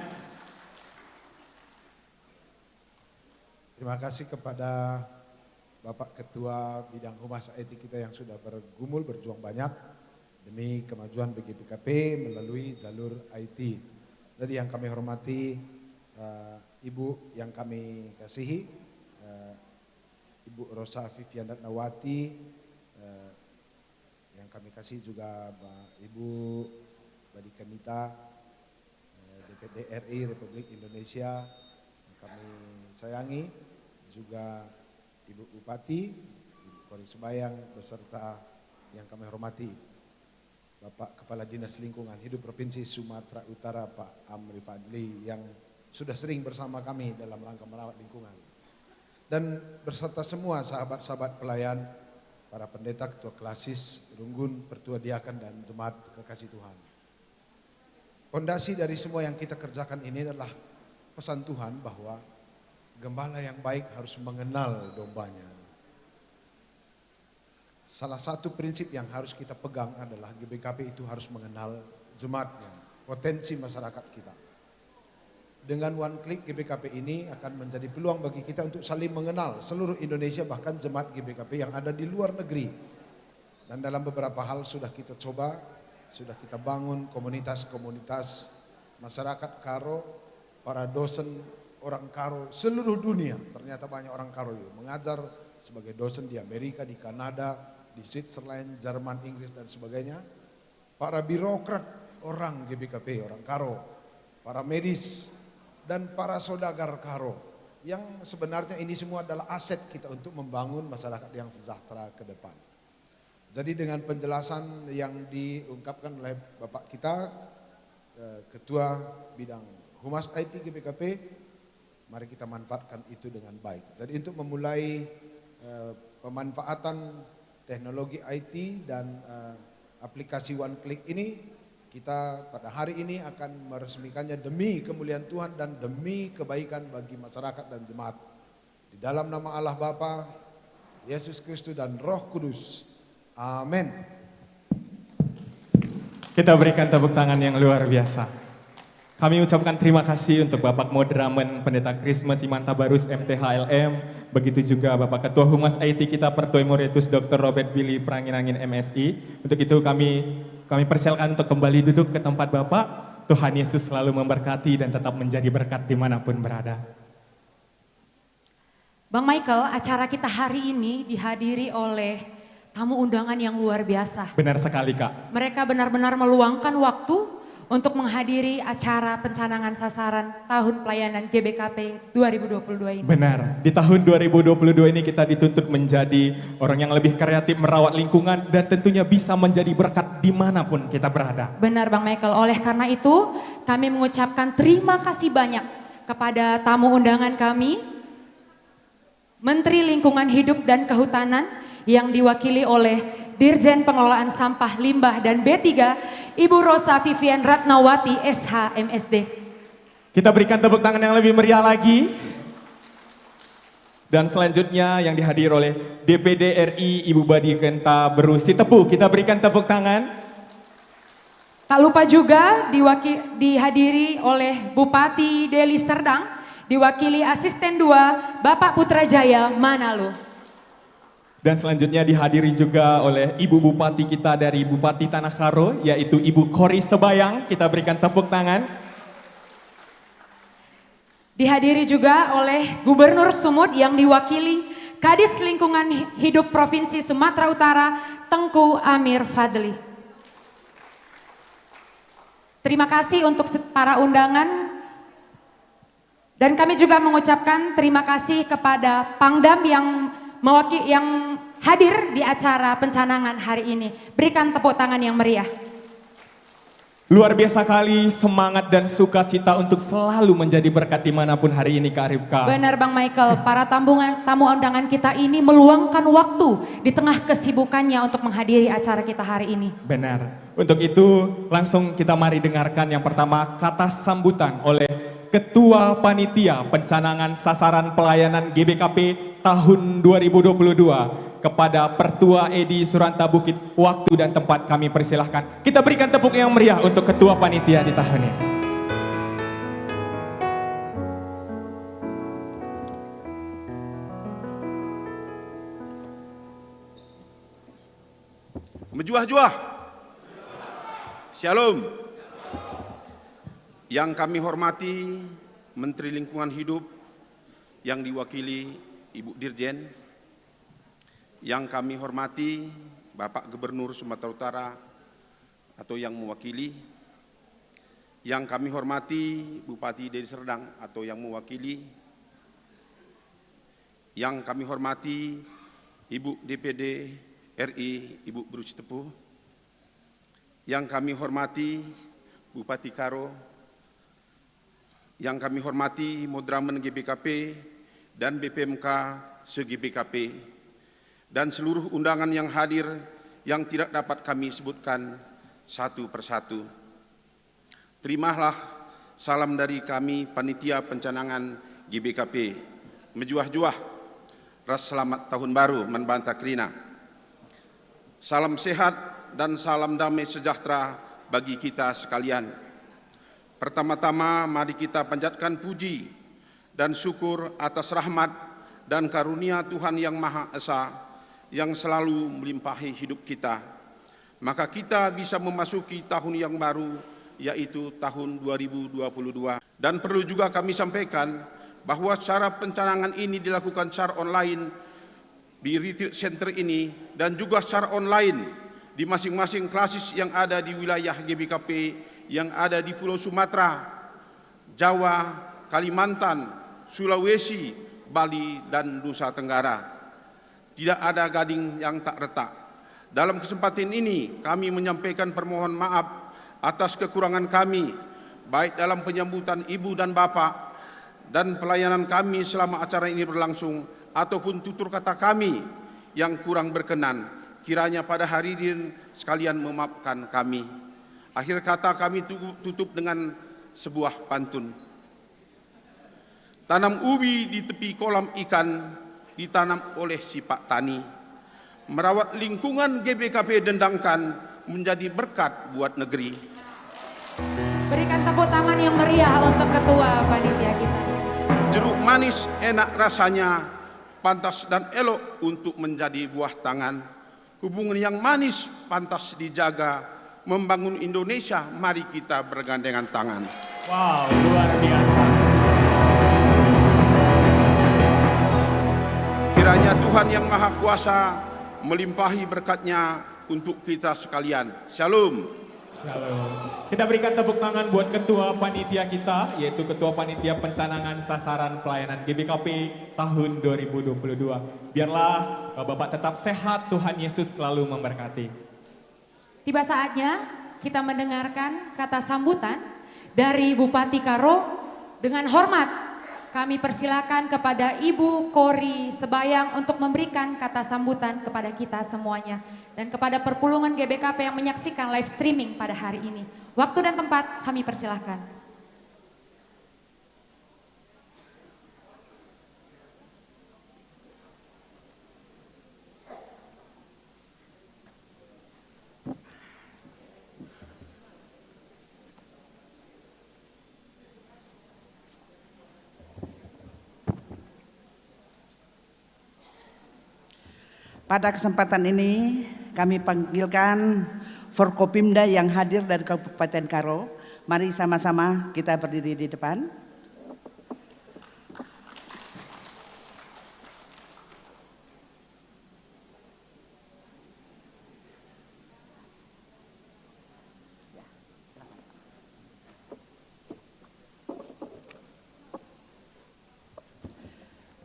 Terima kasih kepada Bapak Ketua Bidang Humas I T kita yang sudah bergumul, berjuang banyak demi kemajuan B G B K P melalui jalur I T. Jadi, yang kami hormati, eh, Ibu yang kami kasihi, eh, Ibu Rosa Vivian Ratnawati, eh, yang kami kasih juga Ba-, Ibu Badi Kanita, eh, D P D R I Republik Indonesia, yang kami sayangi, juga Ibu Bupati, Ibu Kori Sebayang, beserta yang kami hormati, Bapak Kepala Dinas Lingkungan Hidup Provinsi Sumatera Utara, Pak Amri Fadli, yang sudah sering bersama kami dalam rangka merawat lingkungan. Dan beserta semua sahabat-sahabat pelayan, para pendeta, ketua klasis, runggun, pertua diaken, dan jemaat kekasih Tuhan. Pondasi dari semua yang kita kerjakan ini adalah pesan Tuhan bahwa gembala yang baik harus mengenal dombanya. Salah satu prinsip yang harus kita pegang adalah G B K P itu harus mengenal jemaatnya, potensi masyarakat kita. Dengan One Click G B K P ini akan menjadi peluang bagi kita untuk saling mengenal seluruh Indonesia, bahkan jemaat G B K P yang ada di luar negeri. Dan dalam beberapa hal sudah kita coba, sudah kita bangun komunitas-komunitas masyarakat Karo, para dosen orang Karo seluruh dunia. Ternyata banyak orang Karo yang mengajar sebagai dosen di Amerika, di Kanada, di Switzerland, Jerman, Inggris, dan sebagainya. Para birokrat orang G B K P, orang Karo, para medis, dan para saudagar Karo, yang sebenarnya ini semua adalah aset kita untuk membangun masyarakat yang sejahtera ke depan. Jadi, dengan penjelasan yang diungkapkan oleh Bapak kita, eh, Ketua Bidang Humas I T G B K P, mari kita manfaatkan itu dengan baik. Jadi, untuk memulai, eh, pemanfaatan teknologi I T dan, eh, aplikasi One Click ini, kita pada hari ini akan meresmikannya demi kemuliaan Tuhan dan demi kebaikan bagi masyarakat dan jemaat. Di dalam nama Allah Bapa, Yesus Kristus, dan Roh Kudus. Amin. Kita berikan tepuk tangan yang luar biasa. Kami ucapkan terima kasih untuk Bapak Moderamen Pendeta Krisma Simantabarus M T H L M, begitu juga Bapak Ketua Humas I T kita Pertua Emeritus Doktor Robert Billy Prangin-angin M Si. Untuk itu kami, kami persilakan untuk kembali duduk ke tempat Bapak. Tuhan Yesus selalu memberkati dan tetap menjadi berkat dimanapun berada. Bang Michael, acara kita hari ini dihadiri oleh tamu undangan yang luar biasa. Benar sekali, Kak. Mereka benar-benar meluangkan waktu untuk menghadiri acara pencanangan sasaran tahun pelayanan G B K P dua ribu dua puluh dua ini. Benar. Di tahun dua ribu dua puluh dua ini kita dituntut menjadi orang yang lebih kreatif merawat lingkungan dan tentunya bisa menjadi berkat dimanapun kita berada. Benar, Bang Michael. Oleh karena itu, kami mengucapkan terima kasih banyak kepada tamu undangan kami, Menteri Lingkungan Hidup dan Kehutanan yang diwakili oleh Dirjen Pengelolaan Sampah, Limbah, dan B tiga, Ibu Rosa Vivian Ratnawati, S H, M Si. Kita berikan tepuk tangan yang lebih meriah lagi. Dan selanjutnya yang dihadir oleh D P D R I, Ibu Badi Genta Beru Sitepu. Kita berikan tepuk tangan. Tak lupa juga diwaki-, dihadiri oleh Bupati Deli Serdang, diwakili Asisten dua, Bapak Putrajaya Manalu. Dan selanjutnya dihadiri juga oleh Ibu Bupati kita dari Bupati Tanah Karo, yaitu Ibu Kori Sebayang. Kita berikan tepuk tangan. Dihadiri juga oleh Gubernur Sumut yang diwakili Kadis Lingkungan Hidup Provinsi Sumatera Utara, Tengku Amir Fadli. Terima kasih untuk se-, para undangan. Dan kami juga mengucapkan terima kasih kepada Pangdam yang mewaki-, yang hadir di acara pencanangan hari ini. Berikan tepuk tangan yang meriah. Luar biasa kali semangat dan sukacita untuk selalu menjadi berkat dimanapun hari ini, Kak Ripka. Benar, Bang Michael. Para tambungan, tamu undangan kita ini meluangkan waktu di tengah kesibukannya untuk menghadiri acara kita hari ini. Benar. Untuk itu, langsung kita mari dengarkan yang pertama kata sambutan oleh Ketua Panitia Pencanangan Sasaran Pelayanan G B K P tahun dua ribu dua puluh dua kepada Pertua Edi Suranta Bukit. Waktu dan tempat kami persilahkan. Kita berikan tepuk yang meriah untuk Ketua Panitia di tahun ini. Mejuah-juah. Shalom. Yang kami hormati Menteri Lingkungan Hidup yang diwakili Ibu Dirjen, yang kami hormati Bapak Gubernur Sumatera Utara atau yang mewakili, yang kami hormati Bupati Deli Serdang atau yang mewakili, yang kami hormati Ibu D P D R I, Ibu Beru Sitepu, yang kami hormati Bupati Karo, yang kami hormati Mudramen G B K P dan B P M K se-G B K P, dan seluruh undangan yang hadir yang tidak dapat kami sebutkan satu persatu. Terimalah salam dari kami, Panitia Pencanangan G B K P. Mejuah-juah ras selamat Tahun Baru man banta kerina. Salam sehat dan salam damai sejahtera bagi kita sekalian. Pertama-tama, mari kita panjatkan puji dan syukur atas rahmat dan karunia Tuhan Yang Maha Esa yang selalu melimpahi hidup kita. Maka kita bisa memasuki tahun yang baru, yaitu tahun dua ribu dua puluh dua. Dan perlu juga kami sampaikan bahwa secara pencanangan ini dilakukan secara online di Retreat Center ini dan juga secara online di masing-masing klasis yang ada di wilayah G B K P yang ada di Pulau Sumatera, Jawa, Kalimantan, Sulawesi, Bali, dan Nusa Tenggara. Tidak ada gading yang tak retak. Dalam kesempatan ini, kami menyampaikan permohon maaf atas kekurangan kami, baik dalam penyambutan ibu dan bapak, dan pelayanan kami selama acara ini berlangsung, ataupun tutur kata kami yang kurang berkenan. Kiranya para hadirin sekalian memaafkan kami. Akhir kata, kami tu-, tutup dengan sebuah pantun. Tanam ubi di tepi kolam ikan ditanam oleh si Pak Tani. Merawat lingkungan G B K P dendangkan menjadi berkat buat negeri. Berikan tepuk tangan yang meriah untuk ketua panitia kita. Jeruk manis enak rasanya, pantas dan elok untuk menjadi buah tangan. Hubungan yang manis pantas dijaga, membangun Indonesia, mari kita bergandengan tangan. Wow, luar biasa. Kiranya Tuhan Yang Maha Kuasa melimpahi berkat-Nya untuk kita sekalian. Shalom. Shalom. Kita berikan tepuk tangan buat ketua panitia kita, yaitu ketua panitia pencanangan sasaran pelayanan G B K P tahun dua ribu dua puluh dua. Biarlah, eh, Bapak tetap sehat, Tuhan Yesus selalu memberkati. Tiba saatnya kita mendengarkan kata sambutan dari Bupati Karo. Dengan hormat, kami persilakan kepada Ibu Kori Sebayang untuk memberikan kata sambutan kepada kita semuanya dan kepada perpulungan G B K P yang menyaksikan live streaming pada hari ini. Waktu dan tempat kami persilakan. Pada kesempatan ini kami panggilkan Forkopimda yang hadir dari Kabupaten Karo. Mari sama-sama kita berdiri di depan.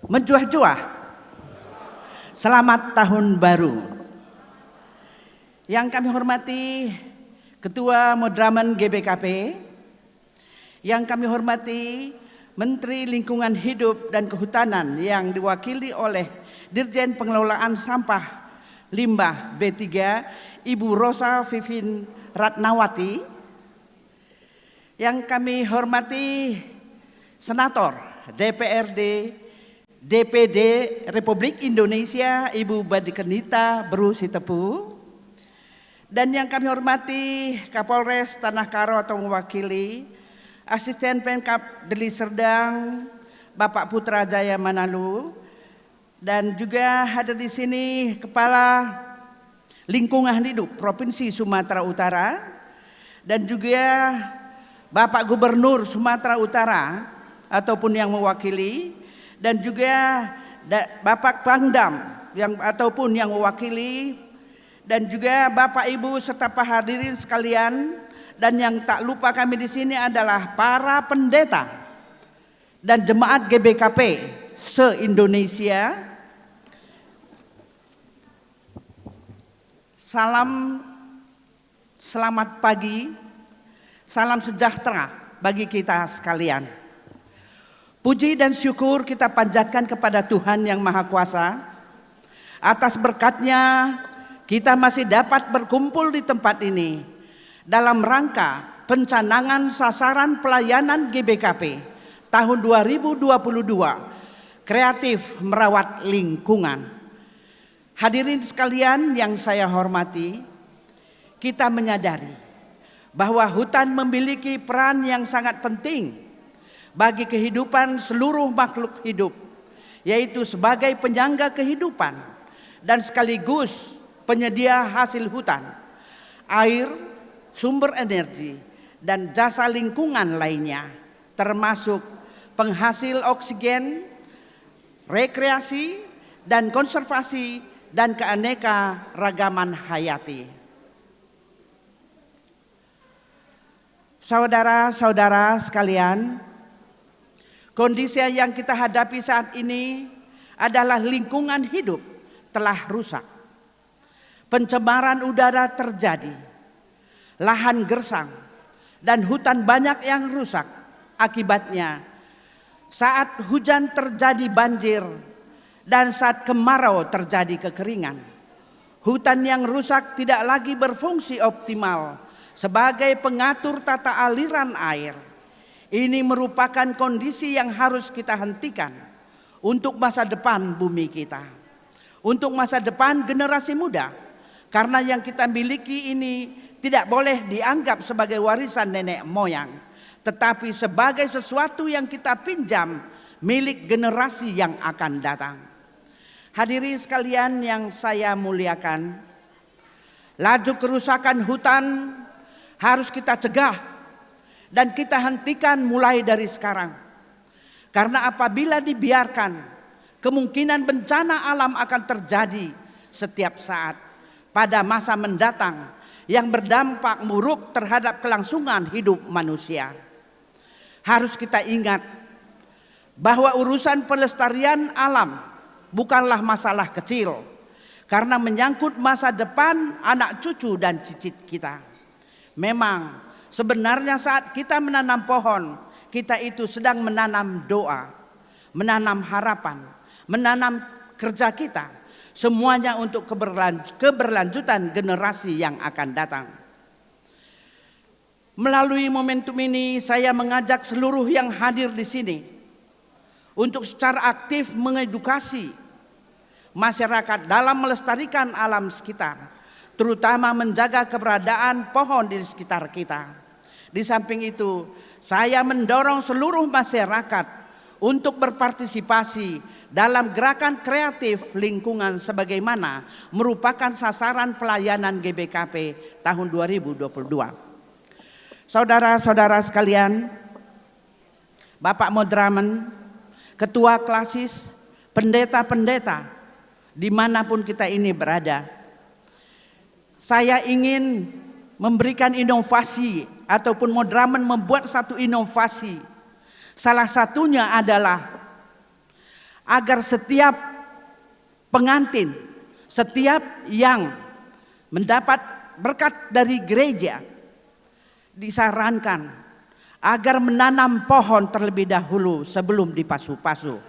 Mejuah-juah. Selamat Tahun Baru. Yang kami hormati Ketua Modramen G B K P, yang kami hormati Menteri Lingkungan Hidup dan Kehutanan yang diwakili oleh Dirjen Pengelolaan Sampah Limbah B tiga, Ibu Rosa Vivin Ratnawati, yang kami hormati Senator D P R D, D P D Republik Indonesia, Ibu Badi Kenita Beru Sitepu, dan yang kami hormati Kapolres Tanah Karo atau mewakili, Asisten Pemkab Deli Serdang, Bapak Putra Jaya Manalu, dan juga hadir di sini Kepala Lingkungan Hidup Provinsi Sumatera Utara, dan juga Bapak Gubernur Sumatera Utara ataupun yang mewakili, dan juga da-, Bapak Pangdam yang, ataupun yang mewakili, dan juga Bapak, Ibu, serta para hadirin sekalian, dan yang tak lupa kami di sini adalah para pendeta dan jemaat G B K P se-Indonesia. Salam selamat pagi, salam sejahtera bagi kita sekalian. Puji dan syukur kita panjatkan kepada Tuhan Yang Maha Kuasa. Atas berkat-Nya, kita masih dapat berkumpul di tempat ini dalam rangka pencanangan sasaran pelayanan G B K P tahun dua ribu dua puluh dua, Kreatif Merawat Lingkungan. Hadirin sekalian yang saya hormati, kita menyadari bahwa hutan memiliki peran yang sangat penting bagi kehidupan seluruh makhluk hidup, yaitu sebagai penyangga kehidupan dan sekaligus penyedia hasil hutan, air, sumber energi, dan jasa lingkungan lainnya, termasuk penghasil oksigen, rekreasi, dan konservasi dan keanekaragaman hayati. Saudara-saudara sekalian, kondisi yang kita hadapi saat ini adalah lingkungan hidup telah rusak. Pencemaran udara terjadi, lahan gersang, dan hutan banyak yang rusak. Akibatnya, saat hujan terjadi banjir, dan saat kemarau terjadi kekeringan. Hutan yang rusak tidak lagi berfungsi optimal sebagai pengatur tata aliran air. Ini merupakan kondisi yang harus kita hentikan untuk masa depan bumi kita, untuk masa depan generasi muda, karena yang kita miliki ini tidak boleh dianggap sebagai warisan nenek moyang, tetapi sebagai sesuatu yang kita pinjam milik generasi yang akan datang. Hadirin sekalian yang saya muliakan, laju kerusakan hutan harus kita cegah dan kita hentikan mulai dari sekarang. Karena apabila dibiarkan, kemungkinan bencana alam akan terjadi setiap saat pada masa mendatang yang berdampak buruk terhadap kelangsungan hidup manusia. Harus kita ingat bahwa urusan pelestarian alam bukanlah masalah kecil, karena menyangkut masa depan anak cucu dan cicit kita. Memang, sebenarnya saat kita menanam pohon, kita itu sedang menanam doa, menanam harapan, menanam kerja kita, semuanya untuk keberlanj-, keberlanjutan generasi yang akan datang. Melalui momentum ini, saya mengajak seluruh yang hadir di sini untuk secara aktif mengedukasi masyarakat dalam melestarikan alam sekitar, terutama menjaga keberadaan pohon di sekitar kita. Di samping itu, saya mendorong seluruh masyarakat untuk berpartisipasi dalam gerakan kreatif lingkungan sebagaimana merupakan sasaran pelayanan G B K P tahun dua ribu dua puluh dua. Saudara-saudara sekalian, Bapak Modramen, Ketua Klasis, pendeta-pendeta, dimanapun kita ini berada, saya ingin memberikan inovasi ataupun Modramen membuat satu inovasi. Salah satunya adalah agar setiap pengantin, setiap yang mendapat berkat dari gereja, disarankan agar menanam pohon terlebih dahulu sebelum dipasu-pasu.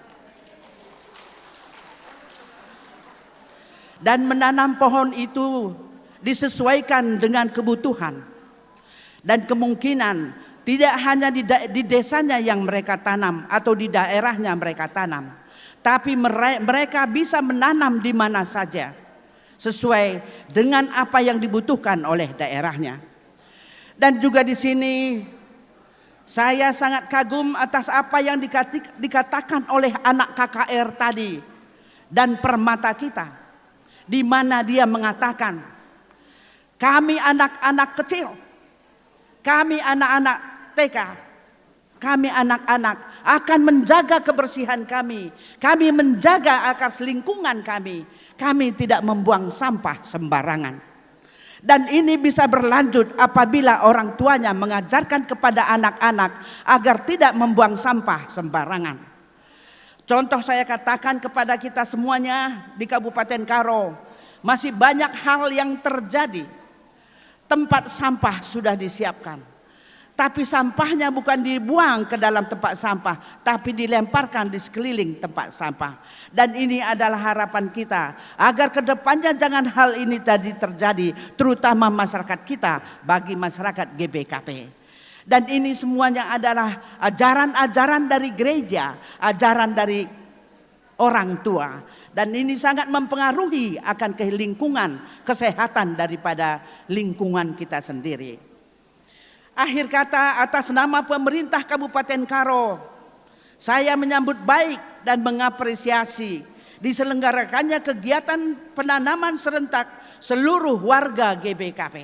Dan menanam pohon itu disesuaikan dengan kebutuhan dan kemungkinan, tidak hanya di, da- di desanya yang mereka tanam atau di daerahnya mereka tanam, tapi mere- mereka bisa menanam di mana saja sesuai dengan apa yang dibutuhkan oleh daerahnya. Dan juga di sini saya sangat kagum atas apa yang dikati- dikatakan oleh anak K K R tadi dan permata kita, di mana dia mengatakan, "Kami anak-anak kecil, kami anak-anak T K, kami anak-anak akan menjaga kebersihan kami, kami menjaga agar lingkungan kami, kami tidak membuang sampah sembarangan." Dan ini bisa berlanjut apabila orang tuanya mengajarkan kepada anak-anak agar tidak membuang sampah sembarangan. Contoh saya katakan kepada kita semuanya di Kabupaten Karo, masih banyak hal yang terjadi. Tempat sampah sudah disiapkan, tapi sampahnya bukan dibuang ke dalam tempat sampah, tapi dilemparkan di sekeliling tempat sampah. Dan ini adalah harapan kita, agar ke depannya jangan hal ini tadi terjadi, terutama masyarakat kita, bagi masyarakat G B K P. Dan ini semuanya adalah ajaran-ajaran dari gereja, ajaran dari orang tua. Dan ini sangat mempengaruhi akan ke- lingkungan kesehatan daripada lingkungan kita sendiri. Akhir kata, atas nama pemerintah Kabupaten Karo, saya menyambut baik dan mengapresiasi diselenggarakannya kegiatan penanaman serentak seluruh warga G B K P.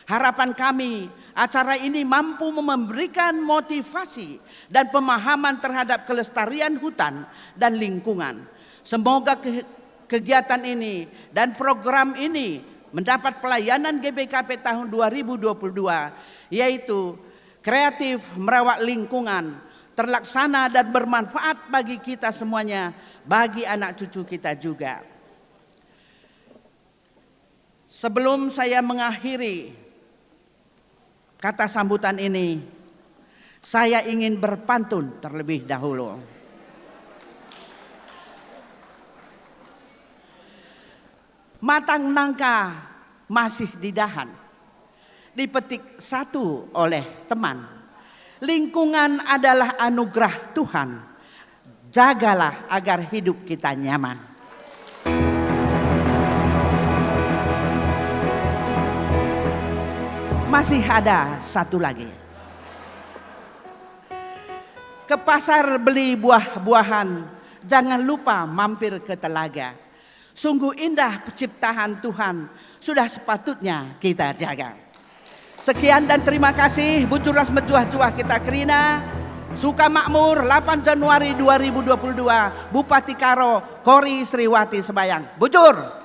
Harapan kami, acara ini mampu memberikan motivasi dan pemahaman terhadap kelestarian hutan dan lingkungan. Semoga ke- kegiatan ini dan program ini mendapat pelayanan G B K P tahun dua ribu dua puluh dua, yaitu kreatif merawat lingkungan, terlaksana dan bermanfaat bagi kita semuanya, bagi anak cucu kita juga. Sebelum saya mengakhiri kata sambutan ini, saya ingin berpantun terlebih dahulu. Matang nangka masih didahan, dipetik satu oleh teman. Lingkungan adalah anugerah Tuhan. Jagalah agar hidup kita nyaman. Masih ada satu lagi. Ke pasar beli buah-buahan, jangan lupa mampir ke telaga. Sungguh indah penciptaan Tuhan, sudah sepatutnya kita jaga. Sekian dan terima kasih, bujur ras mejuah-juah kita kerina. Sukamakmur, delapan Januari dua ribu dua puluh dua, Bupati Karo, Kori Sriwati Sebayang. Bujur.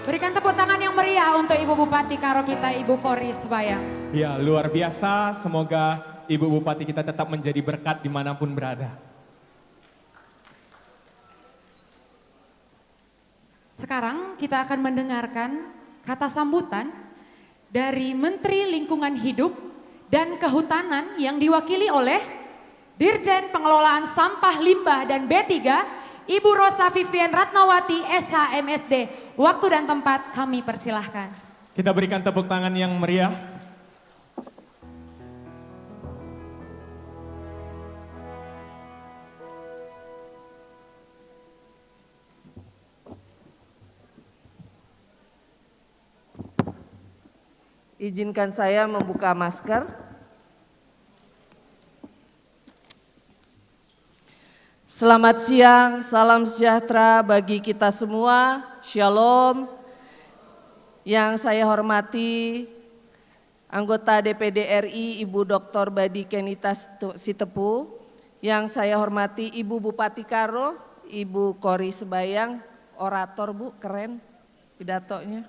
Berikan tepuk tangan yang meriah untuk Ibu Bupati Karo kita, Ibu Kori Sebayang. Ya, luar biasa. Semoga Ibu Bupati kita tetap menjadi berkat dimanapun berada. Sekarang kita akan mendengarkan kata sambutan dari Menteri Lingkungan Hidup dan Kehutanan yang diwakili oleh Dirjen Pengelolaan Sampah Limbah dan B tiga, Ibu Rosa Vivian Ratnawati, S H, M S D. Waktu dan tempat kami persilahkan. Kita berikan tepuk tangan yang meriah. Izinkan saya membuka masker. Selamat siang, salam sejahtera bagi kita semua. Shalom. Yang saya hormati anggota D P D R I Ibu Doktor Badi Kenita Situ-, Sitepu, yang saya hormati Ibu Bupati Karo, Ibu Kori Sebayang, orator Bu, keren pidatonya.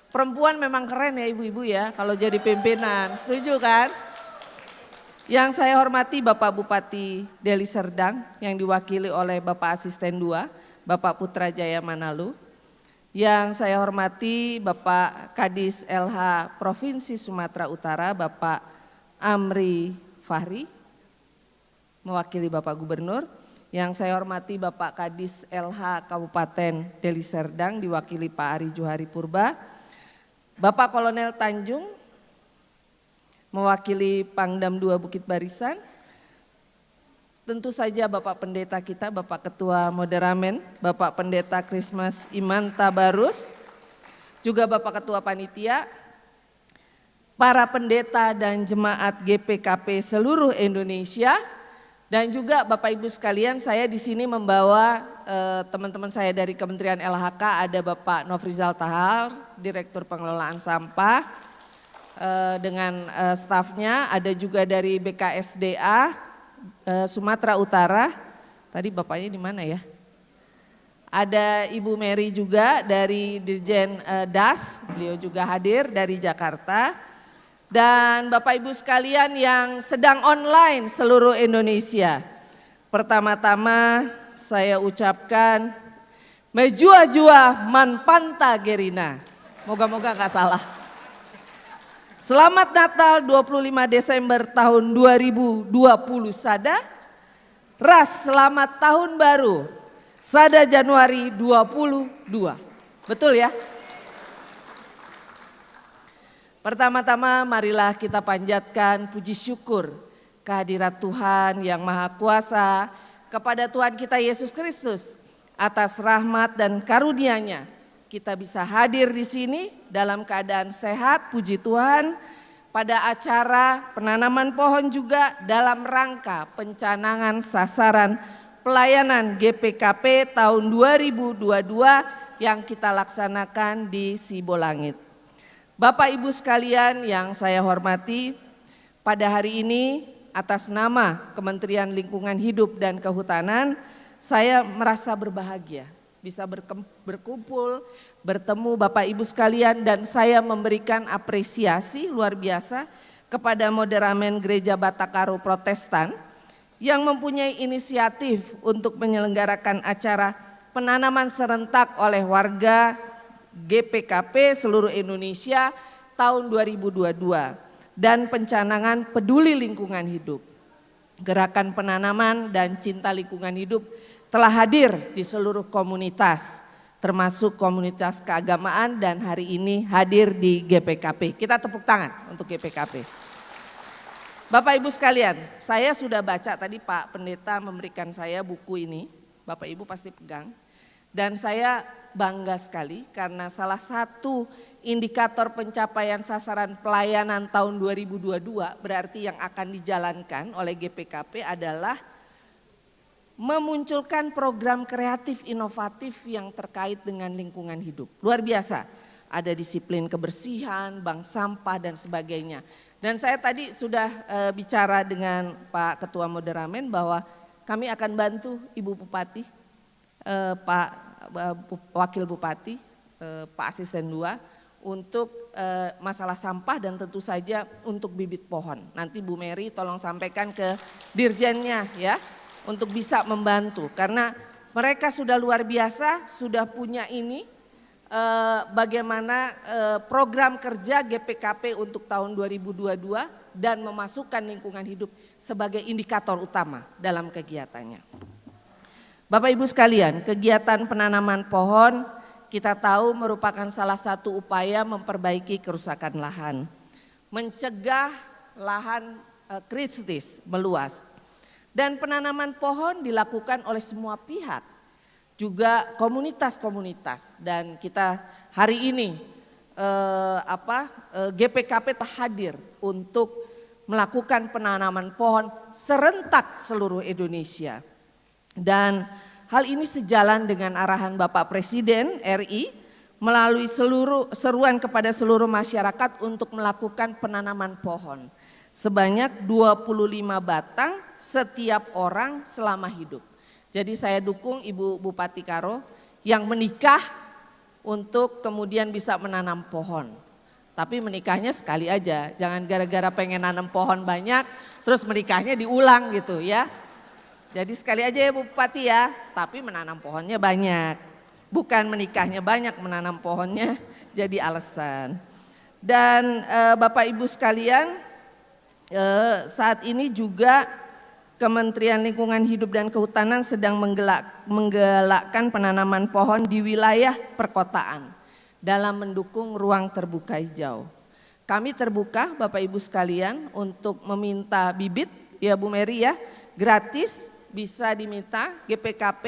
Perempuan memang keren ya ibu-ibu ya kalau jadi pimpinan, setuju kan? Yang saya hormati Bapak Bupati Deli Serdang yang diwakili oleh Bapak Asisten dua, Bapak Putra Jaya Manalu. Yang saya hormati Bapak Kadis L H Provinsi Sumatera Utara, Bapak Amri Fahri, mewakili Bapak Gubernur. Yang saya hormati Bapak Kadis L H Kabupaten Deli Serdang, diwakili Pak Ari Juhari Purba. Bapak Kolonel Tanjung, mewakili Pangdam dua Bukit Barisan. Tentu saja Bapak Pendeta kita, Bapak Ketua Moderamen, Bapak Pendeta Christmas Imanta Barus, juga Bapak Ketua Panitia, para pendeta dan jemaat G P K P seluruh Indonesia, dan juga Bapak Ibu sekalian, saya di sini membawa, eh, teman-teman saya dari Kementerian L H K, ada Bapak Nofrizal Tahar, Direktur Pengelolaan Sampah, eh, dengan, eh, stafnya, ada juga dari B K S D A, eh, Sumatera Utara. Tadi bapaknya di mana ya? Ada Ibu Mary juga dari Dirjen, eh, das, beliau juga hadir dari Jakarta. Dan Bapak Ibu sekalian yang sedang online seluruh Indonesia, pertama-tama saya ucapkan mejuah-juah man panta gerina. Moga-moga nggak salah. Selamat Natal dua puluh lima Desember tahun dua ribu dua puluh sada, ras selamat tahun baru sada Januari dua puluh dua. Betul ya? Pertama-tama marilah kita panjatkan puji syukur kehadirat Tuhan yang Maha Kuasa, kepada Tuhan kita Yesus Kristus atas rahmat dan karunia-Nya. Kita bisa hadir di sini dalam keadaan sehat, puji Tuhan, pada acara penanaman pohon juga dalam rangka pencanangan sasaran pelayanan G P K P tahun dua ribu dua dua yang kita laksanakan di Sibolangit. Bapak Ibu sekalian yang saya hormati, pada hari ini atas nama Kementerian Lingkungan Hidup dan Kehutanan, saya merasa berbahagia bisa berkem-, berkumpul, bertemu Bapak Ibu sekalian, dan saya memberikan apresiasi luar biasa kepada Moderamen Gereja Batak Karo Protestan yang mempunyai inisiatif untuk menyelenggarakan acara penanaman serentak oleh warga G P K P seluruh Indonesia tahun dua ribu dua dua dan pencanangan peduli lingkungan hidup. Gerakan penanaman dan cinta lingkungan hidup telah hadir di seluruh komunitas, termasuk komunitas keagamaan, dan hari ini hadir di G P K P. Kita tepuk tangan untuk G P K P. Bapak Ibu sekalian, saya sudah baca tadi Pak Pendeta memberikan saya buku ini, Bapak Ibu pasti pegang. Dan saya bangga sekali karena salah satu indikator pencapaian sasaran pelayanan tahun dua ribu dua dua, berarti yang akan dijalankan oleh G P K P adalah memunculkan program kreatif inovatif yang terkait dengan lingkungan hidup. Luar biasa. Ada disiplin kebersihan, bank sampah, dan sebagainya. Dan saya tadi sudah, eh, bicara dengan Pak Ketua Moderamen bahwa kami akan bantu Ibu Bupati, eh, Pak, eh, Bu-, Wakil Bupati, eh, Pak Asisten dua, untuk, eh, masalah sampah dan tentu saja untuk bibit pohon. Nanti Bu Mary tolong sampaikan ke dirjennya ya, untuk bisa membantu. Karena mereka sudah luar biasa, sudah punya ini, eh, bagaimana, eh, program kerja G P K P untuk tahun dua ribu dua dua dan memasukkan lingkungan hidup sebagai indikator utama dalam kegiatannya. Bapak Ibu sekalian, kegiatan penanaman pohon kita tahu merupakan salah satu upaya memperbaiki kerusakan lahan, mencegah lahan, eh, kritis meluas. Dan penanaman pohon dilakukan oleh semua pihak, juga komunitas-komunitas. Dan kita hari ini, eh, apa, eh, G P K P telah hadir untuk melakukan penanaman pohon serentak seluruh Indonesia. Dan hal ini sejalan dengan arahan Bapak Presiden R I melalui seluruh seruan kepada seluruh masyarakat untuk melakukan penanaman pohon sebanyak dua puluh lima batang setiap orang selama hidup. Jadi saya dukung Ibu Bupati Karo yang menikah untuk kemudian bisa menanam pohon. Tapi menikahnya sekali aja, jangan gara-gara pengen nanam pohon banyak, terus menikahnya diulang gitu ya. Jadi sekali aja ya Bu Bupati ya, tapi menanam pohonnya banyak. Bukan menikahnya banyak, menanam pohonnya jadi alasan. Dan eh, Bapak Ibu sekalian, eh, saat ini juga Kementerian Lingkungan Hidup dan Kehutanan sedang menggelak, menggelakkan penanaman pohon di wilayah perkotaan dalam mendukung ruang terbuka hijau. Kami terbuka, Bapak Ibu sekalian, untuk meminta bibit, ya Bu Mary ya, gratis, bisa diminta G P K P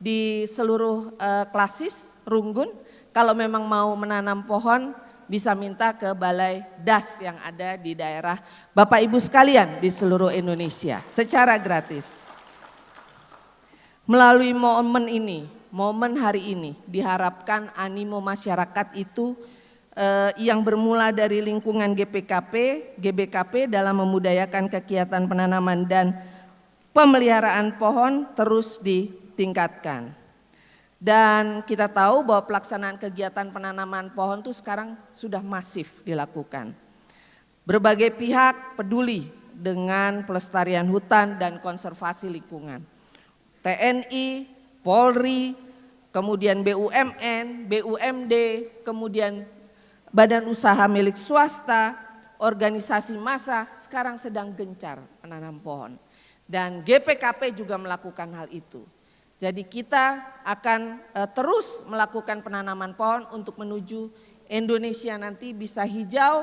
di seluruh eh, klasis Runggun. Kalau memang mau menanam pohon, bisa minta ke balai das yang ada di daerah Bapak Ibu sekalian di seluruh Indonesia secara gratis. Melalui momen ini, momen hari ini, diharapkan animo masyarakat itu eh, yang bermula dari lingkungan G P K P, G B K P dalam memudayakan kegiatan penanaman dan pemeliharaan pohon terus ditingkatkan. Dan kita tahu bahwa pelaksanaan kegiatan penanaman pohon itu sekarang sudah masif dilakukan. Berbagai pihak peduli dengan pelestarian hutan dan konservasi lingkungan. T N I, Polri, kemudian B U M N, B U M D, kemudian badan usaha milik swasta, organisasi massa sekarang sedang gencar menanam pohon. Dan G P K P juga melakukan hal itu. Jadi kita akan eh, terus melakukan penanaman pohon untuk menuju Indonesia nanti bisa hijau,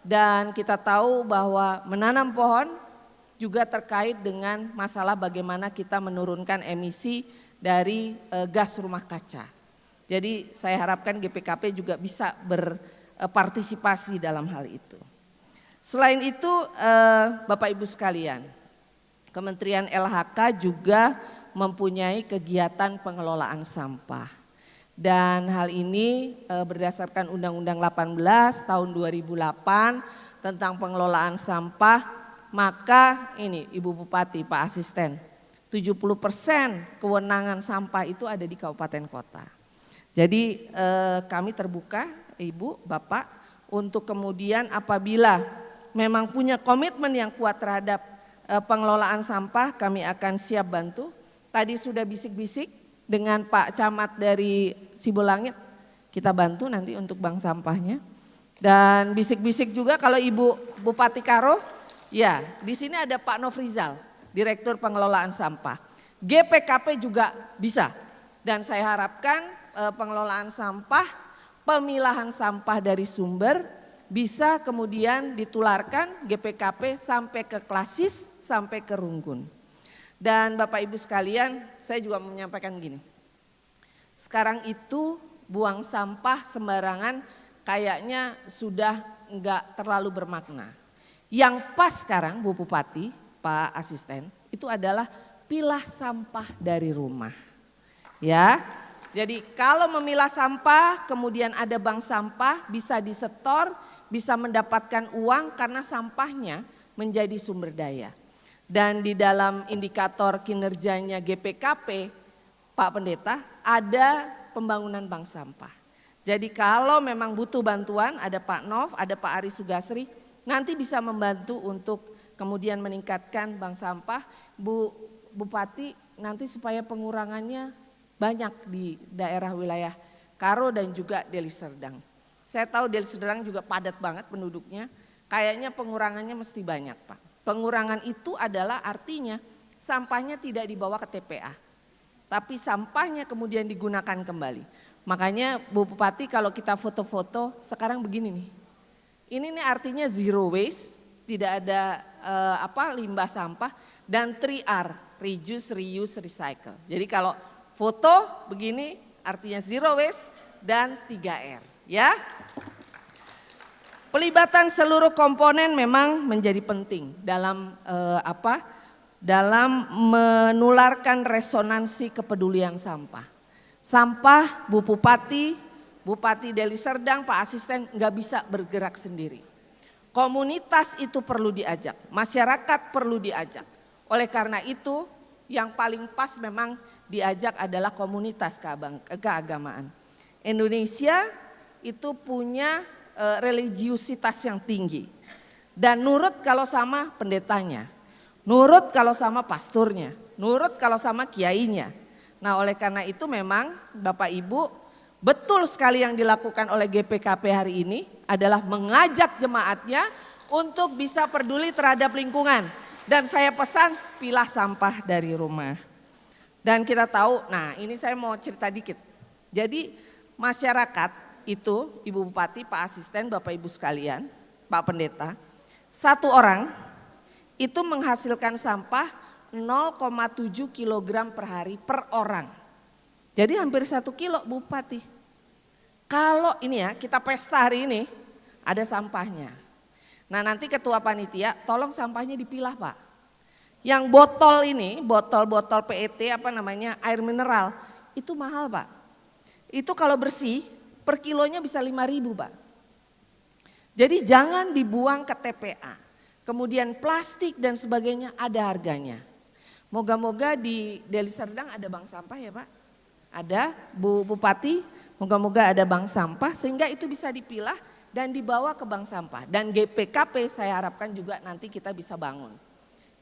dan kita tahu bahwa menanam pohon juga terkait dengan masalah bagaimana kita menurunkan emisi dari eh, gas rumah kaca. Jadi saya harapkan G P K P juga bisa berpartisipasi dalam hal itu. Selain itu, eh, Bapak Ibu sekalian, Kementerian L H K juga mempunyai kegiatan pengelolaan sampah. Dan hal ini eh, berdasarkan Undang-Undang delapan belas tahun dua ribu delapan tentang pengelolaan sampah, maka ini Ibu Bupati, Pak Asisten, tujuh puluh persen kewenangan sampah itu ada di kabupaten kota. Jadi eh, kami terbuka, Ibu, Bapak, untuk kemudian apabila memang punya komitmen yang kuat terhadap eh, pengelolaan sampah, kami akan siap bantu. Tadi sudah bisik-bisik dengan Pak Camat dari Sibolangit, kita bantu nanti untuk bank sampahnya. Dan bisik-bisik juga kalau Ibu Bupati Karo, ya, di sini ada Pak Nofrizal, Direktur Pengelolaan Sampah. G P K P juga bisa. Dan saya harapkan eh, pengelolaan sampah, pemilahan sampah dari sumber bisa kemudian ditularkan G P K P sampai ke klasis, sampai ke runggun. Dan Bapak Ibu sekalian, saya juga menyampaikan gini. Sekarang itu buang sampah sembarangan kayaknya sudah nggak terlalu bermakna. Yang pas sekarang, Bu Bupati, Pak Asisten, itu adalah pilah sampah dari rumah. Ya, jadi kalau memilah sampah, kemudian ada bank sampah, bisa disetor, bisa mendapatkan uang karena sampahnya menjadi sumber daya. Dan di dalam indikator kinerjanya G P K P, Pak Pendeta, ada pembangunan bank sampah. Jadi kalau memang butuh bantuan, ada Pak Nov, ada Pak Ari Sugasri, nanti bisa membantu untuk kemudian meningkatkan bank sampah. Bu Bupati, nanti supaya pengurangannya banyak di daerah wilayah Karo dan juga Deli Serdang. Saya tahu Deli Serdang juga padat banget penduduknya, kayaknya pengurangannya mesti banyak, Pak. Pengurangan itu adalah artinya sampahnya tidak dibawa ke T P A, tapi sampahnya kemudian digunakan kembali. Makanya Bu Bupati, kalau kita foto-foto sekarang begini nih. Ini nih artinya zero waste, tidak ada eh, apa limbah sampah, dan three R, reduce, reuse, recycle. Jadi kalau foto begini artinya zero waste dan tiga R, ya. Pelibatan seluruh komponen memang menjadi penting dalam eh, apa dalam menularkan resonansi kepedulian sampah. Sampah, Bu Bupati, Bupati Deli Serdang, Pak Asisten nggak bisa bergerak sendiri. Komunitas itu perlu diajak, masyarakat perlu diajak. Oleh karena itu, yang paling pas memang diajak adalah komunitas keabang-, keagamaan. Indonesia itu punya, eh, religiusitas yang tinggi. Dan nurut kalau sama pendetanya, nurut kalau sama pasturnya, nurut kalau sama kiainya. Nah, oleh karena itu memang Bapak Ibu, betul sekali yang dilakukan oleh G P K P hari ini adalah mengajak jemaatnya untuk bisa peduli terhadap lingkungan. Dan saya pesan, pilah sampah dari rumah. Dan kita tahu, nah, ini saya mau cerita dikit. Jadi masyarakat itu, Ibu Bupati, Pak Asisten, Bapak Ibu sekalian, Pak Pendeta, satu orang itu menghasilkan sampah nol koma tujuh kilogram per hari per orang. Jadi hampir satu kilo, Bu Bupati. Kalau ini ya, kita pesta hari ini, ada sampahnya. Nah, nanti ketua panitia, tolong sampahnya dipilah, Pak. Yang botol ini, botol-botol P E T, apa namanya, air mineral, itu mahal, Pak. Itu kalau bersih, per kilonya bisa lima ribu, Pak. Jadi jangan dibuang ke T P A. Kemudian plastik dan sebagainya ada harganya. Moga-moga di Deli Serdang ada bank sampah ya, Pak. Ada, Bu Bupati, moga-moga ada bank sampah sehingga itu bisa dipilah dan dibawa ke bank sampah. Dan G P K P saya harapkan juga nanti kita bisa bangun.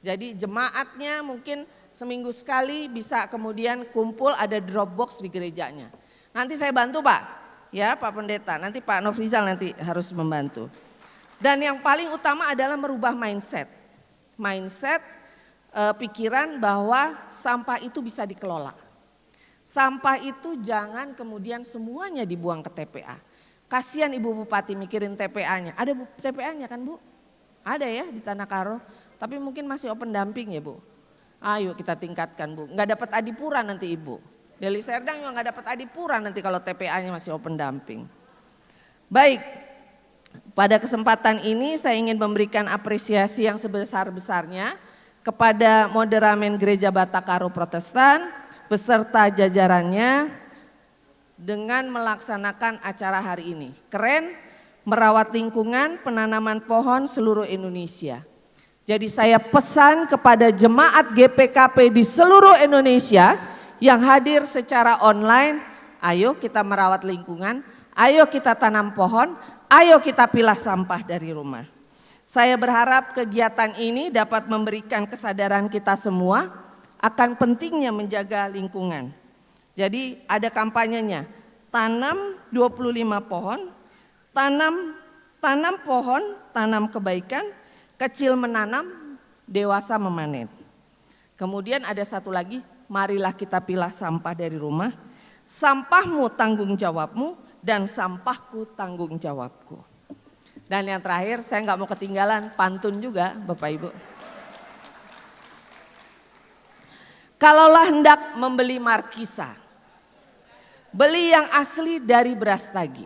Jadi jemaatnya mungkin seminggu sekali bisa kemudian kumpul, ada drop box di gerejanya. Nanti saya bantu, Pak. Ya, Pak Pendeta, nanti Pak Nofrizal nanti harus membantu. Dan yang paling utama adalah merubah mindset. Mindset, eh, pikiran bahwa sampah itu bisa dikelola. Sampah itu jangan kemudian semuanya dibuang ke T P A. Kasihan Ibu Bupati mikirin T P A-nya. Ada, Bu, T P A-nya kan, Bu? Ada ya di Tanah Karo. Tapi mungkin masih open dumping ya, Bu. Ayo kita tingkatkan, Bu. Nggak dapat adipura nanti Ibu. Deli Serdang juga nggak dapat adipura nanti kalau T P A-nya masih open dumping. Baik, pada kesempatan ini saya ingin memberikan apresiasi yang sebesar-besarnya kepada Moderamen Gereja Batak Karo Protestan beserta jajarannya dengan melaksanakan acara hari ini. Keren, merawat lingkungan, penanaman pohon seluruh Indonesia. Jadi saya pesan kepada jemaat G P K P di seluruh Indonesia yang hadir secara online, ayo kita merawat lingkungan, ayo kita tanam pohon, ayo kita pilah sampah dari rumah. Saya berharap kegiatan ini dapat memberikan kesadaran kita semua akan pentingnya menjaga lingkungan. Jadi ada kampanyenya, tanam dua puluh lima pohon, tanam, tanam pohon, tanam kebaikan, kecil menanam, dewasa memanen. Kemudian ada satu lagi, marilah kita pilah sampah dari rumah. Sampahmu tanggung jawabmu dan sampahku tanggung jawabku. Dan yang terakhir, saya nggak mau ketinggalan pantun juga, Bapak Ibu. Kalaulah hendak membeli markisa, beli yang asli dari beras tagi.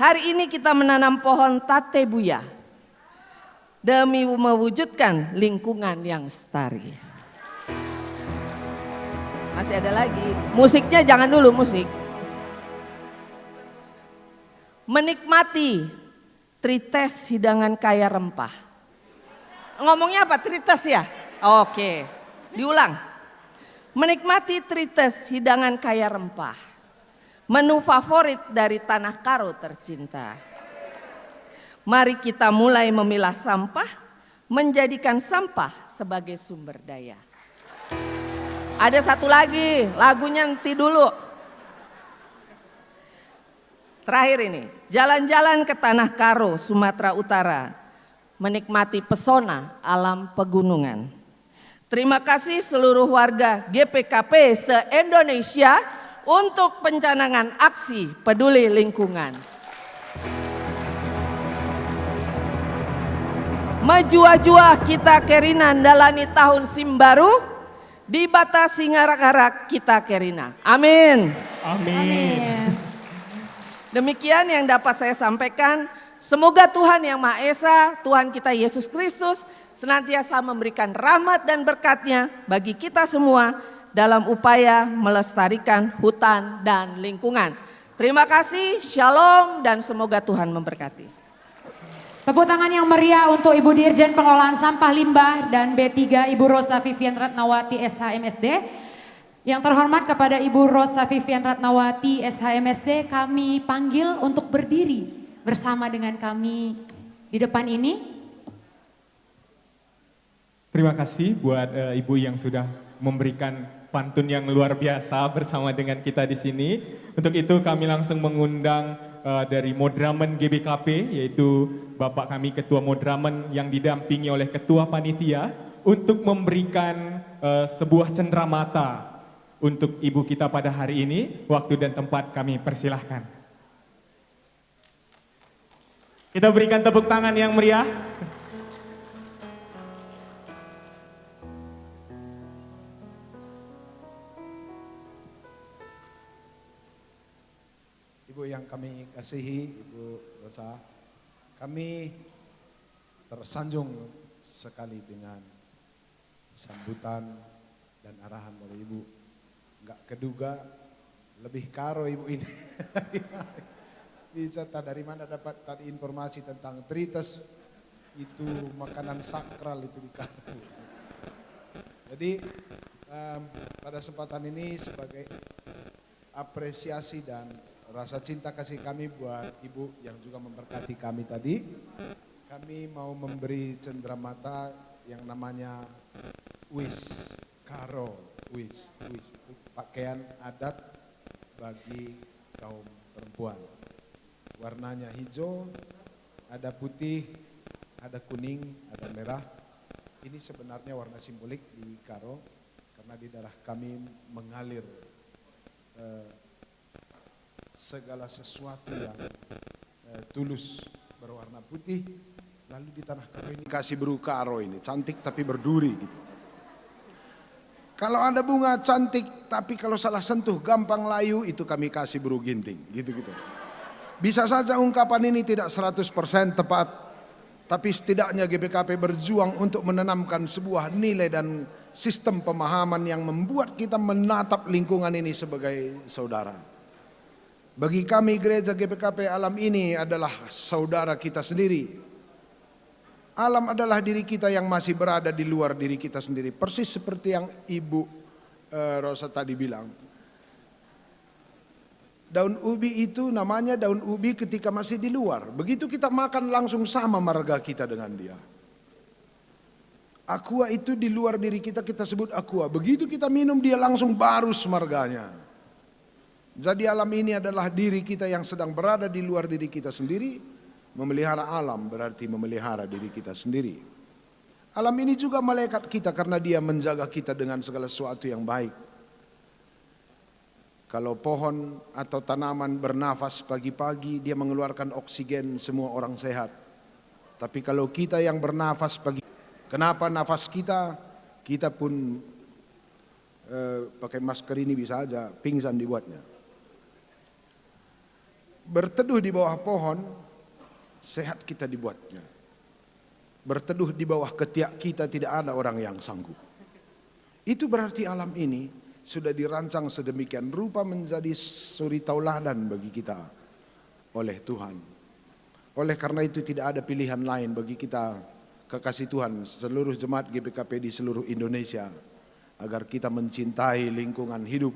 Hari ini kita menanam pohon tatebuya demi mewujudkan lingkungan yang lestari. Masih ada lagi. Musiknya jangan dulu, musik. Menikmati Trites hidangan kaya rempah. Ngomongnya apa? Trites ya? Oke. Diulang. Menikmati Trites hidangan kaya rempah. Menu favorit dari Tanah Karo tercinta. Mari kita mulai memilah sampah, menjadikan sampah sebagai sumber daya. Ada satu lagi, lagunya nanti dulu. Terakhir ini, jalan-jalan ke Tanah Karo, Sumatera Utara, menikmati pesona alam pegunungan. Terima kasih seluruh warga G P K P se-Indonesia untuk pencanangan aksi peduli lingkungan. Mejuah-juah kita kerina ndalani tahun si mbaru, Dibata si ngarak-arak kita kerina. Amin. Amin. Demikian yang dapat saya sampaikan. Semoga Tuhan Yang Maha Esa, Tuhan kita Yesus Kristus, senantiasa memberikan rahmat dan berkat-Nya bagi kita semua dalam upaya melestarikan hutan dan lingkungan. Terima kasih, shalom, dan semoga Tuhan memberkati. Tepuk tangan yang meriah untuk Ibu Dirjen Pengelolaan Sampah Limbah dan B tiga, Ibu Rosa Vivian Ratnawati, S H M S D. Yang terhormat kepada Ibu Rosa Vivian Ratnawati, S H M S D, kami panggil untuk berdiri bersama dengan kami di depan ini. Terima kasih buat, eh, Ibu yang sudah memberikan pantun yang luar biasa bersama dengan kita di sini. Untuk itu kami langsung mengundang, eh, dari Modramen G B K P, yaitu Bapak kami Ketua Modramen yang didampingi oleh Ketua Panitia, untuk memberikan, eh, sebuah cenderamata untuk Ibu kita pada hari ini. Waktu dan tempat kami persilahkan. Kita berikan tepuk tangan yang meriah. Ibu yang kami kasihi, Ibu Rosa, kami tersanjung sekali dengan sambutan dan arahan dari Ibu. Nggak keduga, lebih Karo Ibu ini. Bisa tah dari mana dapat tadi informasi tentang Trites? Itu makanan sakral itu di Karo. Jadi, em, pada kesempatan ini sebagai apresiasi dan rasa cinta kasih kami buat Ibu yang juga memberkati kami tadi, kami mau memberi cenderamata yang namanya wis, Karo, wis, wis itu pakaian adat bagi kaum perempuan. Warnanya hijau, ada putih, ada kuning, ada merah. Ini sebenarnya warna simbolik di Karo, karena di darah kami mengalir, eh, segala sesuatu yang, eh, tulus berwarna putih, lalu di tanah Karo ini kasih beru Karo ini, cantik tapi berduri gitu. Kalau ada bunga cantik, tapi kalau salah sentuh gampang layu, itu kami kasih beru ginting, gitu-gitu. Bisa saja ungkapan ini tidak seratus persen tepat, tapi setidaknya G B K P berjuang untuk menanamkan sebuah nilai dan sistem pemahaman yang membuat kita menatap lingkungan ini sebagai saudara. Bagi kami gereja G B K P, alam ini adalah saudara kita sendiri. Alam adalah diri kita yang masih berada di luar diri kita sendiri. Persis seperti yang Ibu, eh, Rosa tadi bilang. Daun ubi itu namanya daun ubi ketika masih di luar. Begitu kita makan langsung sama marga kita dengan dia. Aqua itu di luar diri kita, kita sebut aqua. Begitu kita minum, dia langsung baru semarganya. Jadi alam ini adalah diri kita yang sedang berada di luar diri kita sendiri. Memelihara alam berarti memelihara diri kita sendiri. Alam ini juga malaikat kita karena dia menjaga kita dengan segala sesuatu yang baik. Kalau pohon atau tanaman bernafas pagi-pagi, dia mengeluarkan oksigen, semua orang sehat. Tapi kalau kita yang bernafas pagi, kenapa nafas kita, kita pun, eh, pakai masker ini bisa aja pingsan dibuatnya. Berteduh di bawah pohon, sehat kita dibuatnya. Berteduh di bawah ketiak kita, tidak ada orang yang sanggup. Itu berarti alam ini sudah dirancang sedemikian rupa menjadi suri tauladan bagi kita oleh Tuhan. Oleh karena itu, tidak ada pilihan lain bagi kita, kekasih Tuhan, seluruh jemaat G B K P di seluruh Indonesia, agar kita mencintai lingkungan hidup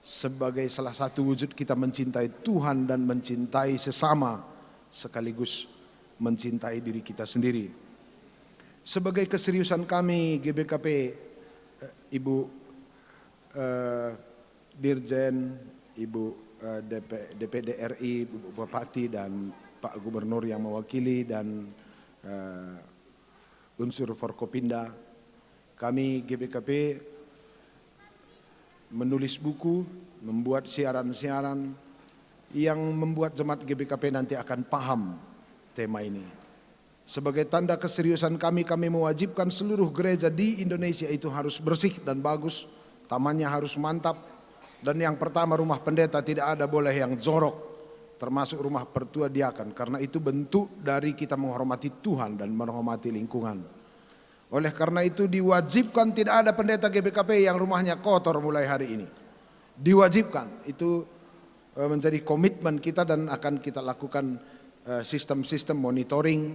sebagai salah satu wujud kita mencintai Tuhan dan mencintai sesama, sekaligus mencintai diri kita sendiri. Sebagai keseriusan kami G B K P, eh, Ibu, eh, Dirjen, Ibu, eh, D P, D P D R I, Bu Bupati, dan Pak Gubernur yang mewakili, dan, eh, unsur Forkopinda, kami G B K P menulis buku, membuat siaran-siaran yang membuat jemaat G B K P nanti akan paham tema ini. Sebagai tanda keseriusan kami, kami mewajibkan seluruh gereja di Indonesia itu harus bersih dan bagus, tamannya harus mantap, dan yang pertama, rumah pendeta tidak ada boleh yang jorok, termasuk rumah pertua diaken, karena itu bentuk dari kita menghormati Tuhan dan menghormati lingkungan. Oleh karena itu, diwajibkan tidak ada pendeta G B K P yang rumahnya kotor mulai hari ini. Diwajibkan. Itu, eh, menjadi komitmen kita dan akan kita lakukan, eh, sistem-sistem monitoring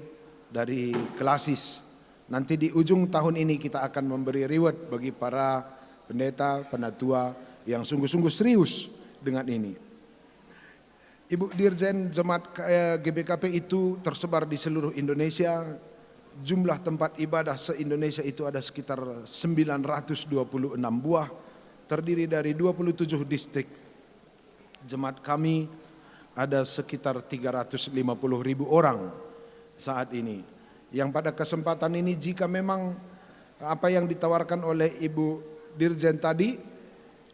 dari klasis. Nanti di ujung tahun ini kita akan memberi reward bagi para pendeta, penatua yang sungguh-sungguh serius dengan ini. Ibu Dirjen, jemaat, eh, G B K P itu tersebar di seluruh Indonesia. Jumlah tempat ibadah se-Indonesia itu ada sekitar sembilan ratus dua puluh enam buah, terdiri dari dua puluh tujuh distrik. Jemaat kami ada sekitar tiga ratus lima puluh ribu orang saat ini. Yang pada kesempatan ini, jika memang apa yang ditawarkan oleh Ibu Dirjen tadi,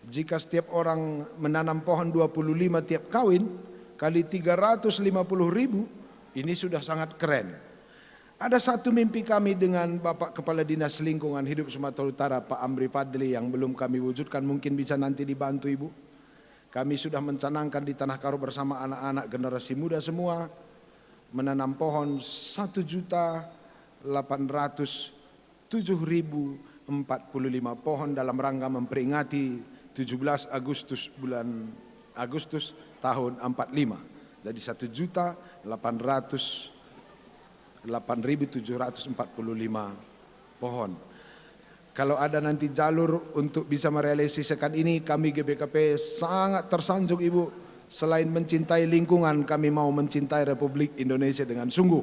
jika setiap orang menanam pohon dua puluh lima tiap kawin, kali tiga ratus lima puluh ribu, ini sudah sangat keren. Ada satu mimpi kami dengan Bapak Kepala Dinas Lingkungan Hidup Sumatera Utara, Pak Amri Fadli, yang belum kami wujudkan, mungkin bisa nanti dibantu Ibu. Kami sudah mencanangkan di Tanah Karo bersama anak-anak generasi muda semua, menanam pohon satu juta delapan ratus tujuh ribu empat puluh lima pohon dalam rangka memperingati tujuh belas Agustus, bulan Agustus tahun empat lima. Jadi satu juta delapan ratus delapan ribu tujuh ratus empat puluh lima pohon. Kalau ada nanti jalur untuk bisa merealisasikan ini, kami G B K P sangat tersanjung, Ibu. Selain mencintai lingkungan, kami mau mencintai Republik Indonesia dengan sungguh.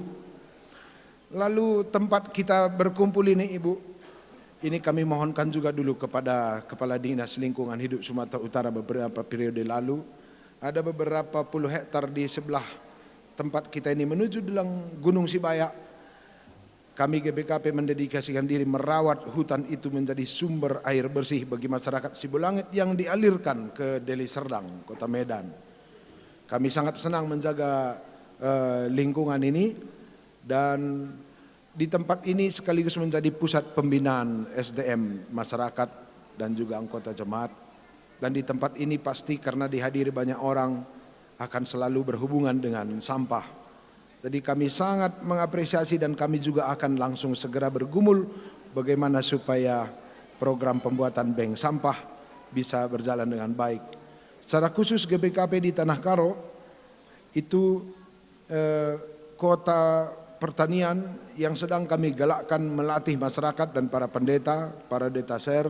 Lalu tempat kita berkumpul ini, Ibu, ini kami mohonkan juga dulu kepada Kepala Dinas Lingkungan Hidup Sumatera Utara beberapa periode lalu. Ada beberapa puluh hektar di sebelah tempat kita ini menuju Deleng Gunung Sibayak. Kami G B K P mendedikasikan diri merawat hutan itu menjadi sumber air bersih bagi masyarakat Sibulangit yang dialirkan ke Deli Serdang, Kota Medan. Kami sangat senang menjaga, eh, lingkungan ini, dan di tempat ini sekaligus menjadi pusat pembinaan S D M masyarakat dan juga anggota jemaat. Dan di tempat ini pasti karena dihadiri banyak orang akan selalu berhubungan dengan sampah. Jadi kami sangat mengapresiasi dan kami juga akan langsung segera bergumul bagaimana supaya program pembuatan bank sampah bisa berjalan dengan baik. Secara khusus G B K P di Tanah Karo itu, eh, kota pertanian yang sedang kami galakkan melatih masyarakat dan para pendeta, para detaser,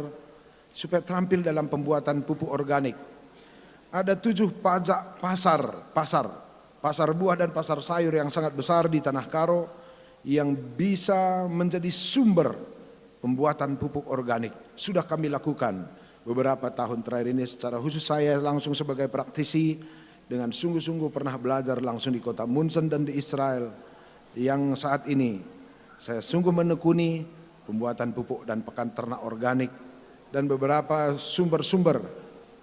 supaya terampil dalam pembuatan pupuk organik. Ada tujuh pajak pasar, pasar, pasar buah dan pasar sayur yang sangat besar di Tanah Karo yang bisa menjadi sumber pembuatan pupuk organik. Sudah kami lakukan beberapa tahun terakhir ini, secara khusus saya langsung sebagai praktisi dengan sungguh-sungguh pernah belajar langsung di kota Munson dan di Israel, yang saat ini saya sungguh menekuni pembuatan pupuk dan pakan ternak organik dan beberapa sumber-sumber,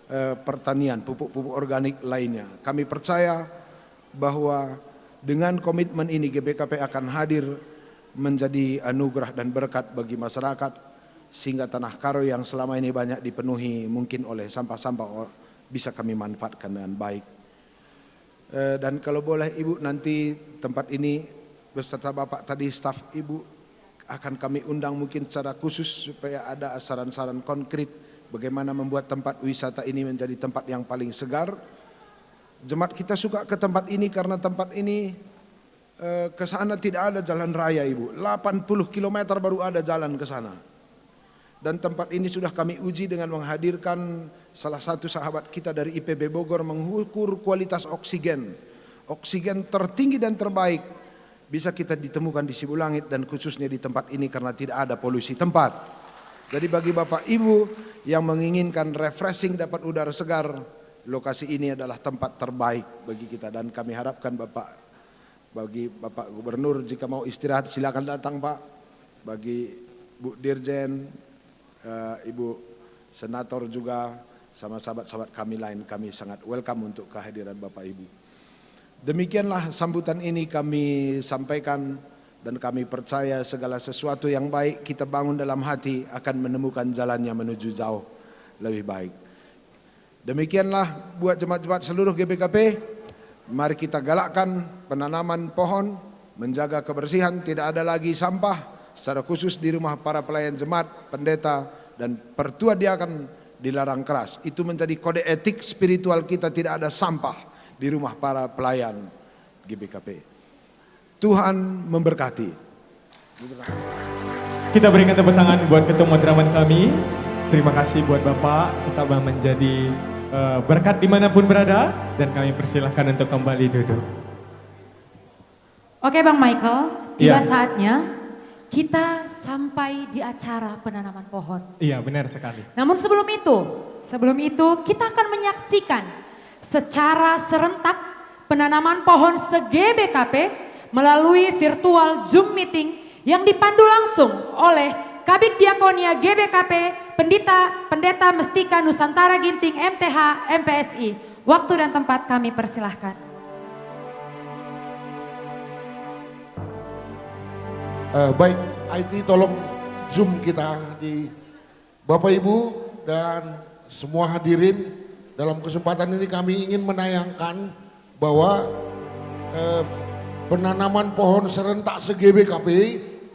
eh, pertanian, pupuk-pupuk organik lainnya. Kami percaya bahwa dengan komitmen ini G B K P akan hadir menjadi anugerah dan berkat bagi masyarakat, sehingga Tanah Karo yang selama ini banyak dipenuhi mungkin oleh sampah-sampah o-, bisa kami manfaatkan dengan baik. Eh, dan kalau boleh Ibu, nanti tempat ini beserta Bapak tadi, staf Ibu, akan kami undang mungkin secara khusus supaya ada saran-saran konkret bagaimana membuat tempat wisata ini menjadi tempat yang paling segar. Jemaat kita suka ke tempat ini karena tempat ini, eh, ke sana tidak ada jalan raya, Ibu. Delapan puluh kilometer baru ada jalan ke sana. Dan tempat ini sudah kami uji dengan menghadirkan salah satu sahabat kita dari I P B Bogor mengukur kualitas oksigen. Oksigen tertinggi dan terbaik bisa kita ditemukan di Sibulangit dan khususnya di tempat ini karena tidak ada polusi tempat. Jadi bagi Bapak Ibu yang menginginkan refreshing, dapat udara segar, lokasi ini adalah tempat terbaik bagi kita dan kami harapkan Bapak, bagi Bapak Gubernur, jika mau istirahat silakan datang, Pak. Bagi Bu Dirjen, eh, Ibu Senator juga, sama sahabat-sahabat kami lain, kami sangat welcome untuk kehadiran Bapak Ibu. Demikianlah sambutan ini kami sampaikan, dan kami percaya segala sesuatu yang baik kita bangun dalam hati akan menemukan jalannya menuju jauh lebih baik. Demikianlah buat jemaat-jemaat seluruh G B K P. Mari kita galakkan penanaman pohon, menjaga kebersihan, tidak ada lagi sampah, Secara khusus di rumah para pelayan jemaat, pendeta, dan pertua diaken dilarang keras. Itu menjadi kode etik spiritual kita, tidak ada sampah di rumah para pelayan G B K P. Tuhan memberkati. Kita berikan tepuk tangan buat ketua moderamen kami. Terima kasih buat Bapak, tetaplah menjadi eh, berkat dimanapun berada, dan kami persilahkan untuk kembali duduk. Oke Bang Michael, tiba ya. Saatnya kita sampai di acara penanaman pohon. Iya, benar sekali. Namun sebelum itu, sebelum itu kita akan menyaksikan secara serentak penanaman pohon se-G B K P melalui virtual Zoom meeting yang dipandu langsung oleh Kabid Diakonia G B K P Pendeta, Pendeta Mestika Nusantara Ginting M T H M P S I. Waktu dan tempat kami persilahkan. Eh, baik, I T tolong zoom kita di Bapak Ibu dan semua hadirin. Dalam kesempatan ini kami ingin menayangkan bahwa eh, penanaman pohon serentak se-G B K P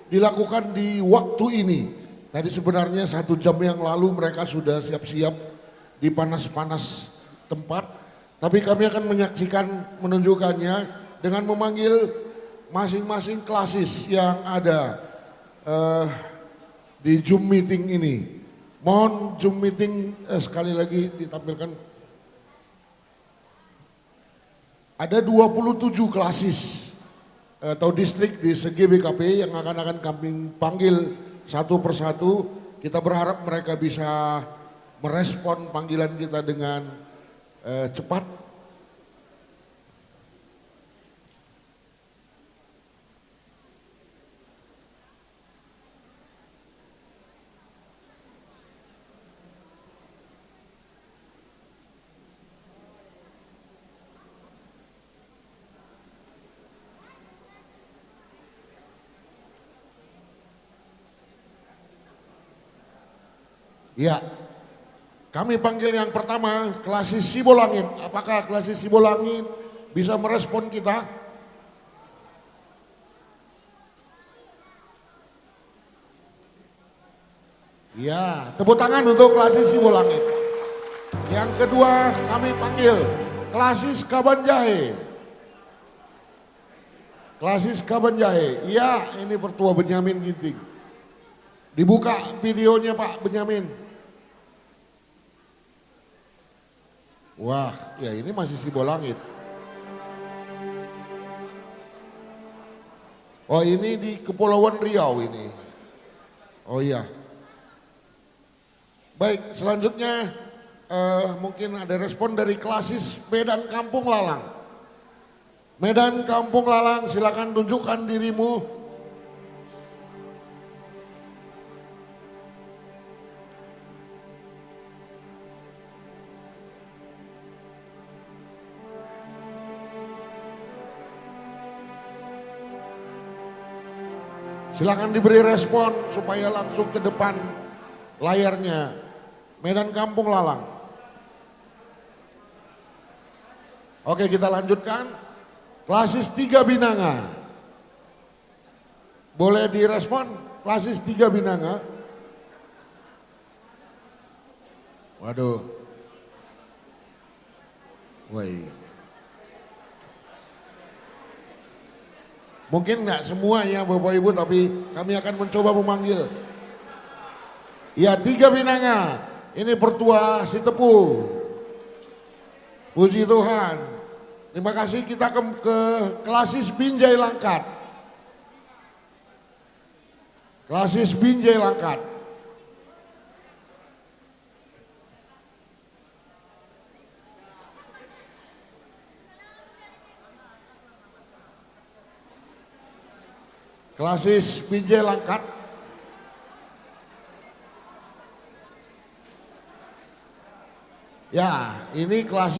dilakukan di waktu ini. Tadi sebenarnya satu jam yang lalu mereka sudah siap-siap di panas-panas tempat. Tapi kami akan menyaksikan, menunjukkannya dengan memanggil masing-masing klasis yang ada eh, di Zoom meeting ini. Mohon Zoom meeting eh, sekali lagi ditampilkan. Ada dua puluh tujuh klasis eh, atau distrik di se-G B K P yang akan akan kami panggil satu persatu. Kita berharap mereka bisa merespon panggilan kita dengan eh, cepat. Ya, kami panggil yang pertama klasis Sibolangit. Apakah klasis Sibolangit bisa merespon kita? Ya, tepuk tangan untuk klasis Sibolangit. Yang kedua kami panggil klasis Kabanjahe. Klasis Kabanjahe. Ya, ini pertua Benyamin Ginting. Dibuka videonya Pak Benyamin. Wah, ya ini masih Sibolangit. Oh, ini di Kepulauan Riau ini. Oh iya. Baik, selanjutnya eh, mungkin ada respon dari klasis Medan Kampung Lalang. Medan Kampung Lalang, silakan tunjukkan dirimu. Silakan diberi respon supaya langsung ke depan layarnya. Medan Kampung Lalang. Oke, kita lanjutkan. Klasis tiga Binanga. Boleh direspon? Klasis tiga Binanga. Waduh. Woi. Mungkin nggak semuanya Bapak Ibu, tapi kami akan mencoba memanggil. Ya, tiga Binanga. Ini pertua Sitepu. Puji Tuhan. Terima kasih, kita ke, ke klasis Binjai Langkat. Klasis Binjai Langkat. Klasis Binjai Langkat. Ya, ini kelas.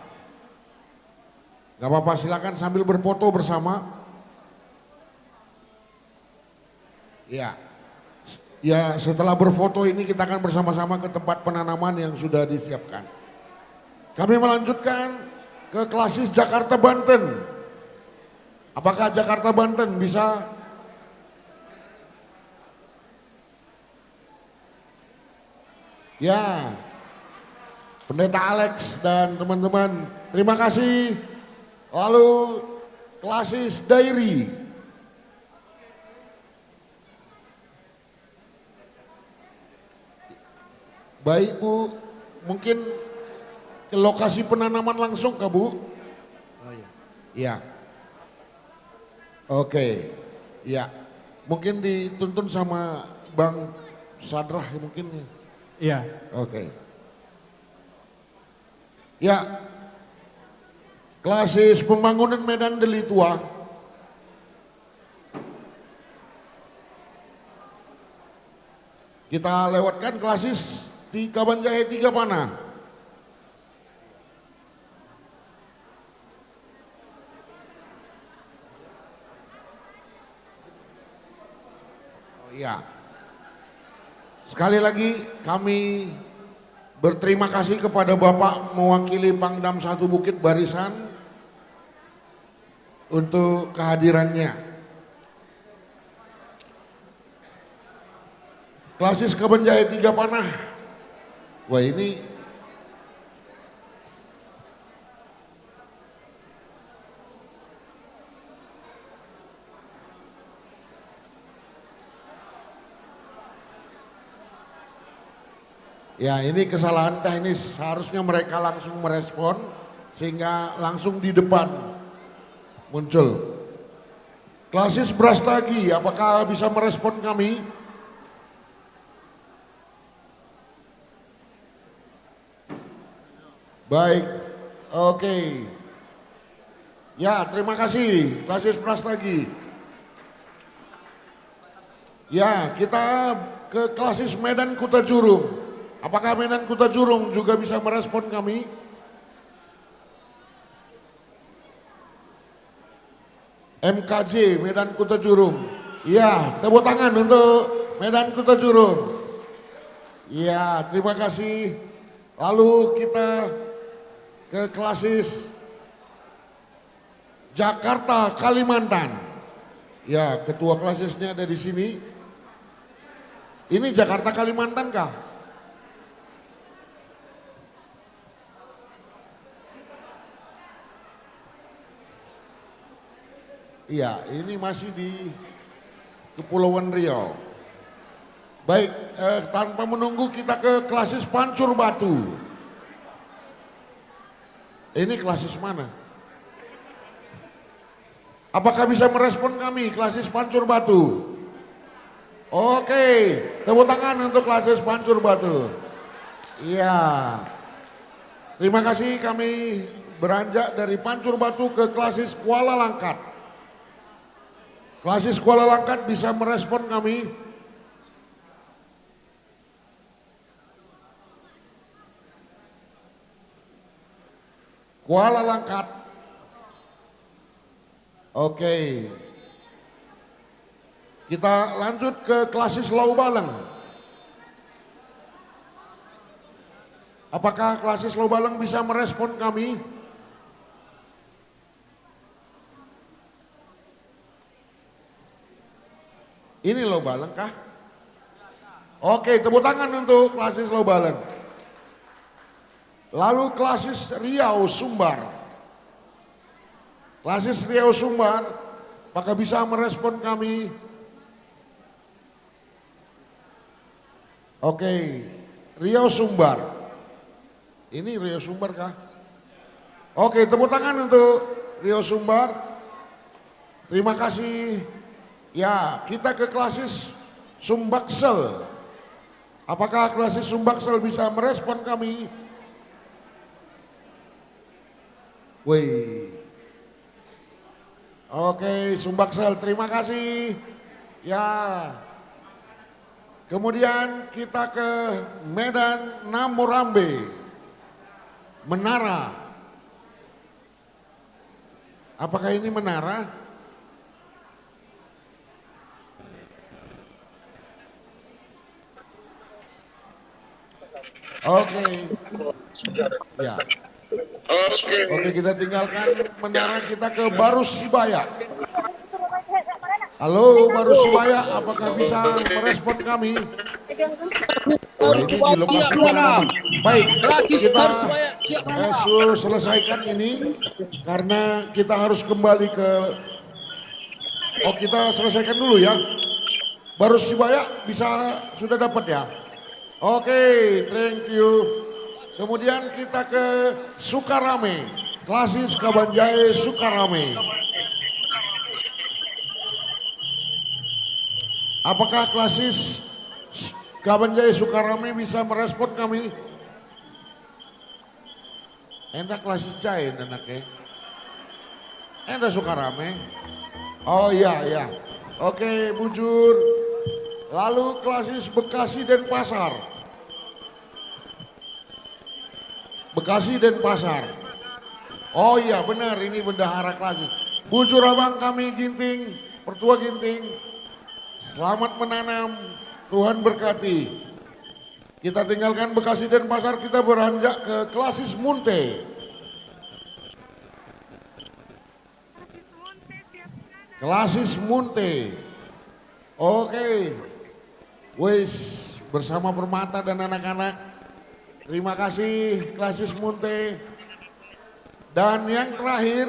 Gak apa-apa, silakan sambil berfoto bersama. Ya. Ya, setelah berfoto ini kita akan bersama-sama ke tempat penanaman yang sudah disiapkan. Kami melanjutkan ke klasis Jakarta Banten. Apakah Jakarta Banten bisa? Ya, Pendeta Alex dan teman-teman, terima kasih. Lalu klasis Dairi. Baik, Bu, mungkin ke lokasi penanaman langsung kah, Bu? Oh, iya. Iya. Oke, ya. Mungkin dituntun sama Bang Sadrah mungkin, ya. Iya. Oke. Ya. Klasis pembangunan Medan Deli Tua. Kita lewatkan klasis tiga Banjahe tiga Panah. Oh, iya. Sekali lagi kami berterima kasih kepada Bapak mewakili Pangdam satu Bukit Barisan untuk kehadirannya. Klasis Kabanjahe tiga Panah. Wah, ini. Ya, ini kesalahan teh, ini seharusnya mereka langsung merespon sehingga langsung di depan muncul. Klasis Brastagi, apakah bisa merespon kami? Baik, oke. Ya, terima kasih, klasis Brastagi. Ya, kita ke klasis Medan Kuta Jurung. Apakah Medan Kuta Jurung juga bisa merespon kami? M K J Medan Kuta Jurung. Ya, tepuk tangan untuk Medan Kuta Jurung. Ya, terima kasih. Lalu kita ke klasis Jakarta Kalimantan. Ya, ketua klasisnya ada di sini. Ini Jakarta Kalimantan kah? Iya, ini masih di Kepulauan Riau. Baik, eh, tanpa menunggu kita ke klasis Pancur Batu. Ini klasis mana? Apakah bisa merespon kami, klasis Pancur Batu? Oke, tepuk tangan untuk klasis Pancur Batu. Iya. Terima kasih, kami beranjak dari Pancur Batu ke klasis Kuala Langkat. Klasis Kuala Langkat bisa merespon kami? Kuala Langkat. Oke. Kita lanjut ke klasis Lau Baleng. Apakah klasis Lau Baleng bisa merespon kami? Ini Lau Baleng kah? Oke, tepuk tangan untuk klasis Lau Baleng. Lalu klasis Riau Sumbar. Klasis Riau Sumbar, apakah bisa merespon kami? Oke, Riau Sumbar. Ini Riau Sumbar kah? Oke, tepuk tangan untuk Riau Sumbar. Terima kasih. Ya, kita ke klasis Sumbaksel. Apakah klasis Sumbaksel bisa merespon kami? Woi. Oke, Sumbaksel, terima kasih. Ya. Kemudian kita ke Medan Namorambe. Menara. Apakah ini menara? Oke. Ya. Oke, kita tinggalkan menara, kita ke Barus Sibaya. Halo, Barus Sibaya, apakah bisa merespon kami? Nah, ini di lokasi penanaman. Baik, kita, eh, su-, selesaikan ini karena kita harus kembali ke, oh, kita selesaikan dulu ya. Baru Sibayak bisa sudah dapat ya. Oke, thank you. Kemudian kita ke Sukarame, klasis Kabanjahe Sukarame. Apakah klasis Kabanjahe Sukarame bisa merespon kami? Enda klasis Jain anaknya. Enda Sukarame. Oh iya, iya. Oke, bujur. Lalu klasis Bekasi Denpasar. Bekasi Denpasar. Oh iya, benar, ini bendahara klasis. Bujur abang kami Ginting, Pertua Ginting. Selamat menanam, Tuhan berkati. Kita tinggalkan Bekasi Denpasar, kita beranjak ke klasis Munte. Klasis Munte. Oke. Wis, bersama Permata dan anak-anak. Terima kasih, klasis Munte. Dan yang terakhir,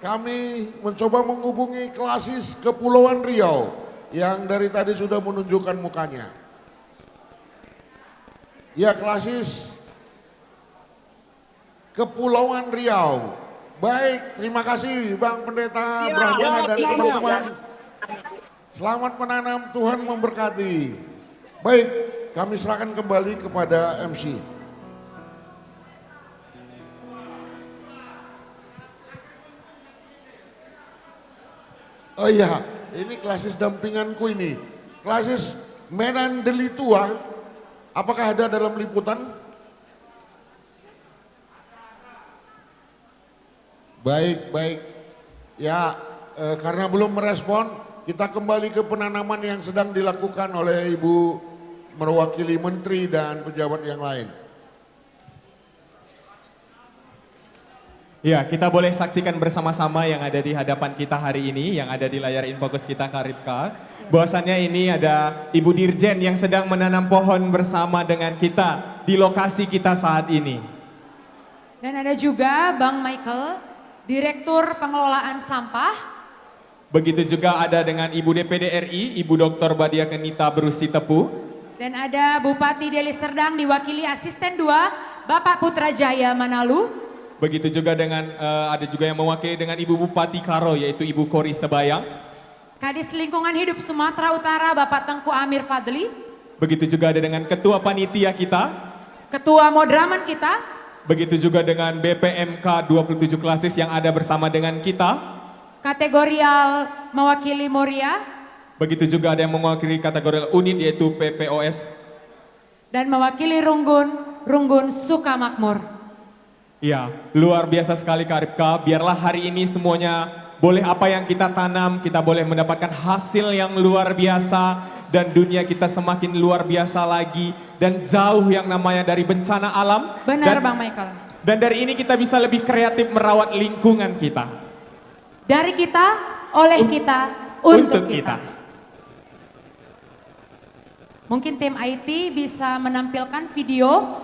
kami mencoba menghubungi klasis Kepulauan Riau yang dari tadi sudah menunjukkan mukanya. Ya, klasis Kepulauan Riau. Baik, terima kasih Bang Pendeta Brahmana dan teman-teman. Selamat menanam, Tuhan memberkati. Baik, kami serahkan kembali kepada M C. Oh iya, ini klasis dampinganku ini. Klasis Medan Deli Tua. Apakah ada dalam liputan? Baik, baik. Ya, eh, karena belum merespon, kita kembali ke penanaman yang sedang dilakukan oleh Ibu mewakili Menteri dan pejabat yang lain. Ya, kita boleh saksikan bersama-sama yang ada di hadapan kita hari ini, yang ada di layar infocus kita, Karipka. Bahwasannya ini ada Ibu Dirjen yang sedang menanam pohon bersama dengan kita di lokasi kita saat ini. Dan ada juga Bang Michael, Direktur Pengelolaan Sampah. Begitu juga ada dengan Ibu D P D R I, Ibu Doktor Badia Kenita Berusi Tepu. Dan ada Bupati Deli Serdang diwakili Asisten dua, Bapak Putra Jaya Manalu. Begitu juga dengan, eh, ada juga yang mewakili dengan Ibu Bupati Karo, yaitu Ibu Kori Sebayang. Kadis Lingkungan Hidup Sumatera Utara, Bapak Tengku Amir Fadli. Begitu juga ada dengan Ketua Panitia kita. Ketua Modraman kita. Begitu juga dengan B P M K dua puluh tujuh klasis yang ada bersama dengan kita. Kategorial mewakili Moria. Begitu juga ada yang mewakili kategorial unit, yaitu P P O S. Dan mewakili Runggun, Runggun Sukamakmur. Ya, luar biasa sekali, Karipka. Biarlah hari ini semuanya boleh, apa yang kita tanam, kita boleh mendapatkan hasil yang luar biasa, dan dunia kita semakin luar biasa lagi, dan jauh yang namanya dari bencana alam. Benar, dan, Bang Michael. Dan dari ini kita bisa lebih kreatif merawat lingkungan kita. Dari kita, oleh kita, untuk kita. Mungkin tim I T bisa menampilkan video.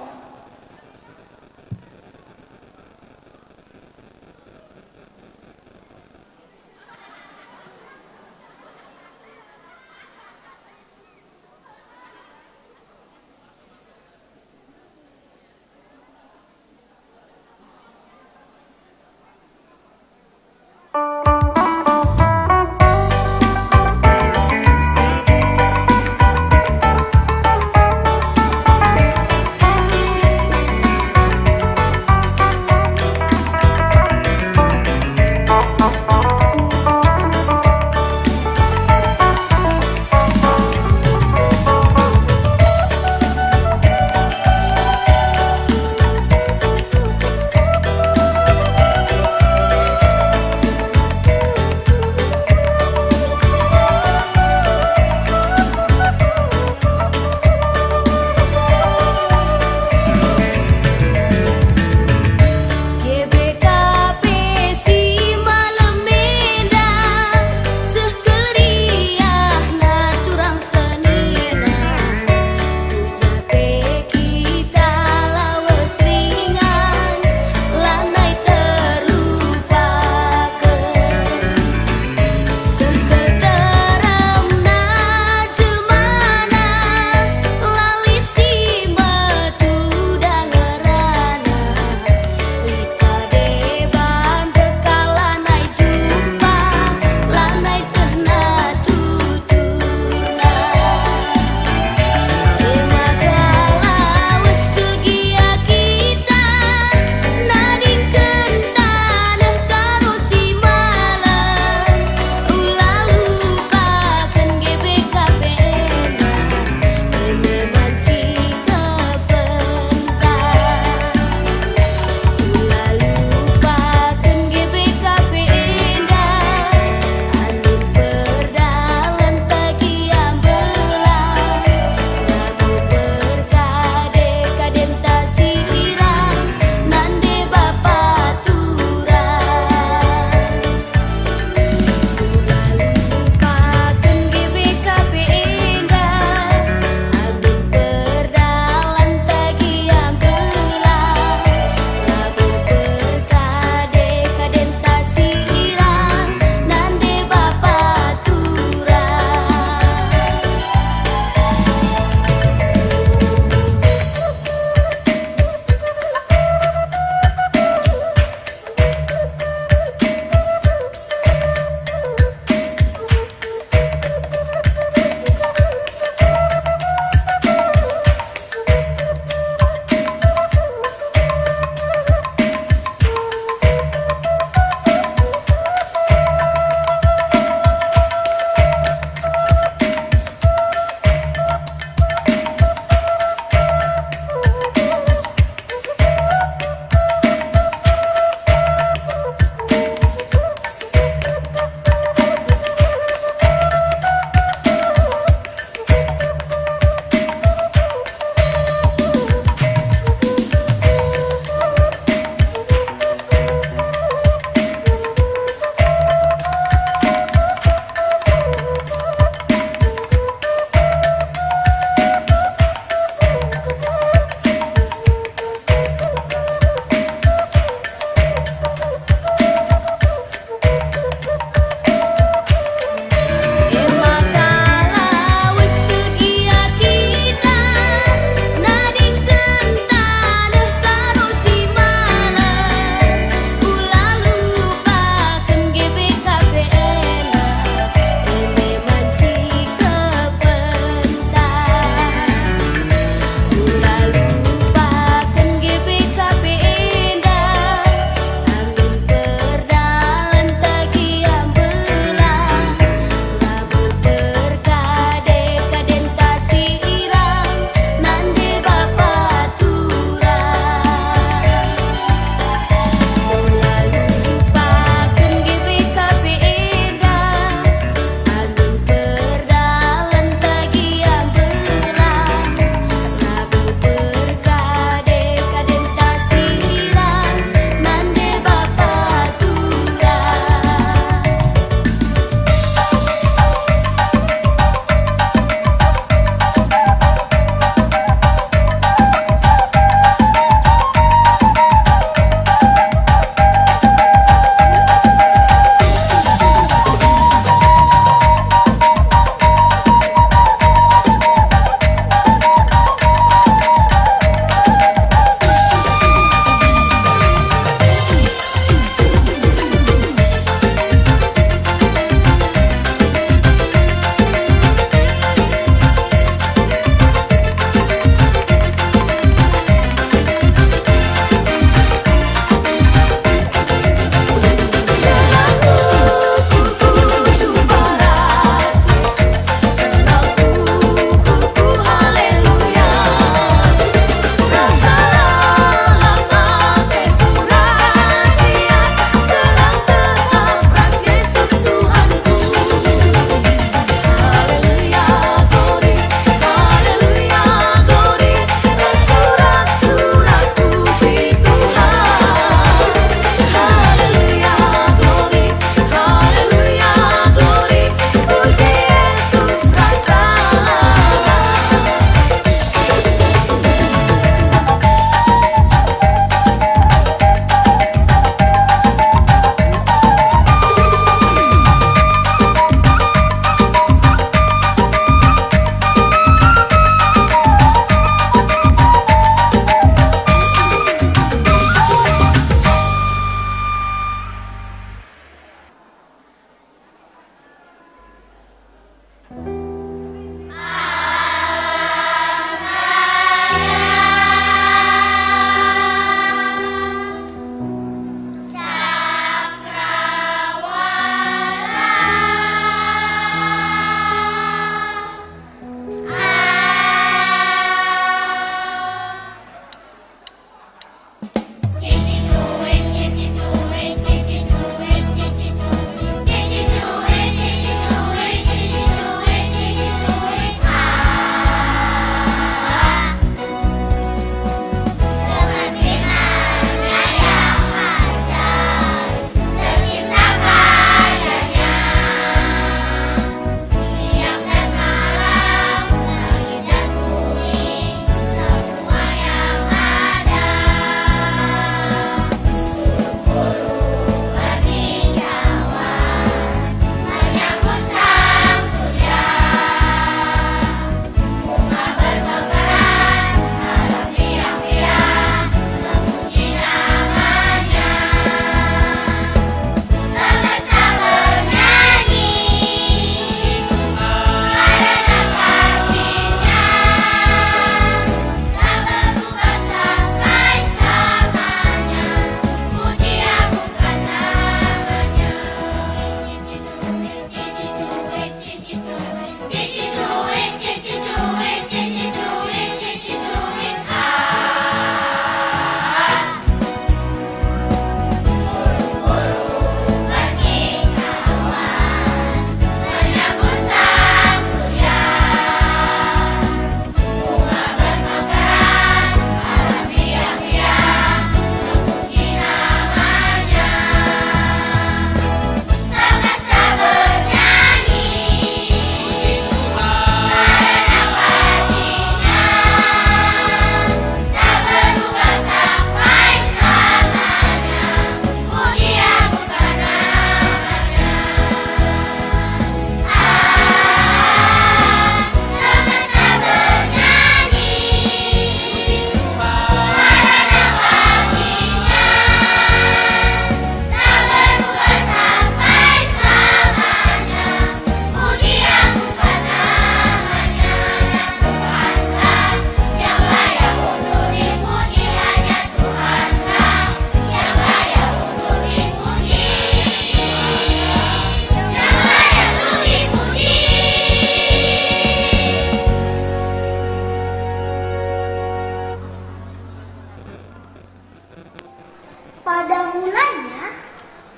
Pada mulanya,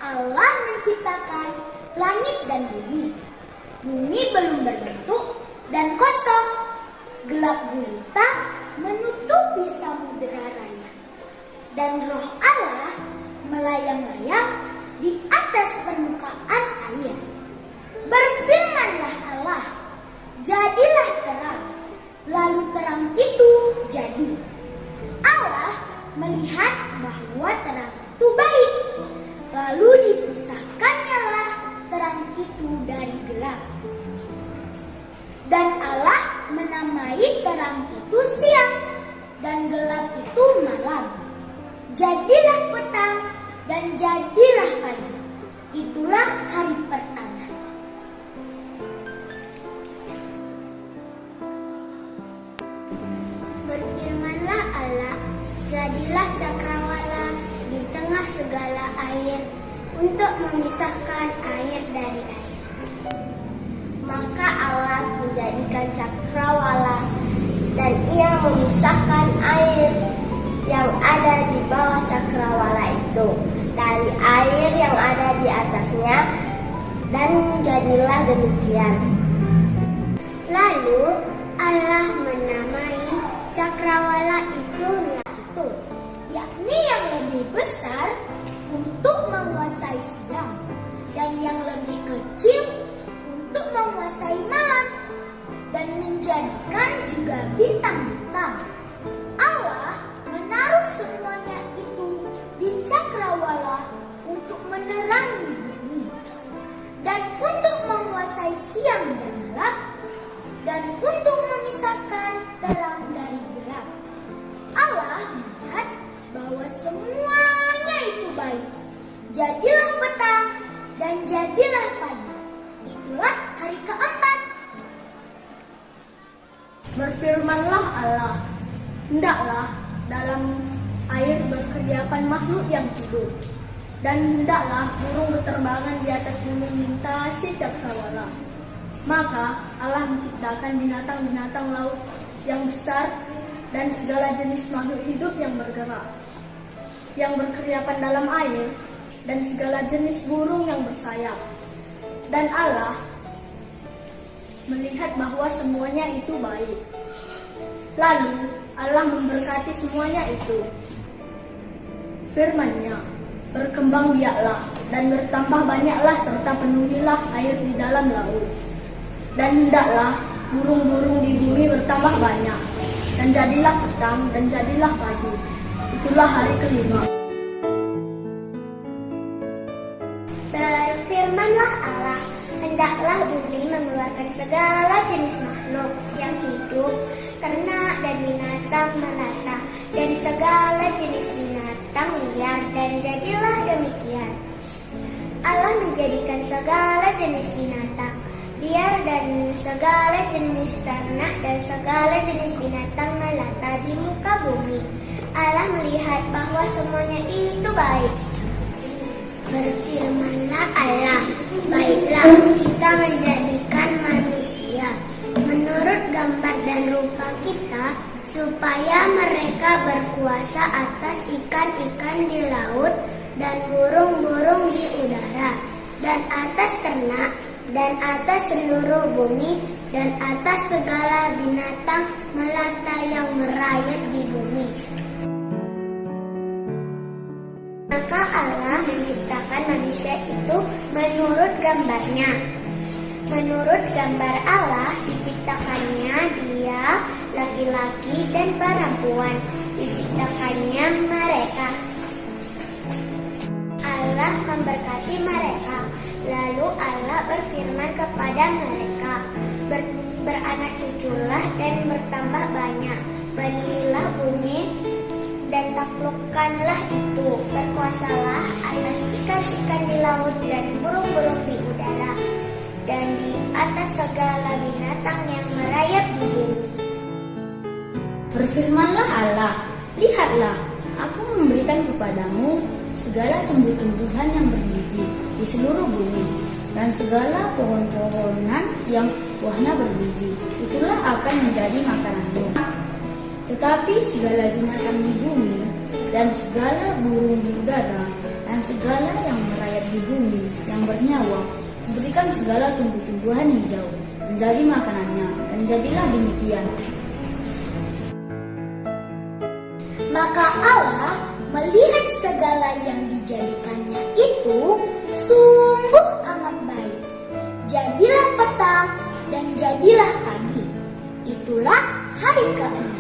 Allah menciptakan langit dan bumi. Bumi belum berbentuk dan kosong. Gelap gulita menutupi Samudera Raya. Dan Roh Allah melayang-layang di atas permukaan air. Berfirmanlah Allah, "Jadilah terang." Lalu terang itu jadi. Allah melihat bahwa terang itu baik. Lalu dipisahkannyalah terang itu dari gelap. Dan Allah menamai terang itu siang, dan gelap itu malam. Jadilah petang, dan jadilah pagi. Itulah hari pertama. Berfirmanlah Allah, "Jadilah cakrawala di tengah segala air untuk memisahkan air dari air." Maka Allah menjadikan cakrawala, dan Ia memisahkan air yang ada di bawah cakrawala itu dari air yang ada di atasnya, dan jadilah demikian. Lalu Allah menamai cakrawala itu Laut, yakni yang lebih besar untuk menguasai siang, dan yang lebih kecil untuk menguasai malam, dan menjadikan juga bintang-bintang. Allah menaruh semuanya itu di cakrawala untuk menerangi bumi, dan untuk menguasai siang dan malam, dan untuk memisahkan terang dari gelap. Allah melihat bahwa semuanya itu baik. Jadilah petang, dan jadilah pagi. Itulah hari keempat. Berfirmanlah Allah, "Hendaklah dalam air berkeriapan makhluk yang hidup, dan hendaklah burung beterbangan di atas bumi melintasi cakrawala." Maka Allah menciptakan binatang-binatang laut yang besar dan segala jenis makhluk hidup yang bergerak, yang berkeriapan dalam air, dan segala jenis burung yang bersayap. Dan Allah melihat bahwa semuanya itu baik. Lalu Allah memberkati semuanya itu. Firman-Nya, "Berkembang biaklah dan bertambah banyaklah, serta penuhilah air di dalam laut. Dan hendaklah burung-burung di bumi bertambah banyak, dan jadilah petang, dan jadilah pagi." Itulah hari kelima. Berfirmanlah Allah, "Hendaklah bumi mengeluarkan segala jenis makhluk yang hidup, ternak dan binatang melata, dan segala jenis binatang liar, dan jadilah demikian." Allah menjadikan segala jenis binatang liar dan segala jenis ternak dan segala jenis binatang melata di muka bumi. Allah melihat bahwa semuanya itu baik. Berfirmanlah Allah, "Baiklah, kita menjadikan manusia menurut gambar dan rupa kita, supaya mereka berkuasa atas ikan-ikan di laut dan burung-burung di udara, dan atas ternak, dan atas seluruh bumi, dan atas segala binatang melata yang merayap di bumi." Maka Allah menciptakan manusia itu menurut gambar-Nya. Menurut gambar Allah diciptakannya dia, laki-laki dan perempuan diciptakannya mereka. Allah memberkati mereka. Lalu Allah berfirman kepada mereka, "Ber-, beranak cuculah dan bertambah banyak. Penuhilah bumi dan taklukkanlah itu. Berkuasalah atas ikan-ikan di laut dan burung-burung di udara, dan di atas segala binatang yang merayap di bumi." Berfirmanlah Allah, "Lihatlah, Aku memberikan kepadamu segala tumbuh-tumbuhan yang berbiji di seluruh bumi, dan segala pohon-pohonan yang buahnya berbiji, itulah akan menjadi makananmu. Tetapi segala binatang di bumi, dan segala burung di udara, dan segala yang merayap di bumi yang bernyawa, diberikan segala tumbuh-tumbuhan hijau menjadi makanannya, dan jadilah demikian. Maka Allah melihat segala yang dijadikannya itu sungguh amat baik. Jadilah petang dan jadilah pagi. Itulah hari keenam.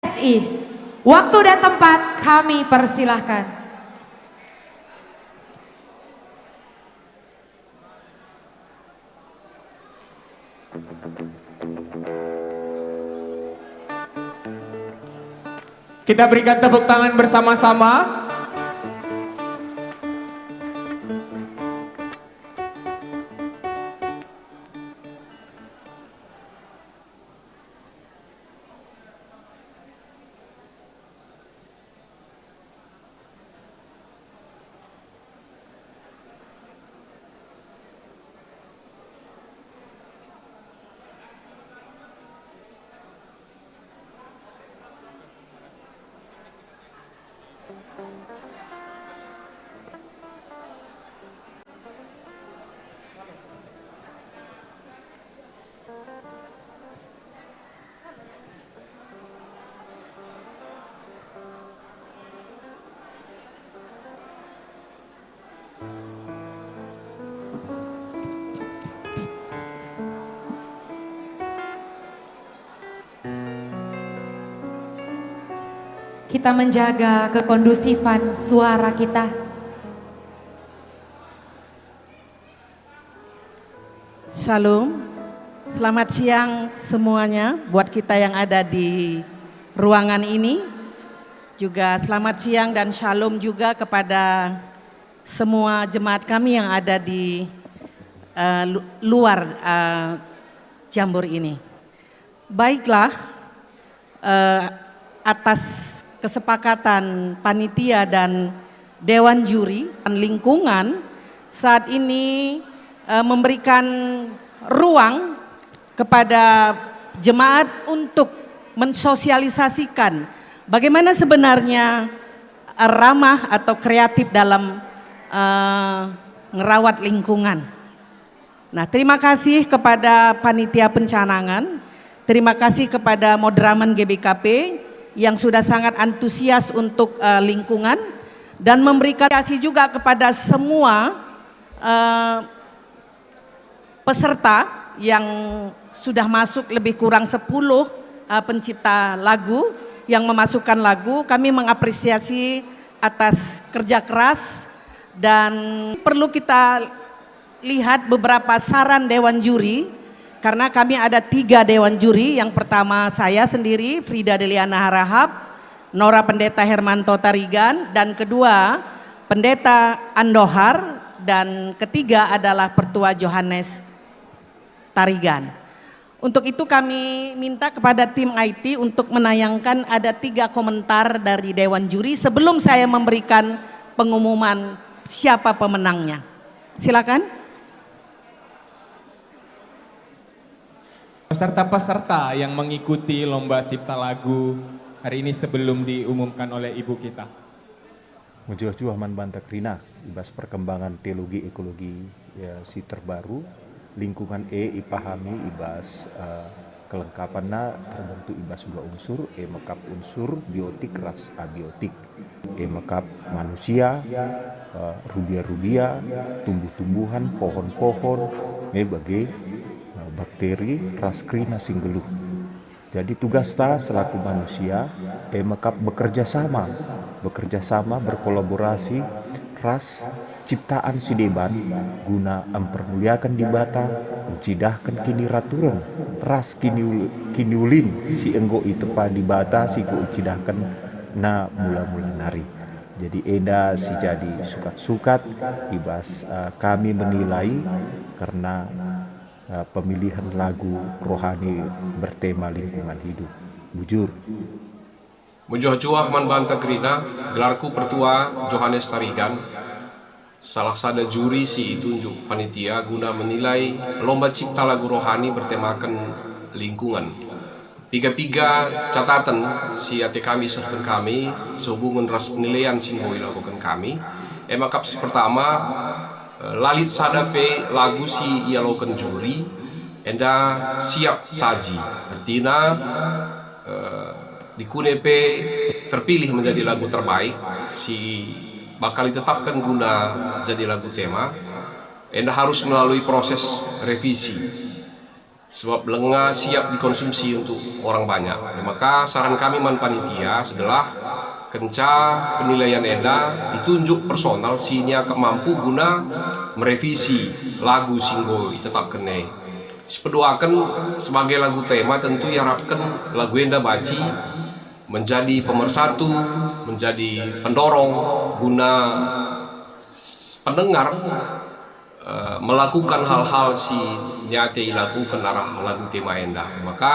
S I. Waktu dan tempat kami persilahkan. Kita berikan tepuk tangan bersama-sama. Kita menjaga kekondusifan suara kita. Shalom. Selamat siang semuanya buat kita yang ada di ruangan ini. Juga selamat siang dan shalom juga kepada semua jemaat kami yang ada di, eh, lu-, luar, eh, Jambor ini. Baiklah, eh, atas kesepakatan panitia dan dewan juri dan lingkungan saat ini, eh, memberikan ruang kepada jemaat untuk mensosialisasikan bagaimana sebenarnya, eh, ramah atau kreatif dalam, eh, ngerawat lingkungan. Nah, terima kasih kepada panitia pencanangan, terima kasih kepada Moderamen G B K P yang sudah sangat antusias untuk, eh, lingkungan, dan memberikan kasih juga kepada semua, eh, peserta yang sudah masuk, lebih kurang sepuluh, eh, pencipta lagu yang memasukkan lagu. Kami mengapresiasi atas kerja keras, dan perlu kita lihat beberapa saran dewan juri, karena kami ada tiga dewan juri. Yang pertama saya sendiri, Frida Deliana Harahap, Nora Pendeta Hermanto Tarigan, dan kedua Pendeta Andohar, dan ketiga adalah Pertua Johannes Tarigan. Untuk itu kami minta kepada tim I T untuk menayangkan ada tiga komentar dari dewan juri sebelum saya memberikan pengumuman siapa pemenangnya. Silakan. Peserta-peserta yang mengikuti lomba cipta lagu hari ini sebelum diumumkan oleh ibu kita. Mejuah-juah man banta kerina i bas perkembangan teologi ekologi, ya, si terbaru. Lingkungan e ipahami i bas, eh, kelengkapanna terbentuk i bas dua unsur, e mekap unsur biotik ras abiotik. E mekap manusia, eh, rubia-rubia, tumbuh-tumbuhan, pohon-pohon, me bage, eh, bakteri ras kerina si nggeluh. Jadi tugasta selaku manusia, e mekap bekerja sama, bekerja sama, berkolaborasi ras ciptaan si deban guna mpermuliaken Dibata, ncidahken kiniraturen ras kiniul-, kiniulin si enggo itepa Dibata si enggo icidahkenNa mula-mula nari. Jadi enda si jadi sukat-sukat i bas, eh, kami menilai kerna, eh, pemilihan lagu rohani bertema lingkungan hidup. Bujur. Mejuah-juah man banta kerina, gelarku Pertua Johannes Tarigan, salah sada juri si itunjuk panitia guna menilai lomba cipta lagu rohani bertemaken lingkungan. Piga-piga cataten si ate kami sehken kami sehubungen ras penilaian si enggo ilakoken kami, e mekap si pertama, eh, la lit sada pe lagu si ialoken juri enda siap saji. Ertina, eh, dikune pe terpilih menjadi lagu terbaik si bakal itetapken guna jadi lagu tema, enda harus melalui proses revisi. Sebab lenga siap dikonsumsi untuk orang banyak. E maka saran kami man panitia segelah kenca penilaian enda itunjuk personal si niakap mampu guna merevisi lagu si enggo itetapken e. Sipeduaken, sebagai lagu tema tentu iarapken lagu enda banci menjadi pemersatu, menjadi pendorong guna pendengar, eh, melakukan hal-hal si niate ilakuken arah lagu tema enda. Maka,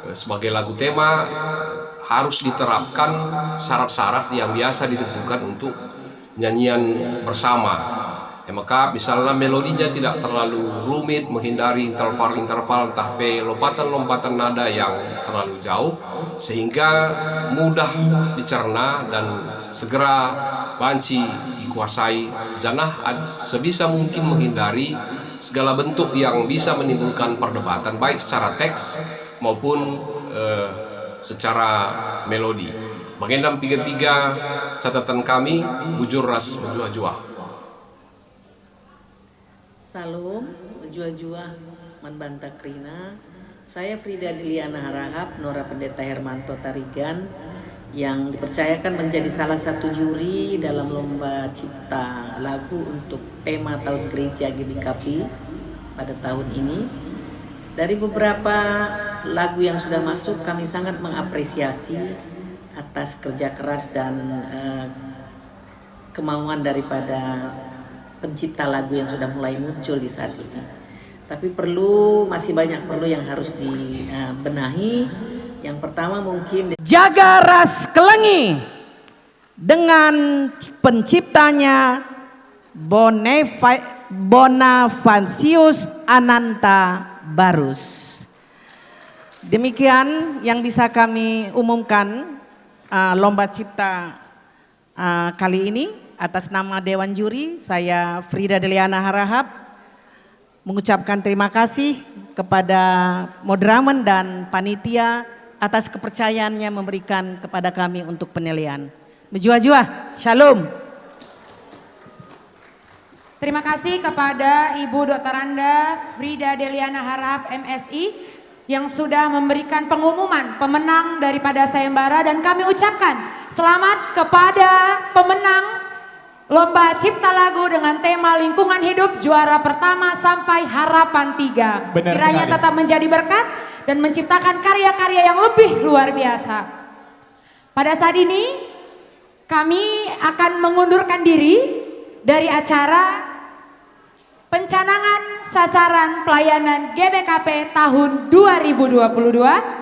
eh, sebagai lagu tema, eh, harus diterapkan syarat-syarat yang biasa ditentukan untuk nyanyian bersama. E maka, misalna melodinya tidak terlalu rumit, menghindari interval-interval ntah pe lompatan-lompatan nada yang terlalu jauh, sehingga mudah dicerna dan segera banci dikuasai, janah ad-, sebisa mungkin menghindari segala bentuk yang bisa menimbulkan perdebatan, baik secara teks maupun, eh, secara melodi. Bagenda piga-piga catatan kami, bujur ras mejuah-juah. Salom, mejuah-juah man banta kerina. Saya Frida Deliana Harahap, nora Pendeta Hermanto Tarigan, yang dipercayakan menjadi salah satu juri dalam lomba cipta lagu untuk tema Tahun Gereja G B K P pada tahun ini. Dari beberapa lagu yang sudah masuk, kami sangat mengapresiasi atas kerja keras dan, eh, kemauan daripada pencipta lagu yang sudah mulai muncul di saat ini. Tapi perlu, masih banyak perlu yang harus dibenahi. Yang pertama mungkin de- Jaga ras kelengi dengan penciptanya Bonefa-, Bonafasius Ananta Barus. Demikian yang bisa kami umumkan, eh, lomba cipta, eh, kali ini. Atas nama Dewan Juri, saya Frida Deliana Harahap mengucapkan terima kasih kepada moderamen dan panitia atas kepercayaannya memberikan kepada kami untuk penilaian. Mejuah-juah, Shalom. Terima kasih kepada Ibu Doktoranda Frida Deliana Harahap, M Si, yang sudah memberikan pengumuman pemenang daripada sayembara, dan kami ucapkan selamat kepada pemenang lomba cipta lagu dengan tema lingkungan hidup, juara pertama sampai harapan tiga. Benar Kiranya sekali. Tetap menjadi berkat dan menciptakan karya-karya yang lebih luar biasa. Pada saat ini, kami akan mengundurkan diri dari acara pencanangan sasaran pelayanan G B K P tahun dua ribu dua puluh dua.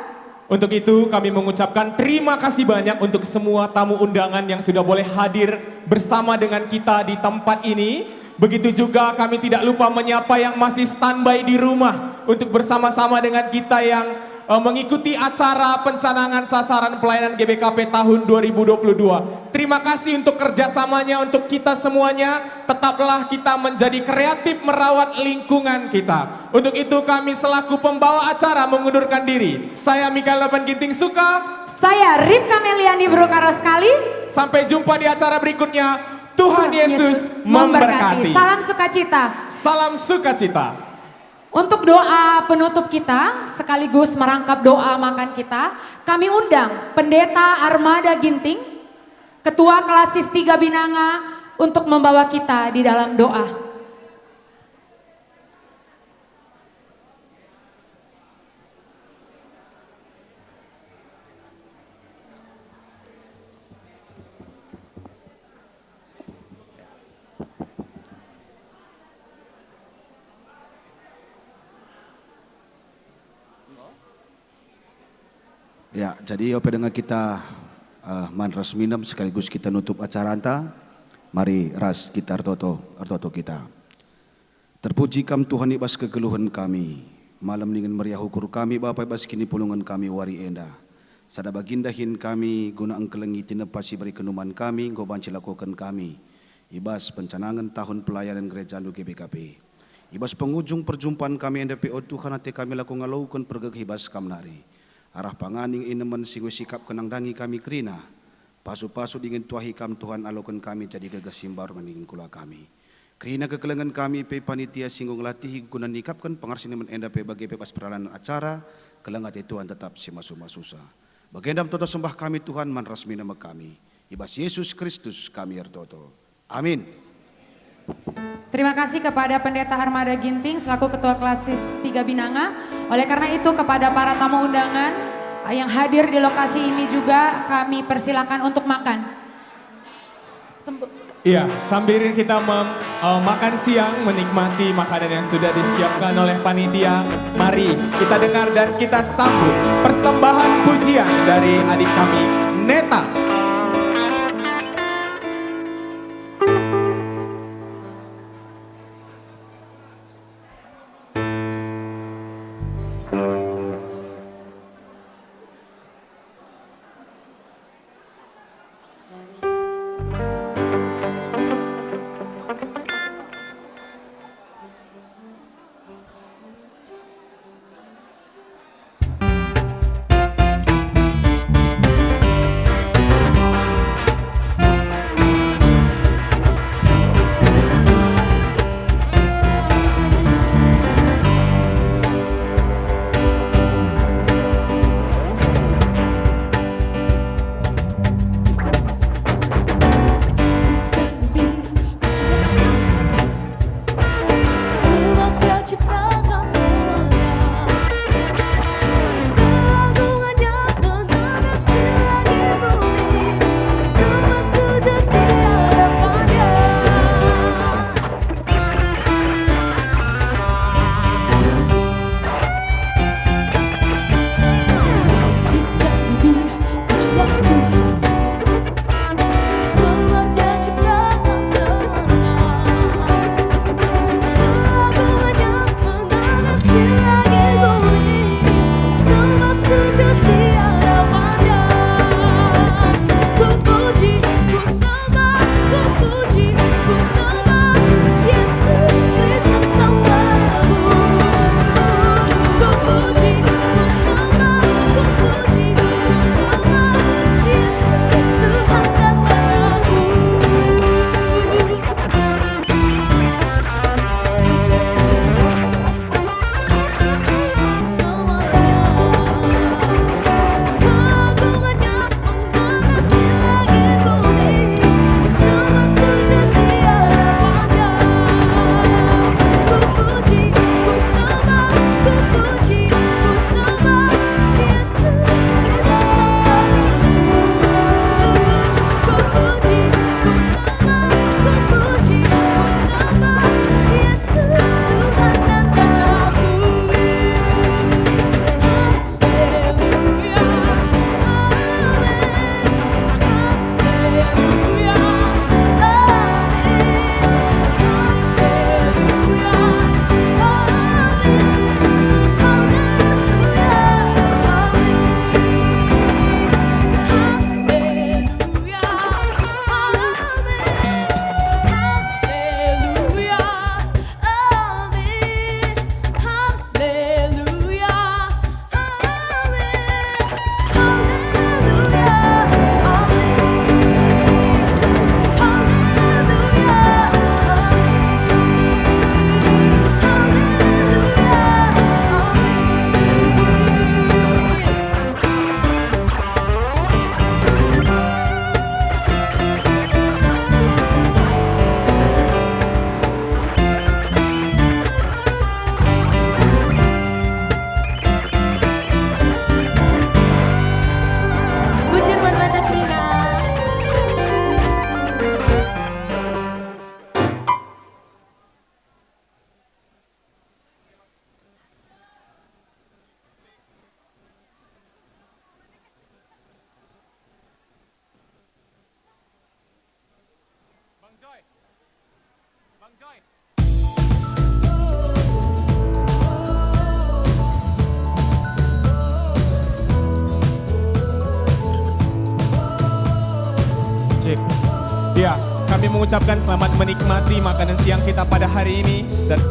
Untuk itu, kami mengucapkan terima kasih banyak untuk semua tamu undangan yang sudah boleh hadir bersama dengan kita di tempat ini. Begitu juga kami tidak lupa menyapa yang masih standby di rumah untuk bersama-sama dengan kita yang, eh, mengikuti acara pencanangan sasaran pelayanan G B K P tahun dua ribu dua puluh dua. Terima kasih untuk kerjasamanya untuk kita semuanya. Tetaplah kita menjadi kreatif merawat lingkungan kita. Untuk itu kami selaku pembawa acara mengundurkan diri. Saya Mikael Laban Ginting Suka. Saya Ripka Meliani Berukaros Kali. Sampai jumpa di acara berikutnya. Tuhan Tuhan Yesus Yesus memberkati. Memberkati. Salam sukacita. Salam sukacita. Untuk doa penutup kita, sekaligus merangkap doa makan kita, kami undang Pendeta Armada Ginting, Ketua Klasis tiga Binanga, untuk membawa kita di dalam doa. Ya, jadi ope denga kita, eh, man ras minem sekaligus kita nutup acaranta. Mari ras kita ertoto, ertoto kita. Terpuji Kam, Tuhan, i bas kegeluhen kami. Malem ningen meriah ukur kami, Bapa, i bas kinipulungen kami wari enda. Sada bagin dahin kami, guna engkelengi tinepa si ibereken man kami, enggo banci lakoken kami i bas pencanangen tahun pelayanan gerejaNdu G B K P. I bas pengujung perjumpan kami enda pe, o Tuhan, ate kami lako ngaloken pergegeh i bas Kam nari. Arah pangan ningen inemen si enggo isikapken nandangi kami kerina. Pasu-pasu dingen tuahi Kam, Tuhan, aloken kami jadi gagah si mbaru ningen kula kami. Kerina kekelengen kami pe panitia si enggo ngelatihi guna nikapken pengarsinen enda pe bage pe bas perdalan acara, keleng ate Tuhan tetap si masu-masusa. Bagenda ertoto sembah kami, Tuhan, man ras minem kami. I bas Yesus Kristus kami ertoto. Amin. Terima kasih kepada Pendeta Armada Ginting selaku Ketua Klasis tiga Binanga. Oleh karena itu, kepada para tamu undangan, Yang hadir di lokasi ini juga kami persilakan untuk makan. Semb- Iya, sambil kita mem-, eh, makan siang, menikmati makanan yang sudah disiapkan oleh panitia, mari kita dengar dan kita sambut persembahan pujian dari adik kami, Neta. Sebab Dia ciptakan semuanya. Keagungan-Nya menggenggam langit bumi. Semua sujud di hadapan-Nya. Bintang bumi, pujilah Tuhan. Sebab Dia ciptakan semuanya. Keagungan-Nya menggenggam langit bumi. Semua sujud di hadapan-Nya. Ku puji, ku sembah, ku puji, ku sembah Yesus Kristus Sang Penebusku. Ku puji, ku sembah, ku puji, ku sembah Yesus Tuhan dan Rajaku. Yesus Tuhan dan Rajaku. Haleluya, amin. Haleluya, amin. Haleluya, amin. Haleluya, amin. Haleluya, amin. Haleluya. Amin. Haleluya. Amin. Haleluya. Amin. Haleluya. Amin. Haleluya. Amin. Bujur man mata kerina. Bang Joy. Bang Joy. Sip. Ya, kami mengucapkan selamat menikmati makanan siang kita pada hari ini dan